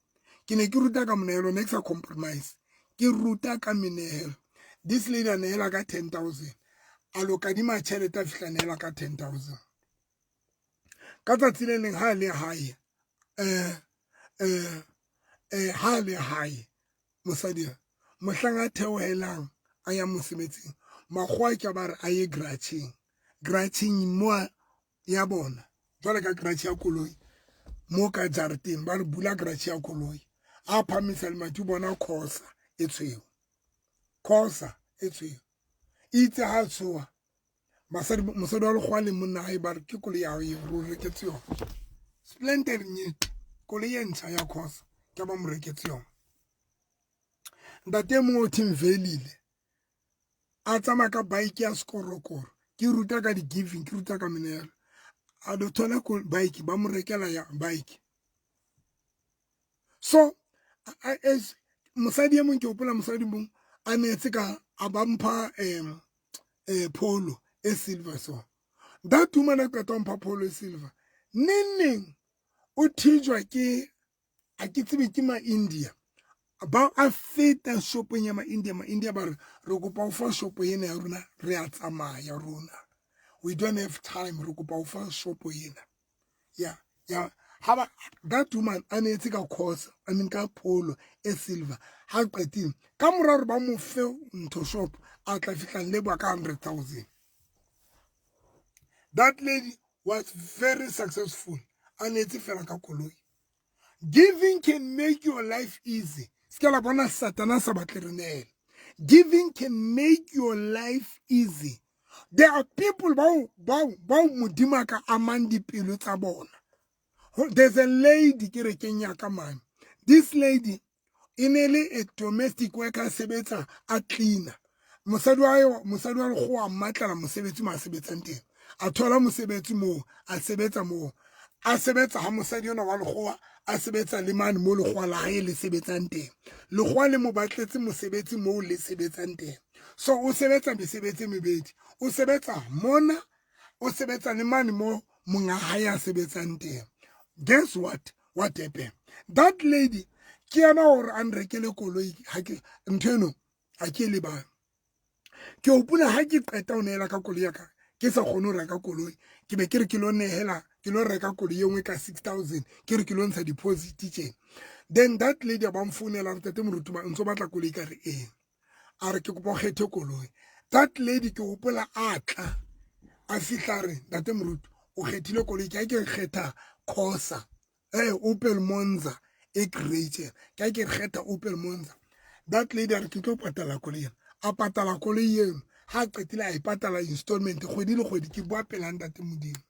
Ke ne ke ruta ka monehelo, ne ke sa compromise. Ke ruta ka menehelo. This lady a nehela ka 10,000. A lo kadima tjhelete a fihla nehela ka 10,000. Ka tsatsi le leng ha le hae, ha le hae mosadi mohlang a theohelang a ya mosebetsing, makgowa ke ba re a ye garageng. Garageng mo ya bona jwale ka garage ya koloi, Mo ka jareteng ba re bula garage ya koloi. A phamisa lemati o bona Corsa e tshweu. Corsa e tshweu. Itse ha tshoha basadi mosadi wa lekgowa le monna hae ba re ke koloi ya hao eo re o reketse yona. Splendid nnete koloi e ntjha ya Corsa ke ba mo reketse yona. Ntate e mong o theng Velile a tsamaya ka bike ya sekorokoro ke ruta ka di-giving ke ruta ka menehelo a do thola bike ba mo rekela ya bike so as mosadi e mong ke hopola mosadi mong a neetse ka a ba mpha um polo e silver so that woman a qeta ho mpha polo e silver neng neng o thijwa ke a ke tsebe ke ma-india ba a feta shopong ya ma-india ma-india ba re re kopa ho fa shopo ena ya rona re a tsamaya rona we don't have time re kopa ho fa shopo ena ya ya ha ba that woman a neetse ka course I mean ka polo e silver ha qetile ka mora hore ba mo fe ntho shop a tla fihla leboha ka 100,000 that lady was very successful a neetse fela ka koloi giving can make your life easy se ke la bona satana sa batle re neela giving can make your life easy there are people bao bao bao modimo a ka amang dipelo tsa bona there's a lady kerekeng ya ka mane this lady e ne le a domestic worker a sebetsa a cleaner mosadi wa hae mosadi wa lekgowa a mmatlela mosebetsi mo a sebetsang teng a thola mosebetsi moo a sebetsa moo a sebetsa ha mosadi ona wa lekgowa a sebetsa le mane mo lekgowa la hae le sebetsang teng lekgowa le mo batletse mosebetsi moo le sebetsang teng so o sebetsa mesebetsi e mebedi o sebetsa mona o sebetsa le mane mo monga hae a sebetsang teng guess what what happened that lady ke yena gore a nrekele koloi ha ke ntho eno ha ke e lebale ke hopola ha ke qeta ho nehela ka koloi ya ka ke sa kgone ho reka koloi ke be ke re ke lo nehela ke lo reka koloi e nngwe ka 6000 ke re ke lo ntsha deposit tjena then that lady a ba mfounela re tate moruti ba ntso batla koloi ka re ee a re ke kopa o kgethe koloi that lady ke hopola a tla a fihla re ntate moruti o kgethile koloi ke a ke kgetha Corsa eh Opel Monza e grey tjena ke a ke kgetha Opel Monza that lady a re ke tlo patala koloi ena a patala koloi eno ha qetile a e patala installment kgwedi le kgwedi ke bua pela ntate modimo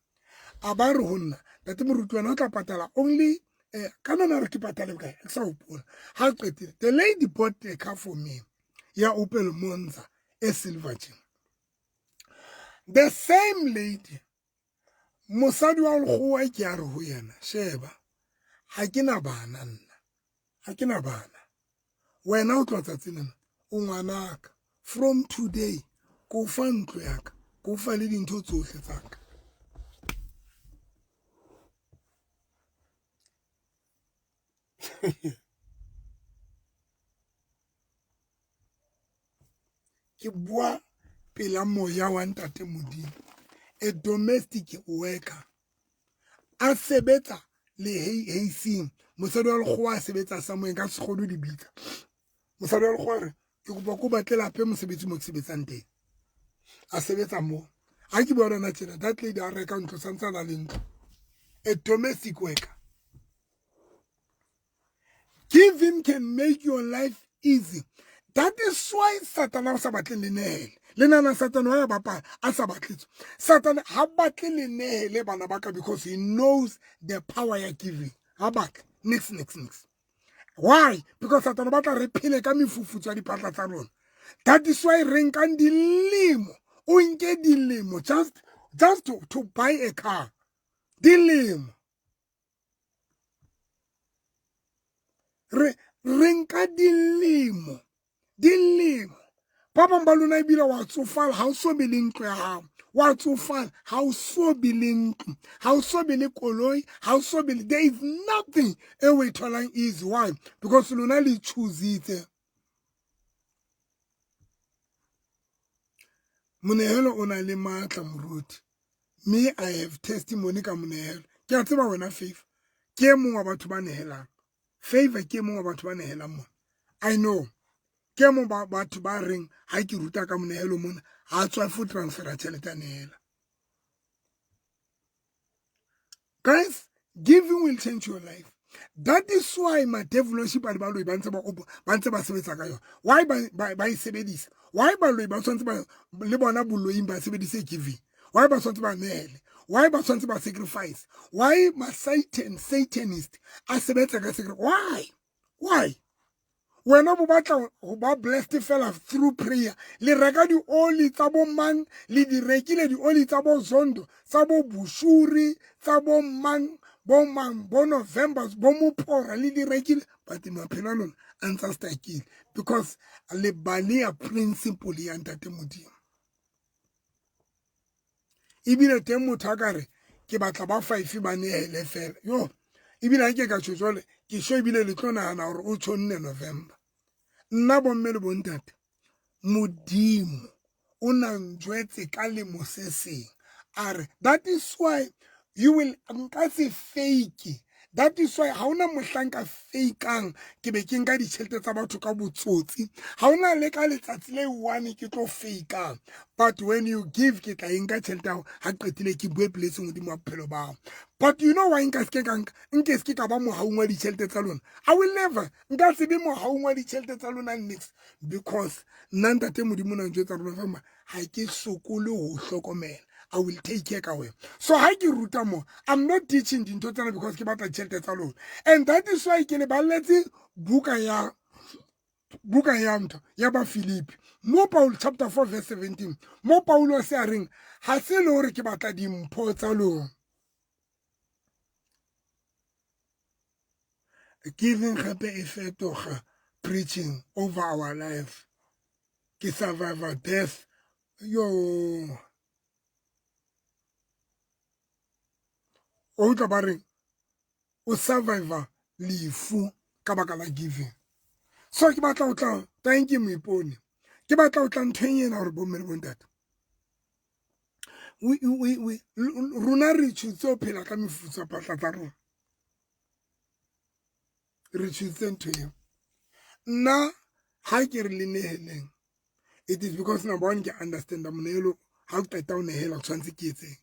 a ba re ho nna ntate moruti wena o tla patala only eh, ka nana re ke patale bokae ke sa hopola ha qetile the lady bought a car for me ya Opel Monza e silver tjena the same lady mosadi wa lekgowa ke a re ho yena sheba ha ke na bana nna ha ke na bana wena o tloha tsatsi lena o ngwanaka from today ko fa ntlo ya ka ko fa le dintho tsohle tsa ka ke bua pela moya wa ntate modimo a domestic worker a sebetsa le heising mosadi wa lekgowa a sebetsa samoeng ka sekgodo di bitsa mosadi wa lekgowa re ke kopa ko batle lape mosebetsi mo ke sebetsang teng a sebetsa moo ha ke bua lona tjena that lady a reka ntlo santse a na le ntlo a domestic worker Giving can make your life easy. That is why Satan a sa batle le nehele. Le nana Satan wa bapala a sa batle. Satan ha batle le nehele bana ba ka because he knows the power ya giving. Ha batle. Nix nix nix. Why? Because Satan o batla re phele ka mefufutso ya diphatla tsa rona. That is why re nkang dilemo. O nke dilemo just to buy a car. Dilemo. Re re nka dilemo dilemo ba bang ba lona ebile wa tsofala ha o so be le ntlo ya hao wa tsofala ha o so be le ntlo ha o so be le koloi ha o so be le there is nothing e o e tholang easy why because lona le choositse monehelo o na le matla moruti me i have testimony ka monehelo ke a tseba wena favor ke e mong wa batho ba nehelang favor ke e mong wa batho ba nehelang mona i know ke e mong ba batho ba reng ha ke ruta ka monehelo mona ha tswa fo transfera tjhelete a nehela guys. Giving will change your life. That is why my devilship le baloi ba ntse ba ba ntse ba sebetsa ka yona. Why ba e sebedisa? Why baloi ba tshwanetse ba le bona boloing ba sebedise giving? Why ba tshwanetse ba neele? Why ba tshwanetse ba sacrifice? Why ma Satan Satanist a sebetsa ka sacrifice? Why? Why? Wena bo batla ho ba blessed fela through prayer. Le reka di-oli tsa bo mang, le di rekile di-oli tsa bo Zondo, tsa bo Bushuri, tsa bo mang, bo mang, bo November, bo Mopora, le di rekile, but maphelo a lona a ntsa stakile because le baleya principle ya Ntate Modimo. Ebile teng motho a ka re ke batla ba five ba nehele fela, yo ebile ha ke ka tjho jwale ke sho ebile le tlo nahana hore o tjhonne November. Nna bomme le bontate, Modimo o na njwetse ka lemo se seng a re that is why you will nka se fake. That is why ha ona mohlanka fakeang ke be ke nka ditjhelete tsa batho ka botsotsi. Ha ona le ka letsatsi le one ke tlo fakeang, but when you give ke tla e nka tjhelete ya hao ha qetile ke bue blessing hodimo wa bophelo ba hao. But you know why nka se ke ka nka, nke se ke ka ba mohaung wa ditjhelete tsa lona? I will never, nka se be mohaung wa ditjhelete tsa lona nix, because nna Ntate Modimo na njwetsa rona fama ha ke sokole ho hlokomela. I will take care ka wena. So ha ke ruta mo, I'm not teaching dintho tsena because ke batla ditjhelete tsa lona. And that is why ke le balletse buka ya ntho ya ba Philippi. Mo Paul chapter 4 verse 17. Mo Paulo se a reng ha se le hore ke batla dimpho tsa lona. Giving gape e fetoga preaching over our life. Ke survivor death. Yo. O utlwa ba reng o survivor lefu ka baka la giving. So ke batla ho tla, thank you Moipone. Ke batla ho tla nthong ena hore bomme le bontate. We rona re choose ho phela ka mefutso ya phahla tsa rona. Re choose ntho eo. Nna ha ke re le neheleng, it is because number one ke understand monehelo ha o qeta ho nehela o tshwanetse ke etseng.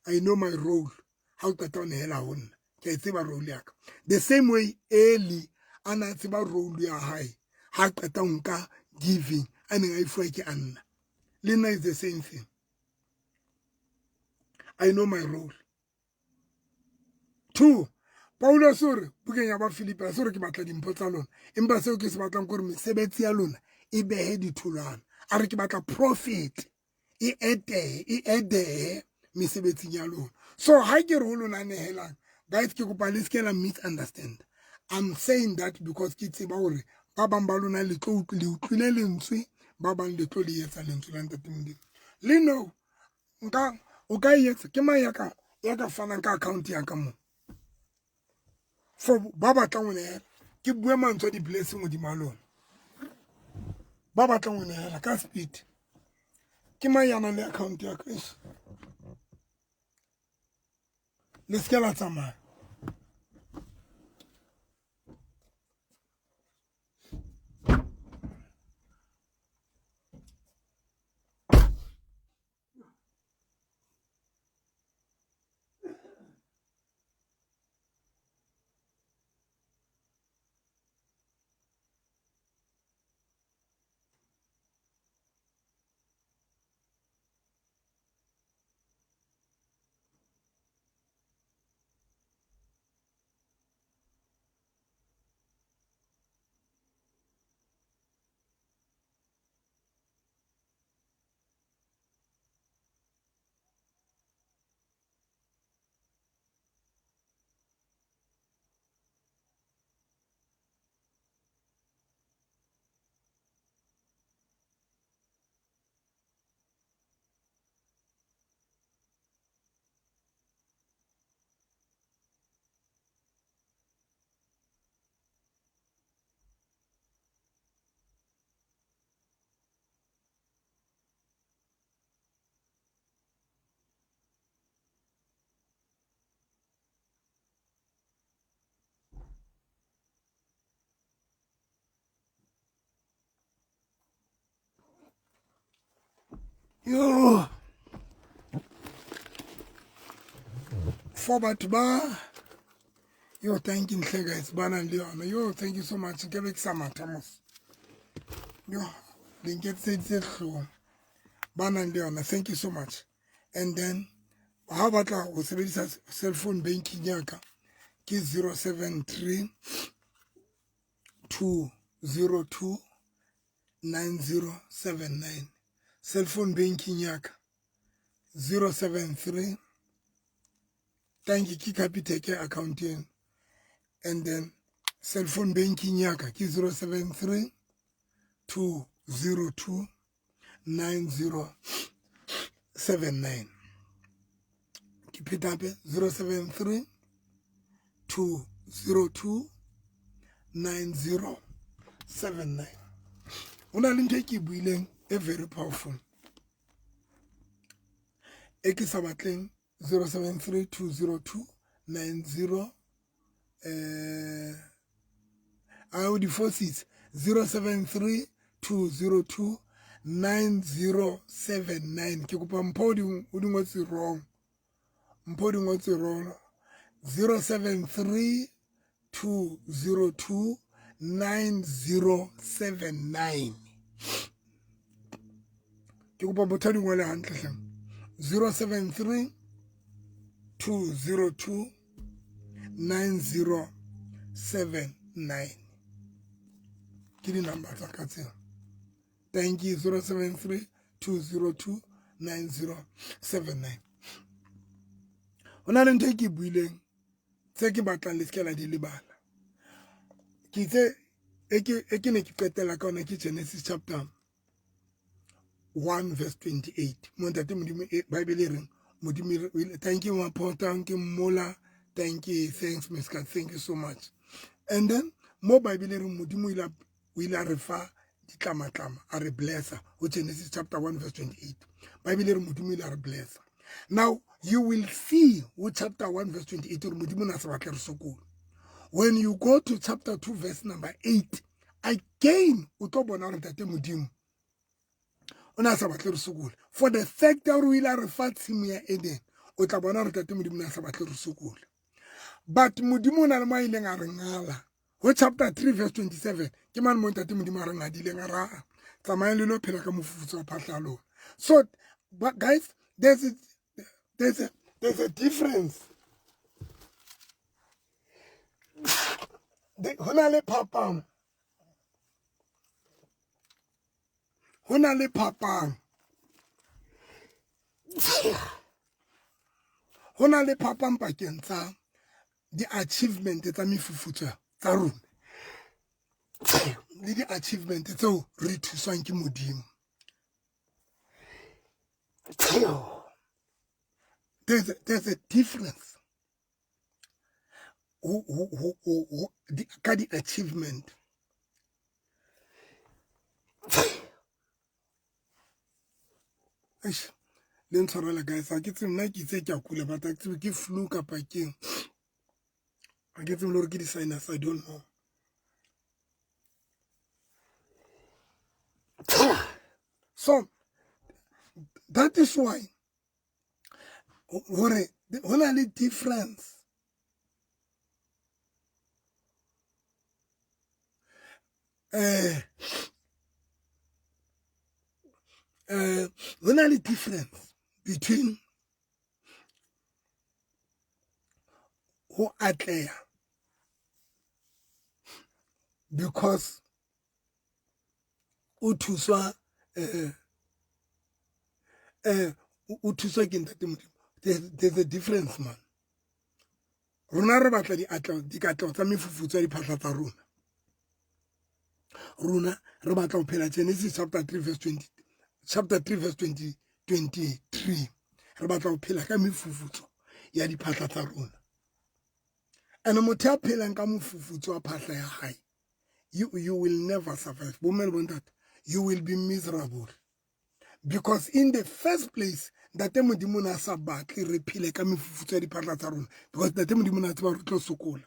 I know my role. Ha o qeta ho nehela ho nna, ke a tseba role ya ka. The same way Eli a na tseba role ya hae ha qeta ho nka giving a neng a e fuwa ke Anna. Le nna is the same thing. I know my role. 2, Paulus o re bukeng ya ba Philippi, se re ke batla dimpho tsa lona, empa seo ke se batlang ke hore mesebetsi ya lona e behe ditholwana. A re ke batla profit e etehe, e edehe mesebetsing ya lona. So ha ke re ho lona nehelang, guys, ke kopa le se ke la misunderstand. I'm saying that because ke tseba hore ba bang ba lona le tlo le utlwile lentswe, ba bang le tlo le etsa lentswe la Ntate Modimo. Le no nka o ka etsa ke mang ya ka fanang ka account ya ka mo for ba batlang ho nehela. Ke bue mantswe a di-blessing hodima lona. Ba batlang ho nehela ka speed. Ke mang ya nang le account ya ka? Le se ke la tsamaya. Yo, for batho ba Yo, thank you nhle guys ba nang le yona. Yo, thank you so much. Ke be ke sa matha mos. Yo, le nketseditse hlong. Ba nang le yona, thank you so much. And then ha o batla ho sebedisa cell phone banking ya ka ke 073 202 9079. Cell phone banking ya ka 073. Thank you, ke Capitec account eno. And then cell phone banking ya ka ke 073 202 9079. Ke pheta hape, 073 202 9079. Ho na le ntho e ke e buileng e very powerful e ke sa batleng. 073 202 90 a o di fositse, 073 202 9079. Ke kopa Mpho o di ngotse wrong. Mpho o di ngotse wrong. 073 202 9079. Ke kopa motho a di ngole hantle hle. 073 202 9079 ke di-number tsa ka tseo. Thank you. 073 202 9079. Ho na le ntho e ke buileng tse ke batlang le se ke la di lebala. Ke itse e ke ne ke qetela ka yona ke Genesis chapter 1 verse 28. Mo ntate Modimo Bible e reng Modimo, thank you Mapho, thank you Mola, thank you, thanks Miss, thank you so much. And then mo Bible e reng Modimo o ile a re fa ditlamatlama, a re blessa. Ho Genesis chapter 1 verse 28, Bible e re Modimo ile a re blessa. Now you will see ho chapter 1 verse 28 hore Modimo na sa batle re sokole. When you go to chapter 2 verse number 8 again, o tlo bona hore ntate Modimo o ne a sa batle re sokole. For the fact ya hore o ile a re fa tshimo ya Eden, o tla bona hore ntate Modimo ne a sa batle re sokole. But Modimo o na le mo a ileng a re ngala ho chapter 3 verse 27. Ke mane mo ntate Modimo a re ngadileng, a ra tsamayang le lo phela ka mofufutso wa phahla ya lona. So but guys, there's a difference. Ho na le phapang, ho na le phapang, ho na le phapang pakeng tsa di-achievement tsa mefufutso tsa rona le di-achievement tseo re thuswang ke Modimo. There's a difference ka di-achievement. Eish, le ntshwarela guys, ha ke tsebe nna, ke itse ke a kula, but ha ke tsebe ke flu kapa keng, ha ke tsebe le hore ke di-sinus, I don't know. So that is why hore ho na le difference ho na le difference between ho atleha because o thuswa o thuswa ke ntate Modimo. There's a difference, man. Rona re batla dikatleho tsa mefufutso ya diphahla tsa rona. Rona re batla ho phela Genesis chapter 3 verse 20, chapter 3 verse 20 23. Re batla ho phela ka mefufutso ya diphahla tsa rona. And motho ya phelang ka mofufutso wa phahla ya hae, you will never survive. Bomme le bontate, you will be miserable, because in the first place ntate Modimo na sa batle re phele ka mefufutso ya diphahla tsa rona, because ntate Modimo na tseba re tlo sokola.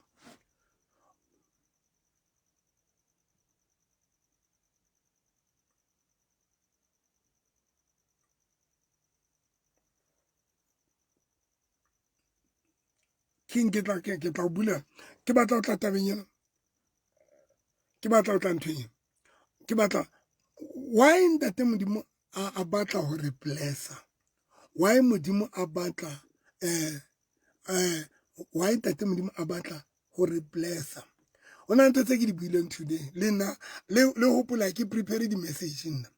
King, ke tla ke tla o bulela. Ke batla ho tla tabeng ena. Ke batla ho tla nthong ena. Ke batla why ntate Modimo a batla ho re blessa? Why Modimo a batla why ntate Modimo a batla ho re blessa? Ho na ntho tse ke di buileng today le nna le hopola ke prepare di-message nna.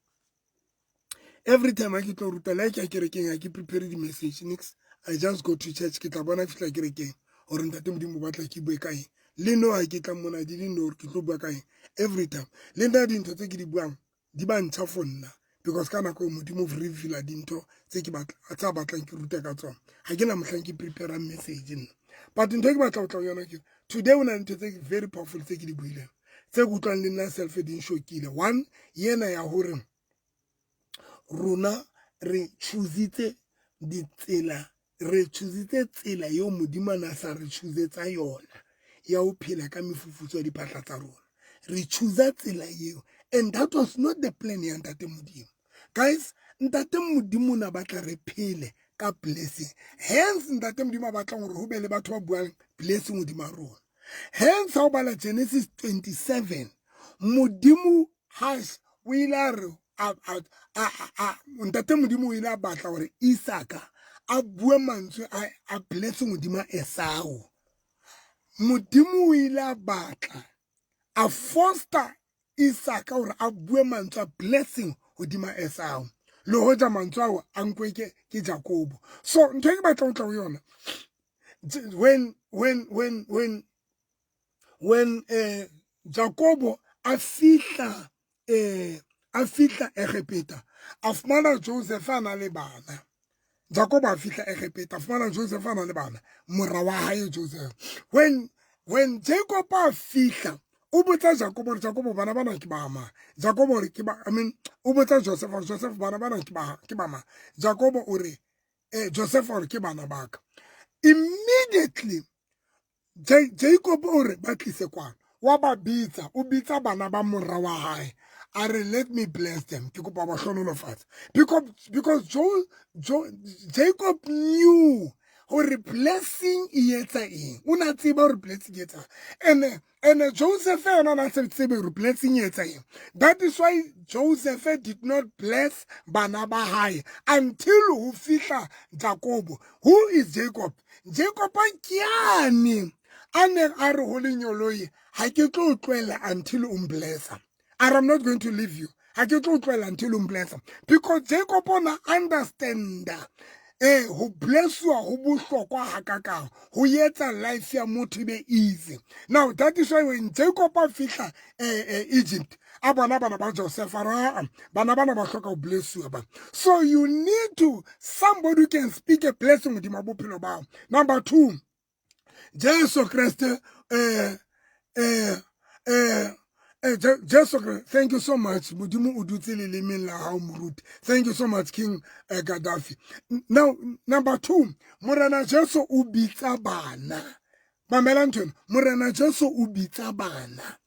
Every time ha ke tlo ruta le ha ke ya kerekeng ha ke prepare di-message nix. I just go to church, ke tla bona fihla kerekeng hore ntate Modimo o batla ke bue ka eng. Le no ha ke tla mona di didn't know hore ke tlo bua ka eng. Every time le nna dintho tse ke di buang di ba ntšha for nna because ka nako eo Modimo o reveal-a dintho tse ke batla tse a batlang ke rute ka tsona. Ha ke na mohlang ke prepare-ang message nna. But ntho e ke batla ho tla ho yona ke today o na le ntho tse very powerful tse ke di buileng tse ke utlwang le nna self di nshokile. One yena ya hore rona re choositse ditsela re choositse tsela eo Modimo a na sa re choosetsa yona ya ho phela ka mefufutso ya diphatla tsa rona. Re choosa tsela eo and that was not the plan ya ntate Modimo. Guys, ntate Modimo na batla re phele ka blessing. Hence ntate Modimo a batlang hore ho be le batho ba buang blessing hodima rona. Hence ha o bala Genesis 27, Modimo has o ile a re ntate Modimo o ile a batla hore Isaka a bue mantswe a blessing hodima Esau. Modimo o ile a batla a foster Isaka hore a bue mantswe a blessing hodima Esau. Le hoja mantswe ao a nkwe ke Jakobo. So ntho e ke batlang ho tla ho yona when Jakobo a fihla a fihla Egepeta a fumana Joseph a na le bana. Jakobo a fihla Egepeta a fumana Joseph a na le bana, mora wa hae Joseph. When Jacob a fihla o botsa Jakobo hore Jakobo bana bana ke ba mang. Jakobo hore ke ba I mean o botsa Joseph hore Joseph bana bana ke ba mang. Jakobo o re Joseph hore ke bana ba ka. Immediately Jacob o re ba tlise kwano. Wa ba bitsa, o bitsa bana ba mora wa hae. A re let me bless them. Ke kopa ba hlonolofatsa. Because Jacob knew hore blessing e etsa eng. O na tseba hore blessing e etsa. And Joseph yena na se tsebe hore blessing e etsa eng. That is why Joseph did not bless bana ba hae until ho fihla Jakobo. Who is Jacob? Jacob ke yane a neng a re ho lenyoloi ha ke tlo tlohela until o mblessa. I'm not going to leave you. Ha ke tlo tlohela until o mblessa. Because Jacob ona understand ho blesswa ho bohlokwa hakakang ho etsa life ya motho e be easy. Now that is why when Jacob a fihla Egypt a bona bana ba Joseph a re bana bana ba hloka ho blessiwa ba. So you need to somebody who can speak a blessing hodima bophelo ba. Number 2, Jesu Kreste Jesu Kreste, thank you so much. Modimo o dutse lelemeng la hao moruti. Thank you so much King Gaddafi. Now number 2, Morena Jesu o bitsa bana. Mamela ntho ena. Morena Jesu o bitsa bana.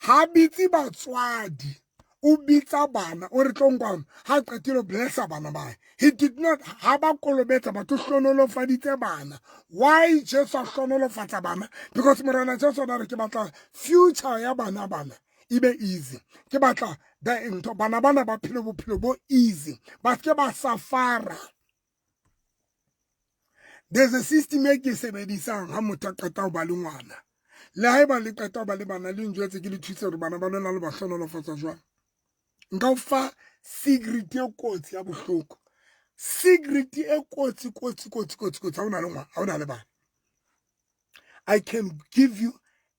Ha bitse batswadi, o bitsa bana. O re tlong kwano ha qetile blessa bana ba. He did not ha ba kolobetsa batho hlonolofaditse bana. Why Jesu a hlonolofatsa bana? Because Morena Jesu o re ke batla future ya bana bana e be easy. Ke batla ntho bana bana ba phele bophelo bo easy. Ba ke ba safara. There's a system e ke sebedisang ha motho a qeta ho ba le ngwana. Le haeba le qeta ho ba le bana le njwetse ke le thuse hore bana ba lona le ba hlonolofatsa jwang. Nka o fa secret e kotsi ya bohloko. Secret e kotsi kotsi kotsi kotsi kotsi ha o na le ngwana, ha o na le bana. I can give you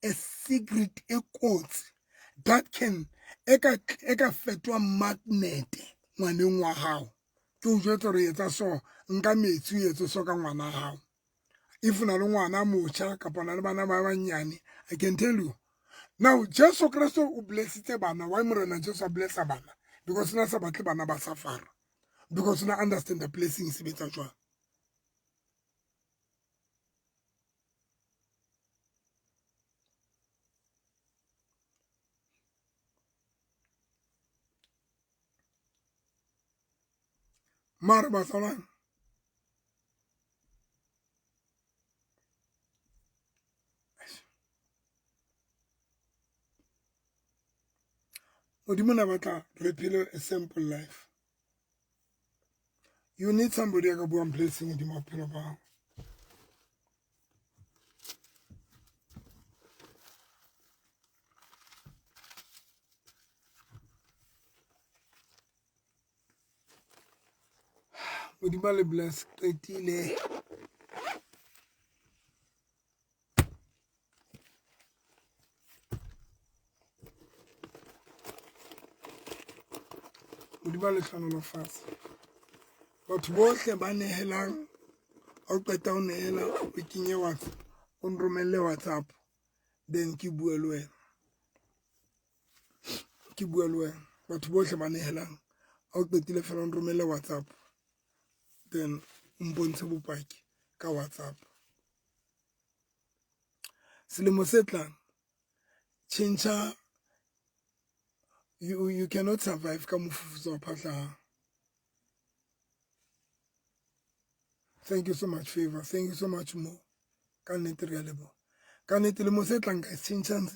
a secret e kotsi that can e ka fetoha magnet ngwaneng wa hao. Ke o jwetsa hore etsa so, nka metsi o etse so ka ngwana hao. If o na le ngwana motjha kapa na le bana ba banyane, I can tell you. Now Jesu Kreste o blessitse bana. Why Morena Jesu a blessa bana? Because na sa batle bana ba safara. Because na understand the blessing e sebetsa jwang. Mara bazalwane, Modimo na batla re phele a simple life. You need somebody ya ka buang blessing hodima bophelo ba hao. Modimo a le bless qetile. Modimo a le hlohonolofatse. Batho bohle ba nehelang ha o qeta ho nehela o kenye WhatsApp, o nromelle WhatsApp then ke bue le wena. Ke bue le wena. Batho bohle ba nehelang ha o qetile fela o nromelle WhatsApp then o mpontshe bopaki ka WhatsApp. Selemo se tlang tjhentjha you cannot survive ka mofufutso wa phahla hao. Thank you so much Favor. Thank you so much Mo. Ka nnete re a leboha. Ka nnete lemo se tlang guys tjhentjhang.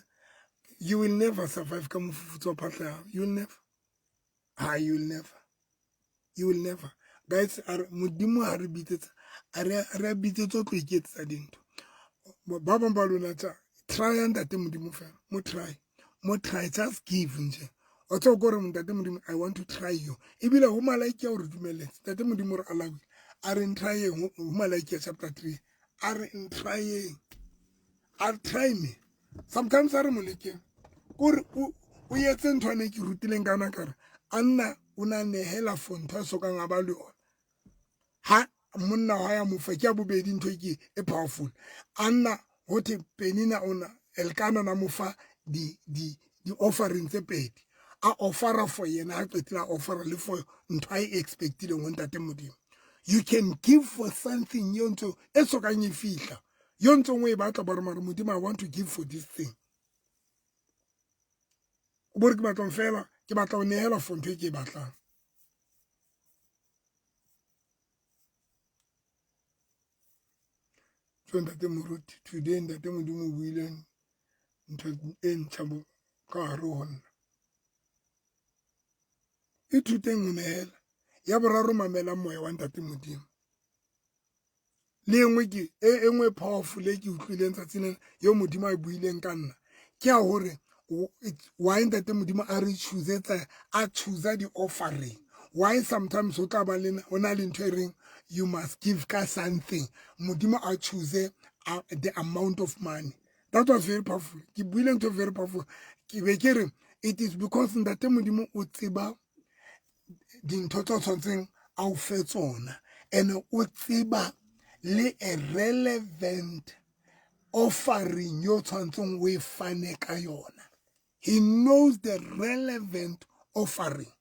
You will never survive ka mofufutso wa phahla hao. You will never. Ha you will never. You will never. Guys, Modimo ha re bitsetsa a re a bitsetsa o tlo iketsetsa dintho. Ba bang ba lona tsa try ntate Modimo fela. Mo try. Mo try just give nje. O tswa ko re ntate Modimo I want to try you. Ebile ho malaika o re dumelletse. Ntate Modimo re allow. A re ntryeng ho Malaika chapter 3. A re ntryeng. A try me. Sometimes a re mo lekeng. Kore o etse ntho ane ke rutileng ka yona kare Anna o na nehela for ntho a sokang a ba le yona. Ha monna wa ya mofa ke ya bobedi ntho e ke e powerful. Anna ho thwe Penina o na Elkana na mofa di di di offering tse pedi. A offera for yena ha qetile a offera le for ntho a e expectileng ho ntate Modimo. You can give for something yo ntho e sokang e fihla. Yo ntsong o e batla ba re mare Modimo I want to give for this thing. O bore ke batla fela ke batla ho nehela for ntho e ke e batlang. So ntate Moruti today ntate Modimo o buile ntho e ntjha ka hare ho nna. Ithuteng ho nehela. Ya boraro mamelang moya wa ntate Modimo. Le engwe ke e engwe powerful e ke utlwileng tsatsi lena yo Modimo a e buileng ka nna ke ya hore why ntate Modimo a re choosetsa a choosa di-offering. Why sometimes ho tla ba le ho na le ntho e reng you must give ka something. Modimo a choose the amount of money. That was very powerful. Ke buile ntho very powerful. Ke be ke re it is because ntate Modimo o tseba dintho tse tshwantseng a o fe tsona and o tseba le a relevant offering yo tshwantseng o e fane ka yona. He knows the relevant offering.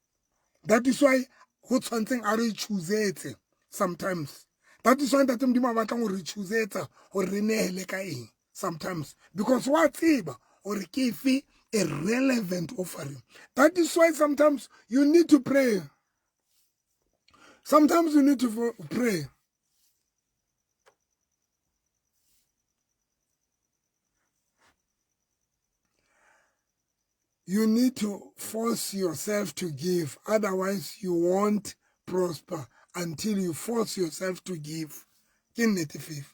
That is why ho tshwantseng a re choosetse sometimes. That is why ntate Modimo a batlang ho re choosetsa hore re nehele ka eng sometimes because wa tseba hore ke efe a relevant offering. That is why sometimes you need to pray. Sometimes you need to pray. You need to force yourself to give, otherwise you won't prosper until you force yourself to give. Ke nnete fefo.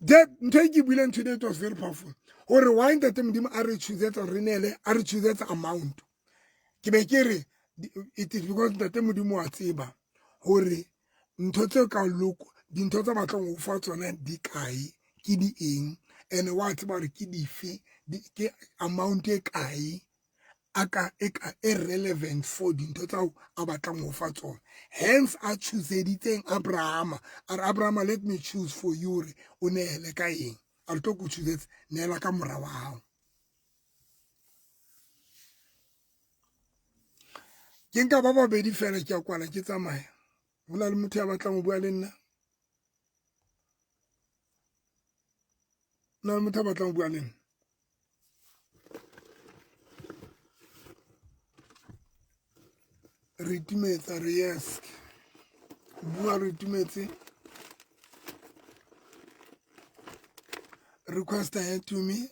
That ntho e ke buileng today it was very powerful. Hore why ntate Modimo a re choosetsa re neele, a re choosetsa amount. Ke be ke re it is because ntate Modimo wa tseba hore ntho tse ka loko dintho tsa batlang ho fa tsona di kae ke di eng and wa tseba hore ke dife ke amount e kae a ka e ka e relevant for dintho tsao a batlang ho fa tsona. Hence a chooseditseng Abrahama a re Abrahama let me choose for you hore o nehele ka eng. A re tlo ko choosetse nehela ka mora wa hao. Ke nka ba babedi fela ke a kwala ke tsamaya. Ho na le motho ya batlang ho bua le nna? Na le motho a batlang ho bua le nna? Re itumetsa re yes. Bua re itumetse. Request ahead to me.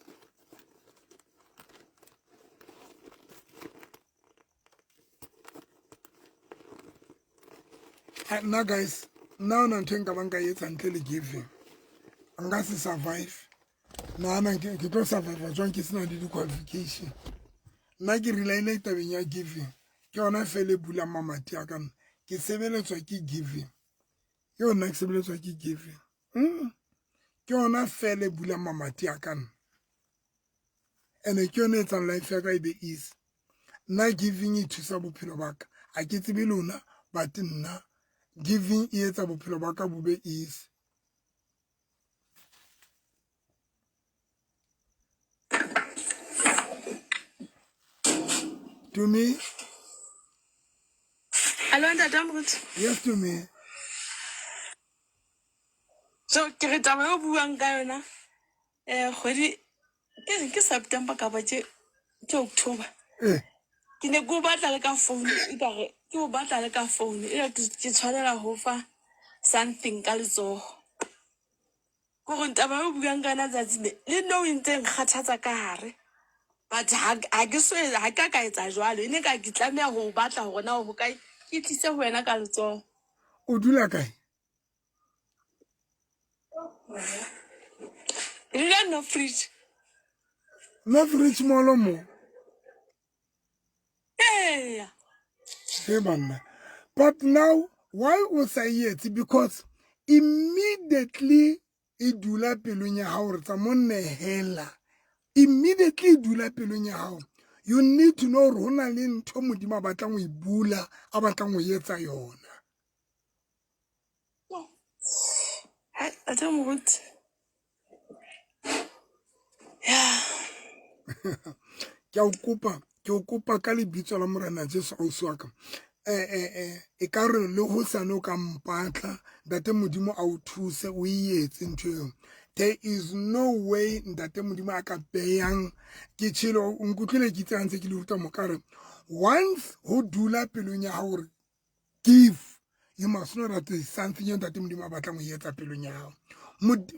Nna guys, nna ona ntho e nka bang ka etsa ntle le giving, nka se survive. Nahana ke tlo survive jwang ke sena le di-qualification? Nna ke relaile tabeng ya giving, ke yona fela e bulang mamati a ka. Nna ke sebeletswa ke giving, ke yona ke sebeletswa ke giving. Ke yona fela e bulang mamati a ka nna, ene ke yona e etsang life ya ka e be easy. Nna giving e thusa bophelo ba ka. Ha ke tsebe lona, but nna giving e etsa bophelo ba ka bo be easy. To me. Hello, Ntate Moruti. Yes, to me. So ke re taba e o buang ka yona kgwedi ke September kapa ke October. Ke ne ke o batla le ka phone, ekare ke o batla le ka phone, e ke tshwanela ho fa something ka letsoho. Kore taba e o buang ka yona tsatsi le le nna o entse nkgathatsa ka hare. But ha ke so ha ka ka etsa jwalo, e ne ka ke tlameha ho o batla hore na o hokae, ke tlise ho wena ka letsoho. O dula kae? Ke dula Northridge. Northridge Mall mo? Eya. Hey banna. But now why o sa e etse? Because immediately e dula pelong ya hao re tsa mo nehela. Immediately e dula pelong ya hao. You need to know hore ho na le ntho Modimo a batlang ho e bula, a batlang ho etsa yona. Hai, Ntate Moruti. Ya. Ke a o kopa, ke o kopa ka lebitso la Morena Jesu ausi wa ka. E ka re le hosane o ka mpatla, Ntate Modimo a o thuse o e etse ntho eo. There is no way Ntate Modimo a ka beyang ke tshelo, o nkutlwile ke itse ha ntse ke le ruta mo ka re once ho dula pelong ya hao hore give, you must know that there is something eo Ntate Modimo a batlang ho e etsa pelong ya hao,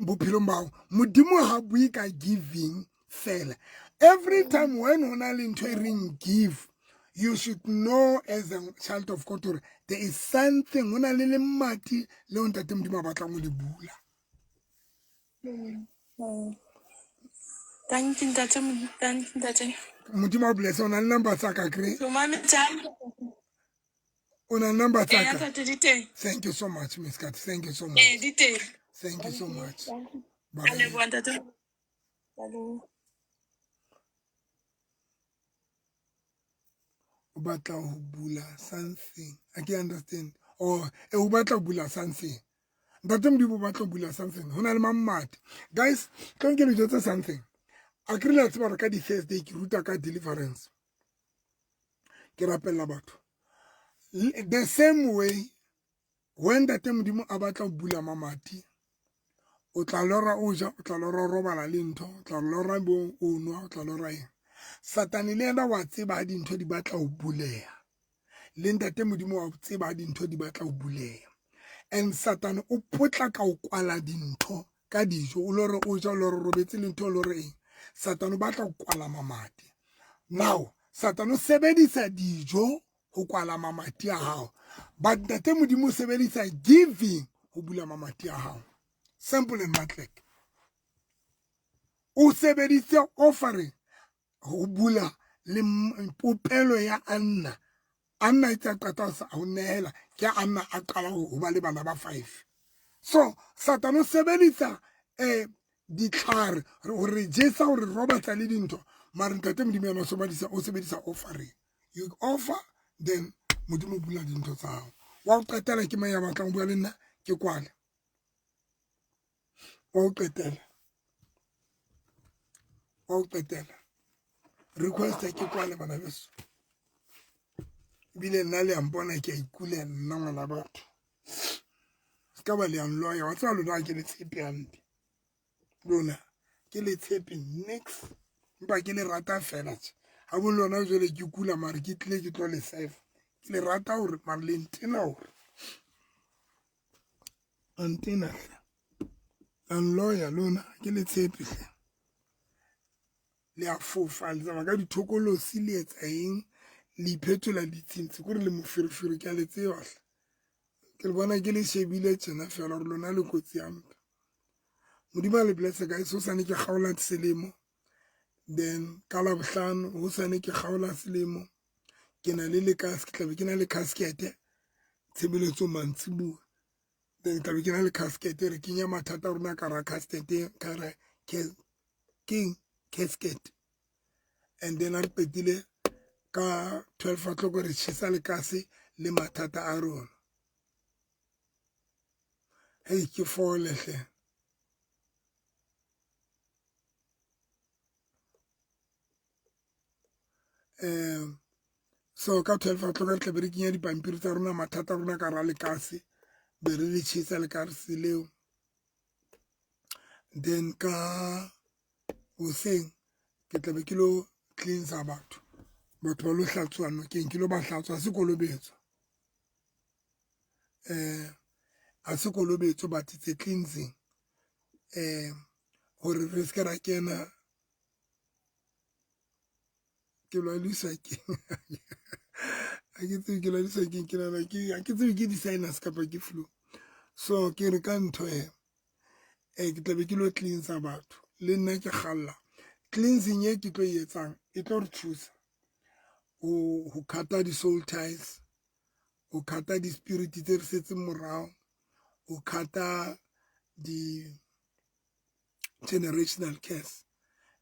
bophelong ba hao. Modimo ha bue ka giving fela. Every time when ho na le ntho e reng give, you should know as a child of God hore there is something, ho na le lemati leo Ntate Modimo a batlang ho le bula. Thank you, Ntate. Thank you, Ntate. Modimo a bless. O na le number tsa ka kry? So, mame tsa. O na le number tsa ka? Ntate, di teng. Thank you so much, Miss Kat. Thank you so much. Di teng. Thank you so much. Bye. A leboha, Ntate. O batla ho bula something. I can understand. Or o batla ho bula something. Ntate Modimo o batla ho bula something. Ho na le mamati. Guys, tlo nke le jwetse something. A ke re le a tseba hore ka di-Thursday ke ruta ka deliverance. Ke rapella batho. The same way when Ntate Modimo a batla ho bula mamati, o tla lora o ja, o tla lora o robala le ntho, o tla lora bo o nwa, o tla lora eng. Satane le yena wa tseba ha dintho di batla ho buleha. Le Ntate Modimo wa tseba ha dintho di batla ho buleha. And Satane o potlaka ho kwala dintho ka dijo, o lore o ja, o lore o robetse le ntho, o lore eng. Satane o batla ho kwala mamati. Now, Satane o sebedisa dijo ho kwala mamati a hao. But Ntate Modimo o sebedisa giving ho bula mamati a hao. Simple and matlek. O sebeditse offering ho bula le popelo ya Anna. Anna e tsa qeta ho nehela, ke Anna a qala ho ba le bana ba 5. So Satane o sebedisa ditlhare hore jesa hore robatsa le dintho, mare Ntate Modimo yena o sebedisa offering. You offer, then Modimo bula dintho tsa hao. Wa ho qetela ke mang ya batlang ho bua le nna? Ke kwale. Wa ho qetela. Wa ho qetela. Request ke kwale bana beso. Ebile nna le a mpona ke a ikulela nna ngwana batho. Se ka ba le a nloya, wa tseba lona ke le tshepe hampe. Lona ke le tshepe nix. Empa ke le rata fela tje. Ha bo lona jwale ke kula mare ke tlile ke tlo le serve. Ke le rata hore mare le ntena hore. A ntena hle. A nloya lona ke le tshepe hle. Le a fofa, le tsamaya ka dithokolosi, le etsa eng, le iphetola ditshintshi, kore le moferefere, ke a le tseba hle. Ke le bona ke le shebile tjena fela hore lona le kotsi ya mpe. Modimo a le blesse guys. Hosane ke kgaola selemo. Then ka Labohlano hosane ke kgaola selemo. Ke na le lekase, ke tlabe ke na le casket tshebeletsong mantsibuya. Then tlabe ke na le casket re kenya mathata a rona ka hara casket ka hara keng casket. And then ha re qetile ka 12 o'clock re tjhesa lekase le mathata a rona. Hei ke fole hle. So ka 12 o'clock re tlabe re kenya dipampiri tsa rona mathata a rona ka hara lekase be re le tjhesa lekase leo. Then ka hoseng ke tlabe ke lo cleansa batho. Batho ba lo hlatsuwa nokeng, ke lo ba hlatswa, ha se kolobetso. Ha se kolobetso but it's a cleansing. Hore re se ke ra kena ke lwalisa keng. Ha ke tsebe ke lwalisa keng, ke nahana ke ha ke tsebe ke di-sinus kapa ke flu. So ke re ka ntho e ke tlabe ke lo cleansa batho. Le nna ke kgalla. Cleansing e ke tlo e etsang e tlo re thusa ho cut-a di-soul ties, ho cut-a di-spirit tse re setseng morao, ho cut-a di-generational curse.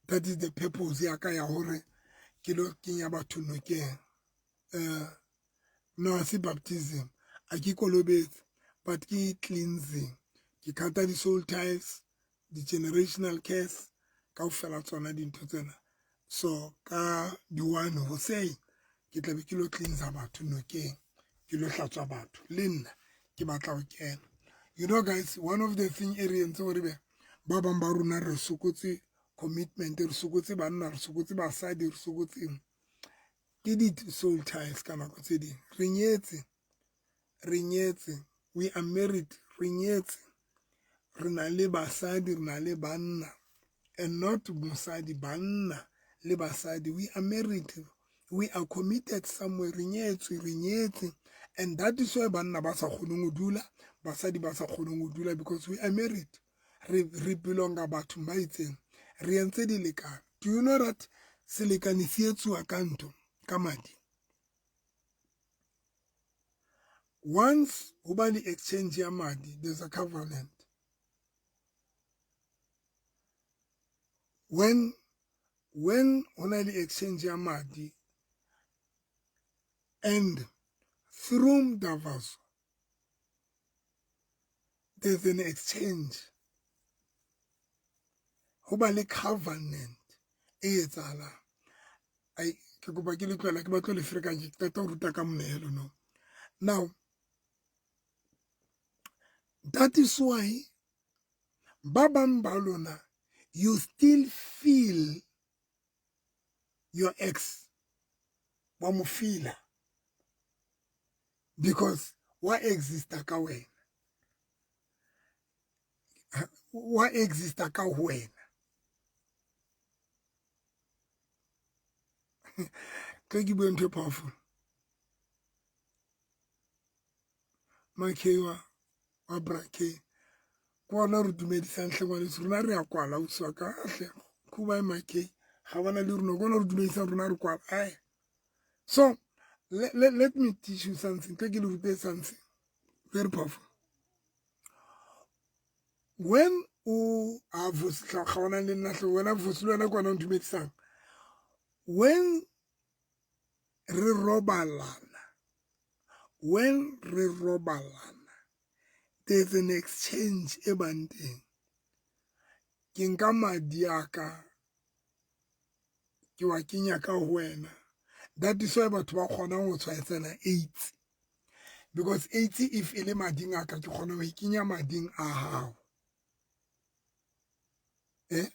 That is the purpose ya ka ya hore ke lo kenya batho nokeng. No, ha se baptism, ha ke kolobetse, but ke cleansing. Ke cut-a di-soul ties, di-generational curse, kaofela tsona dintho tsena. So ka di-1 hoseng ke tlabe ke lo cleansa batho nokeng, ke lo hlatswa batho. Le nna ke batla ho kena. You know guys, one of the thing e re entse hore be ba bang ba rona re sokotse commitment, re sokotse banna, re sokotse basadi, re sokotse eng. Ke di-soul ties ka nako tse ding. Re nyetse, re nyetse, we are married, re nyetse. Re na le basadi, re na le banna. And not mosadi, banna le basadi. We are married. We are committed somewhere. Re nyetswe, re nyetse. And that is why banna ba sa kgoneng ho dula, basadi ba sa kgoneng ho dula, because we are married. Re belonga bathong ba itseng. Re entse dilekane. Do you know that selekane se etsuwa ka ntho, ka madi? Once ho ba le exchange ya madi, there's a covenant. When ho na le exchange ya madi and through Mdavazo, there's an exchange. Ho ba le covenant e etsahalang. Ai, ke kopa ke le tlohela, ke batlo le ferekanya, ke qeta ho ruta ka monehelo no. Now, that is why ba bang ba lona, you still feel your ex wa mo feela because wa exista ka wena, wa exista ka ho wena. Tlo ke bue ntho e powerful. Makhe wa bra K, ke ona re dumedisang hle ngwaneso, rona re a kwala ausi wa ka hle. Khuba Makhe, ga bona le rona, ke ona re dumedisang rona re kwala. Ai. So let me teach you something. Tlo ke le rute something very powerful. When o a vosla ga ona le nna hle, wena vosla le wena ke ona o ntumedisang. When re robalana, when re robalana, there's an exchange e bang teng. Ke nka madi a ka, ke wa kenya ka ho wena. That is why batho ba kgonang ho tshwaetsana AIDS. Because AIDS if e le mading a ka, ke kgona ho e kenya mading a hao. Ke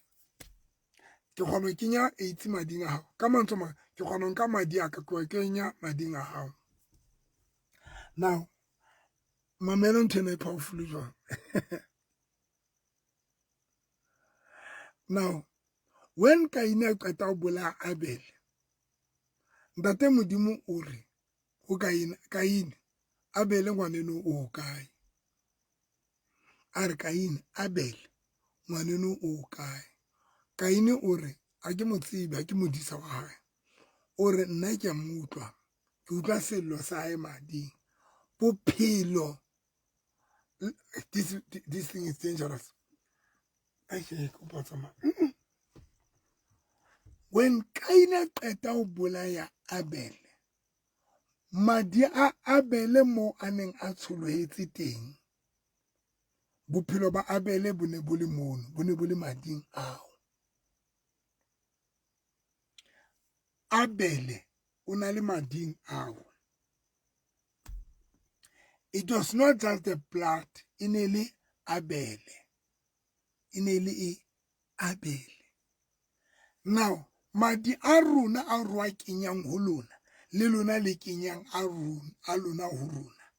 kgona ho kenya AIDS mading a hao. Ka mantswe a mang, ke kgona ho nka madi a ka, ke wa kenya mading a hao. Now, mamela ntho ena e powerful jwang. Now, when Kaine a qeta ho bolaya Abel, Ntate Modimo o re ho Kaine, Kaine, Abele ngwaneno o kae? A re Kaine, Abele ngwaneno o kae? Kaine o re, a ke mo tsebe, ha ke modisa wa hae. O re nna ke a mo utlwa, ke utlwa sello sa hae mading. Bophelo, this thing is dangerous. When Kaine a qeta ho bolaya Abele, madi a Abele mo a neng a tsholohetse teng, bophelo ba Abele bo ne bo le mono, bo ne bo le mading ao. Abele o na le mading ao. It was not just the blood, e ne le Abele. E ne le e Abele. Now, madi a rona a re a kenyang ho lona, le lona le kenyang a lona ho rona.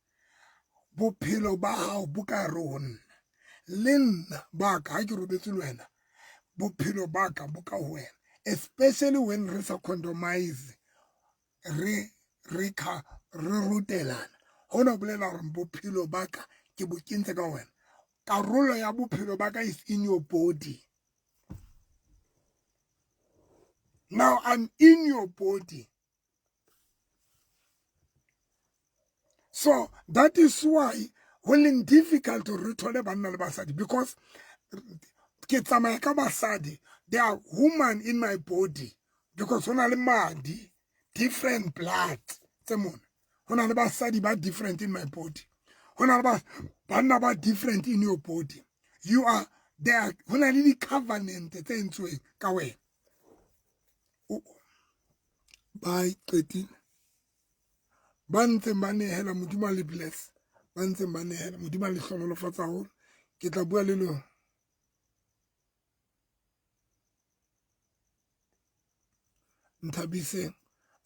Bophelo ba hao bo ka hare ho nna. Le nna ba ka, ha ke robetse le wena, bophelo ba ka bo ka ho wena. Especially when re sa condomize, re rutelana. Hona bolela hore bophelo ba ka ke bo kentse ka wena. Karolo ya bophelo ba ka is in your body. Now I'm in your body. So that is why ho leng difficult to re thole banna le basadi, because ke tsamaya ka basadi, they are human in my body, because ho na le madi, different blood tse mona. Ho na le basadi ba different in my body. Ho na le banna ba different in your body. You are there. Ho na le di-covenant tse entsweng ka wena. Ba qetile. Ba ntseng ba nehela Modimo a le bless. Ba ntseng ba nehela Modimo a le hlohonolofatsa haholo. Ke tla bua le lona. Nthabiseng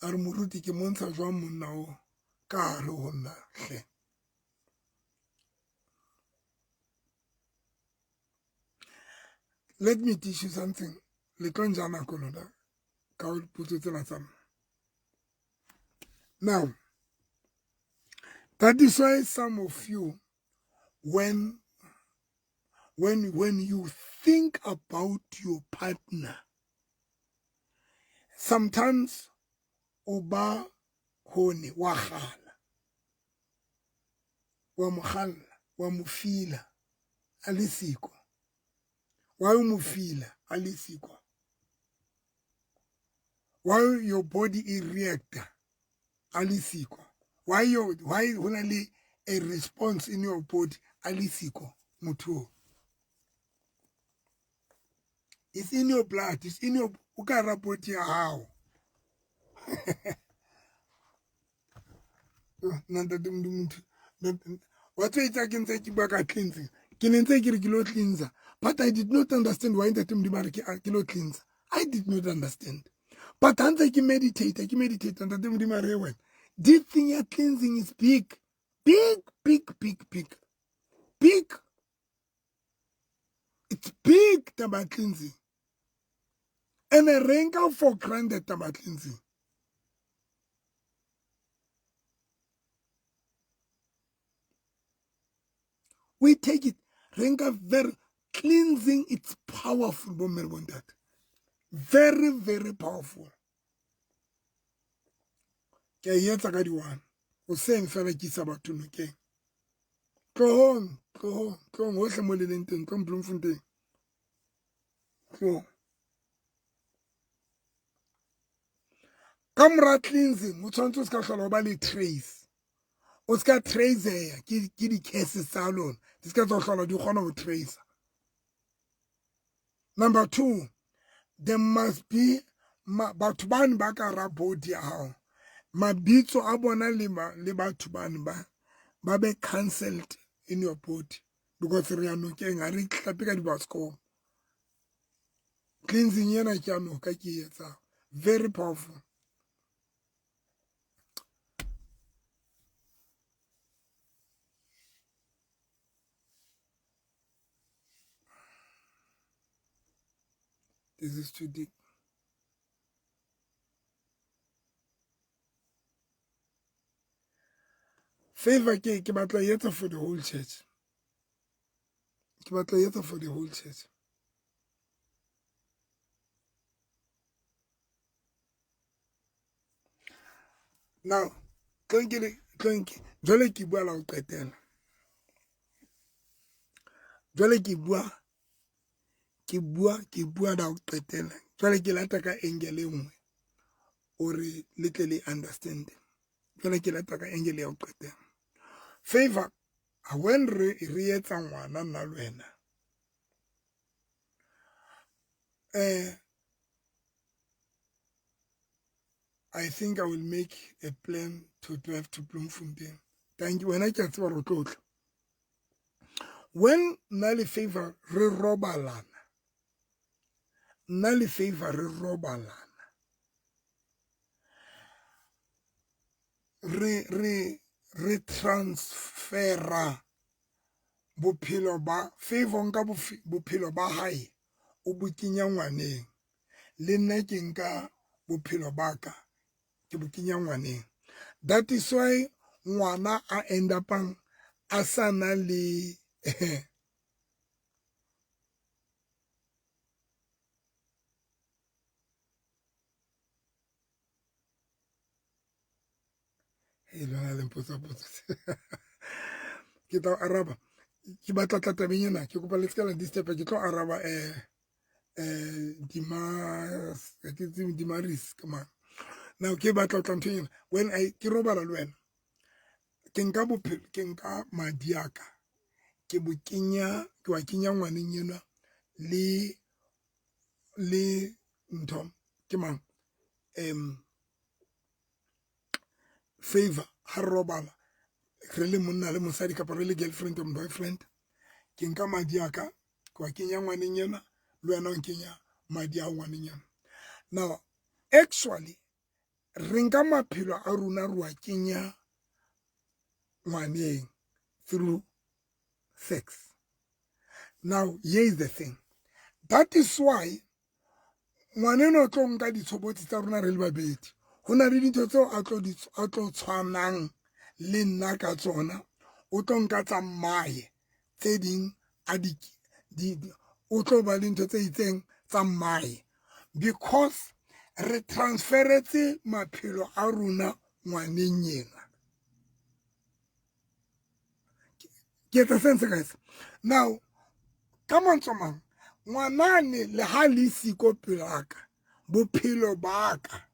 a re moruti ke montsha jwang monna o ka hare ho nna hle. Let me teach you something. Le tlo nja nako lona ka potso tsena tsa lona. Now, that is why some of you, when you think about your partner, sometimes o ba hone wa kgala, wa mo kgalla, wa mo fila a le siko. Why o mo fila a le siko? Why your body e reacta a le siko? Why ho na le a response in your body a le siko motho? It's in your blood, it's in your, o ka ra body ya hao. Wa tswa ke ntse ke bua ka cleansing. Ke ne ntse ke re ke lo cleanser, but I did not understand why ntate Modimo a re ke lo cleanser. I did not understand. But ha ntse ke meditate, ntate Modimo a re wena, this thing ya cleansing is big. Big, big, big, big. Big. It's big taba cleansing. And I rank out for granted taba cleansing. We take it. Renka very cleansing, it's powerful. Very, very powerful. Ke etsa ka di one. O seng fela ke isa batho nokeng. Tlohong, tlohong, tlohong hohle mo le leng teng, tlohong Bloemfontein. Tlohong. Ka mora cleansing, o tshwanetse o ska hlola o ba le trace. O ska traceya ke di-cases tsa lona. Di ska tsa hlola di kgona ho tracer. Number 2, there must be batho bane ba ka ra body ya hao. Mabitso a bona le batho bane ba be cancelled in your body, because re ya nokeng, ha re hlape ka dibaskong. Cleansing ena ke ya noka ke e etsang. Very powerful. This is too deep. Favor ke batla e etsa for the whole church. Ke batla e etsa for the whole church. Now, tlong ke jwale ke bua la ho qetela. Jwale ke bua la ho qetela. Jwale ke lata ka angle e nngwe ore le tle le understand. Jwale ke lata ka angle ya ho qetela. Favor, when re etsa ngwana nna le wena, I think I will make a plan to drive to Bloemfontein. Thank you. Wena ke a tseba hore o tlo tla. When nna le Favor re robalana, nna le Favor re robalana, re transfera bophelo ba Favor. Nka bophelo ba hae o bo kenya ngwaneng, le nna ke nka bophelo ba ka ke bo kenya ngwaneng. That is why ngwana a end upang a sa na le e lona le mpotsa potso, ke tla araba. Ke batla tla tabeng ena, ke kopa le seka la disturb. Ke tlo araba Dimas, ke tsebe Dimaris ke mang. Now ke batla ho tla nthong ena. When I ke robala le wena, ke nka bophelo, ke nka madi a ka, ke bo kenya, ke wa kenya ngwaneng enwa le ntho ke mang, Favor. Ha re robala re le monna le mosadi kapa re le girlfriend and boyfriend, ke nka madi a ka ke wa kenya ngwaneng ena, le wena o nkenya madi a ngwaneng ena. Now actually re nka maphelo a rona re wa kenya ngwaneng through sex. Now here is the thing, that is why ngwaneno o tlo nka ditshobotsi tsa rona re le babedi. Ho na le dintho tseo a tlo tshwanang le nna ka tsona, o tlo nka tsa mmae, tse ding a di o tlo ba le ntho tse itseng tsa mmae because re transferetse maphelo a rona ngwaneng ena. Ke etsa sense, guys? Now ka mantswe mang, ngwanane le ha le siko pelaka, bophelo ba ka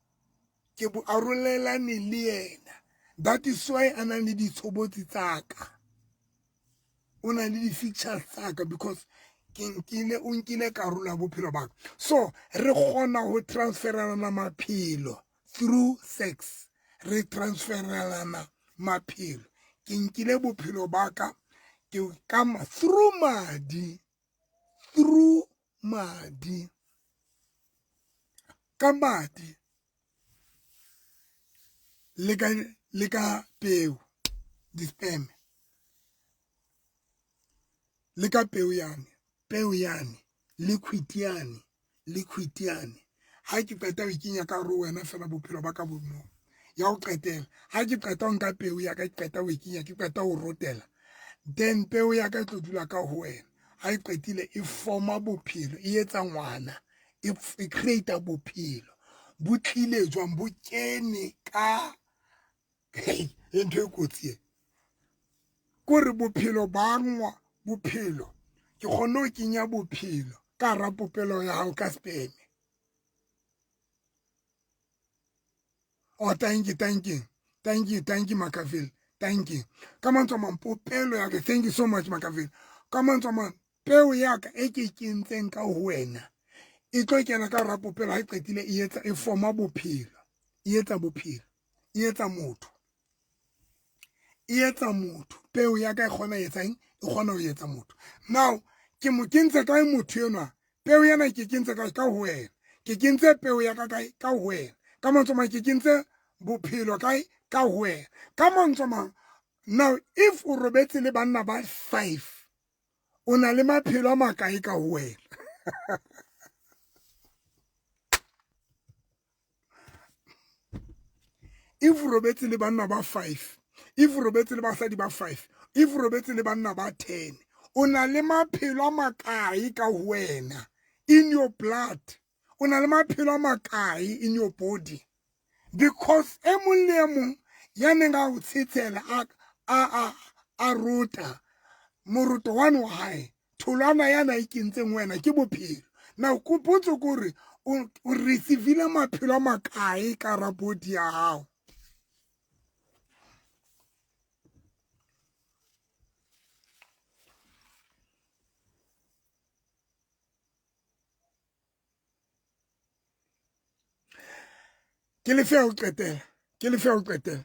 ke bo arolelane le yena. That is why a nang le ditshobotsi tsa ka, o na le di-features tsa ka because ke nkile, o nkile karolo ya bophelo ba ka. So re kgona ho transferelana maphelo through sex. Re transferelana maphelo. Ke nkile bophelo ba ka ke ka through madi, through madi, ka madi le ka peo, di-sperm, le ka peo yane, peo yane, liquid yane, liquid yane. Ha ke qeta ho e kenya ka hare ho wena fela, bophelo ba ka bo moo. Ya ho qetela, ha ke qeta ho nka peo ya ka, ke qeta ho e kenya, ke qeta ho rotela, then peo ya ka e tlo dula ka ho wena. Ha e qetile e forma bophelo, e etsa ngwana, e create bophelo. Bo tlile jwang? Bo kene ka hey, ntho e kotsi e kore bophelo ba ngwa bophelo, ke kgonne ho kenya bophelo ka hara popelo ya hao ka sperm. Oh, thank you, thank you, thank you, thank you, Makaville, thank you. Ka mantswe a mang, popelo ya ka, thank you so much, Makaville. Ka mantswe a mang, peo ya ka e ke kentseng ka ho wena e tlo kena ka hara popelo. Ha e qetile e etsa, e forma bophelo, e etsa bophelo, e etsa motho, e etsa motho. Peo ya ka e kgona ho etsang? E kgona ho etsa motho. Now ke mo kentse kae motho enwa? Peo yana ke kentse kae? Ka ho wena. Ke kentse peo ya ka kae? Ka ho wena. Ka mantswe mang, ke kentse bophelo kae? Ka ho wena. Ka mantswe mang, now if o robetse le banna ba five, o na le maphelo a makae ka ho wena? If o robetse le banna ba five, If o robetse le basadi ba 5, if o robetse le banna ba 10, o na le maphelo a makae ka ho wena in your blood? O na le maphelo a makae in your body? Because e mong le e mong ya neng a o tshetshela a rota moroto wane wa hae, tholwana yana e kentseng wena ke bophelo. Now potso ke hore o receivile maphelo a makae ka hara body ya hao? Ke lefe ya ho qetela, ke lefe ya ho qetela,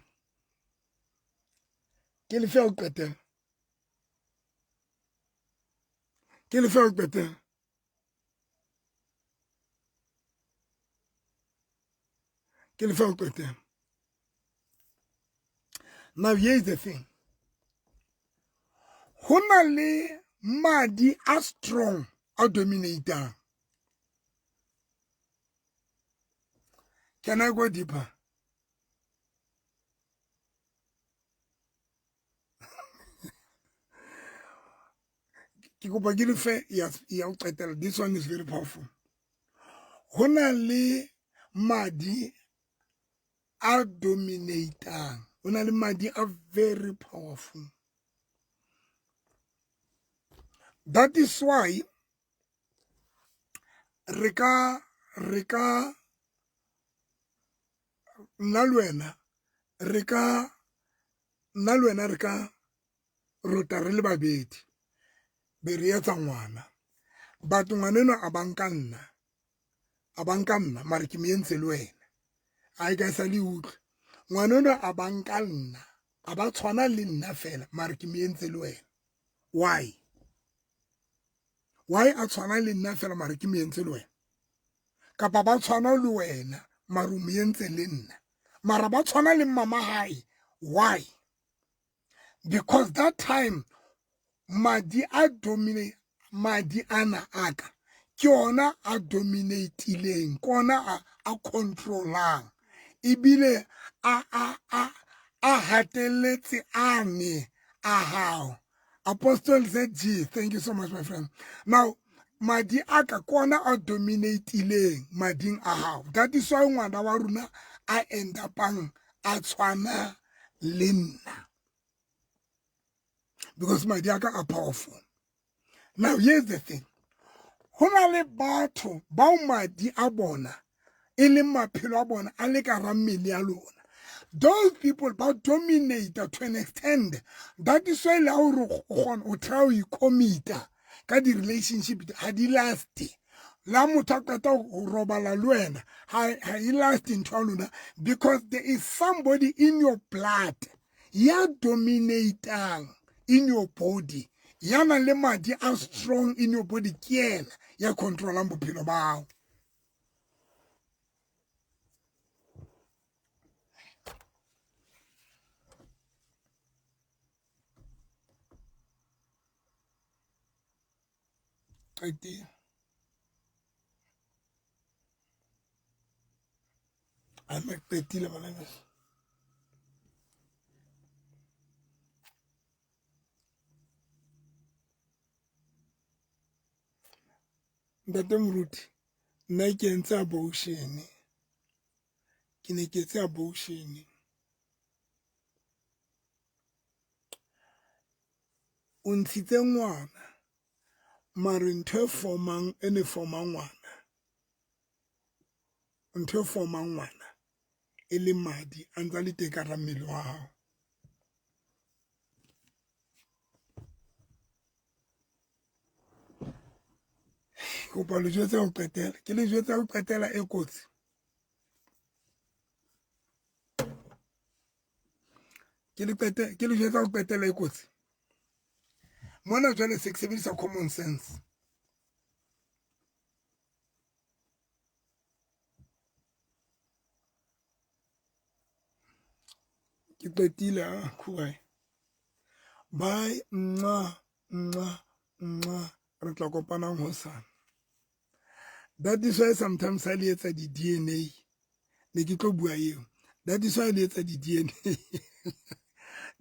ke lefe ya ho qetela, ke lefe ya ho qetela. Ke lefe ya ho qetela. Now here is the thing. Ho na le madi a strong a dominatang. Can I go deeper? Ke kopa ke lefe ya ho qetela. This one is very powerful. Ho na le madi a dominatang. Ho na le madi a very powerful. That is why re ka nna le wena re ka nna le wena re ka rota re le babedi be re etsa ngwana, but ngwana enwa a ba nka nna, a ba nka nna mare ke mo entse le wena. A e ka sa le utlwe. Ngwana enwa a ba nka nna, a ba tshwana le nna fela mare ke mo entse le wena. Why? Why a tshwana le nna fela mare ke mo entse le wena? Kapa ba tshwana le wena mare o mo entse le nna, mara ba tshwana le mama hae. Why? Because that time madi a dominate, madi ana aka ke ona a dominatileng, ke ona a controlang, ebile a hatelletse ane a hao. Apostle ZG, thank you so much, my friend. Now madi a ka ke ona a dominatileng mading a hao. That is why ngwana wa rona a end upang a tshwana le nna, because madi a ka a powerful. Now here's the thing. Ho na le batho bao madi a bona e leng maphelo a bona a le ka hara mmele ya lona. Those people ba dominate to an extent that is why le ha o re o try ho icommita ka di-relationship ha di last. La motho a qeta ho robala le wena ha e last ntho ya lona, because there is somebody in your blood ya dominatang in your body, ya nang le madi a strong in your body, ke yena ya controlang bophelo ba hao. Qetile. A me qetile bana beso. Ntate Moruti, nna ke entse abortion. Ke ne ke etse abortion. O ntshitse ngwana, mare ntho e formang e ne formang ngwana, ntho e formang ngwana e le madi a ntsa le teng ka hara mmele wa hao. Kopa le jwetse ho qetela, ke le jwetse ho qetela e kotsi. Ke le qete, ke le jwetsa ho qetela e kotsi. Mona jwale se ke sebedisa common sense. Ke qetile a khuai. Bye nxa nxa nxa, re tla kopanang hosane. That is why sometimes I le etsa di DNA. Ne ke tlo bua eo. That is why le etsa di DNA.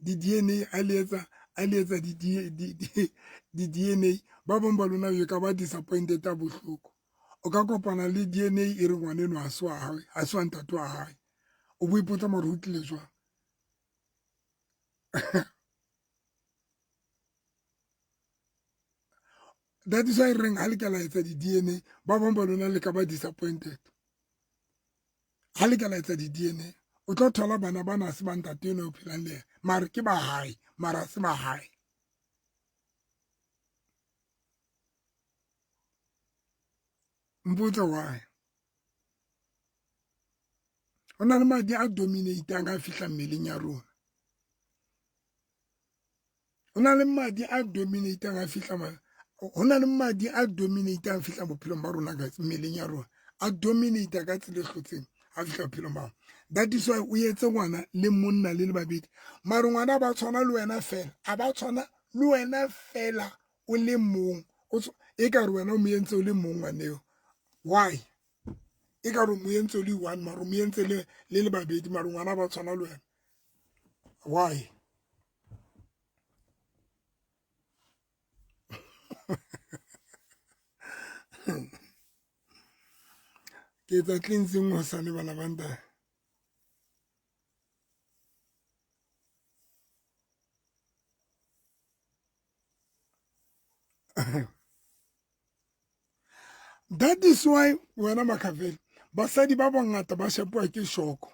Di-DNA a le etsa a le etsa di-DNA ba bang ba lona you ka ba disappointed a bohloko. O ka kopana le DNA e re ngwaneno ha se wa hae, ha se wa ntate wa hae. O bo ipotsa mare ho tlile jwang. That is why reng ha le ka la etsa di-DNA ba bang ba lona le ka ba disappointed. Ha le ka la etsa di-DNA o tlo thola bana bana se ba ntate eno o phelang le yena mare ke ba hae mara se ba hae. Mpotse why. Ho na le madi a dominatang a fihla mmeleng ya rona. Ho na le madi a dominatang a fihla ho na le madi a dominatang a fihla bophelong ba rona guys mmeleng ya rona a dominate ka tsela e hlotseng a fihla bophelong ba. That is why o etse ngwana le monna le le babedi mare ngwana ba tshwana le wena fela a ba tshwana le wena fela o le mong e ka re wena o mo entse o le mong ngwaneo. Why? E ka re o mo entse o le one mare o mo entse le le babedi mare ngwana ba tshwana le wena. Why? Ke etsa cleansing hosane bana ba ntate. That is why wena Makhavela basadi ba bangata ba shapuwa ke shoko.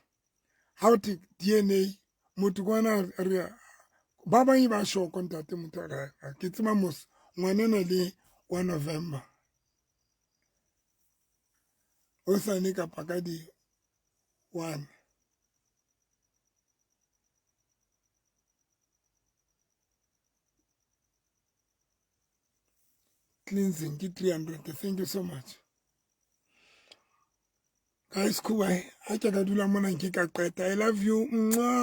Ha o the DNA motho kwana re ba bang ba shoko ntate motho a re ke tseba mos ngwanena le wa November. O sane kapa ka di 1. Cleansing ke 300. Thank you so much. Guys, khuba ha ke ka dula mona nke ka qeta. I love you. Mwah.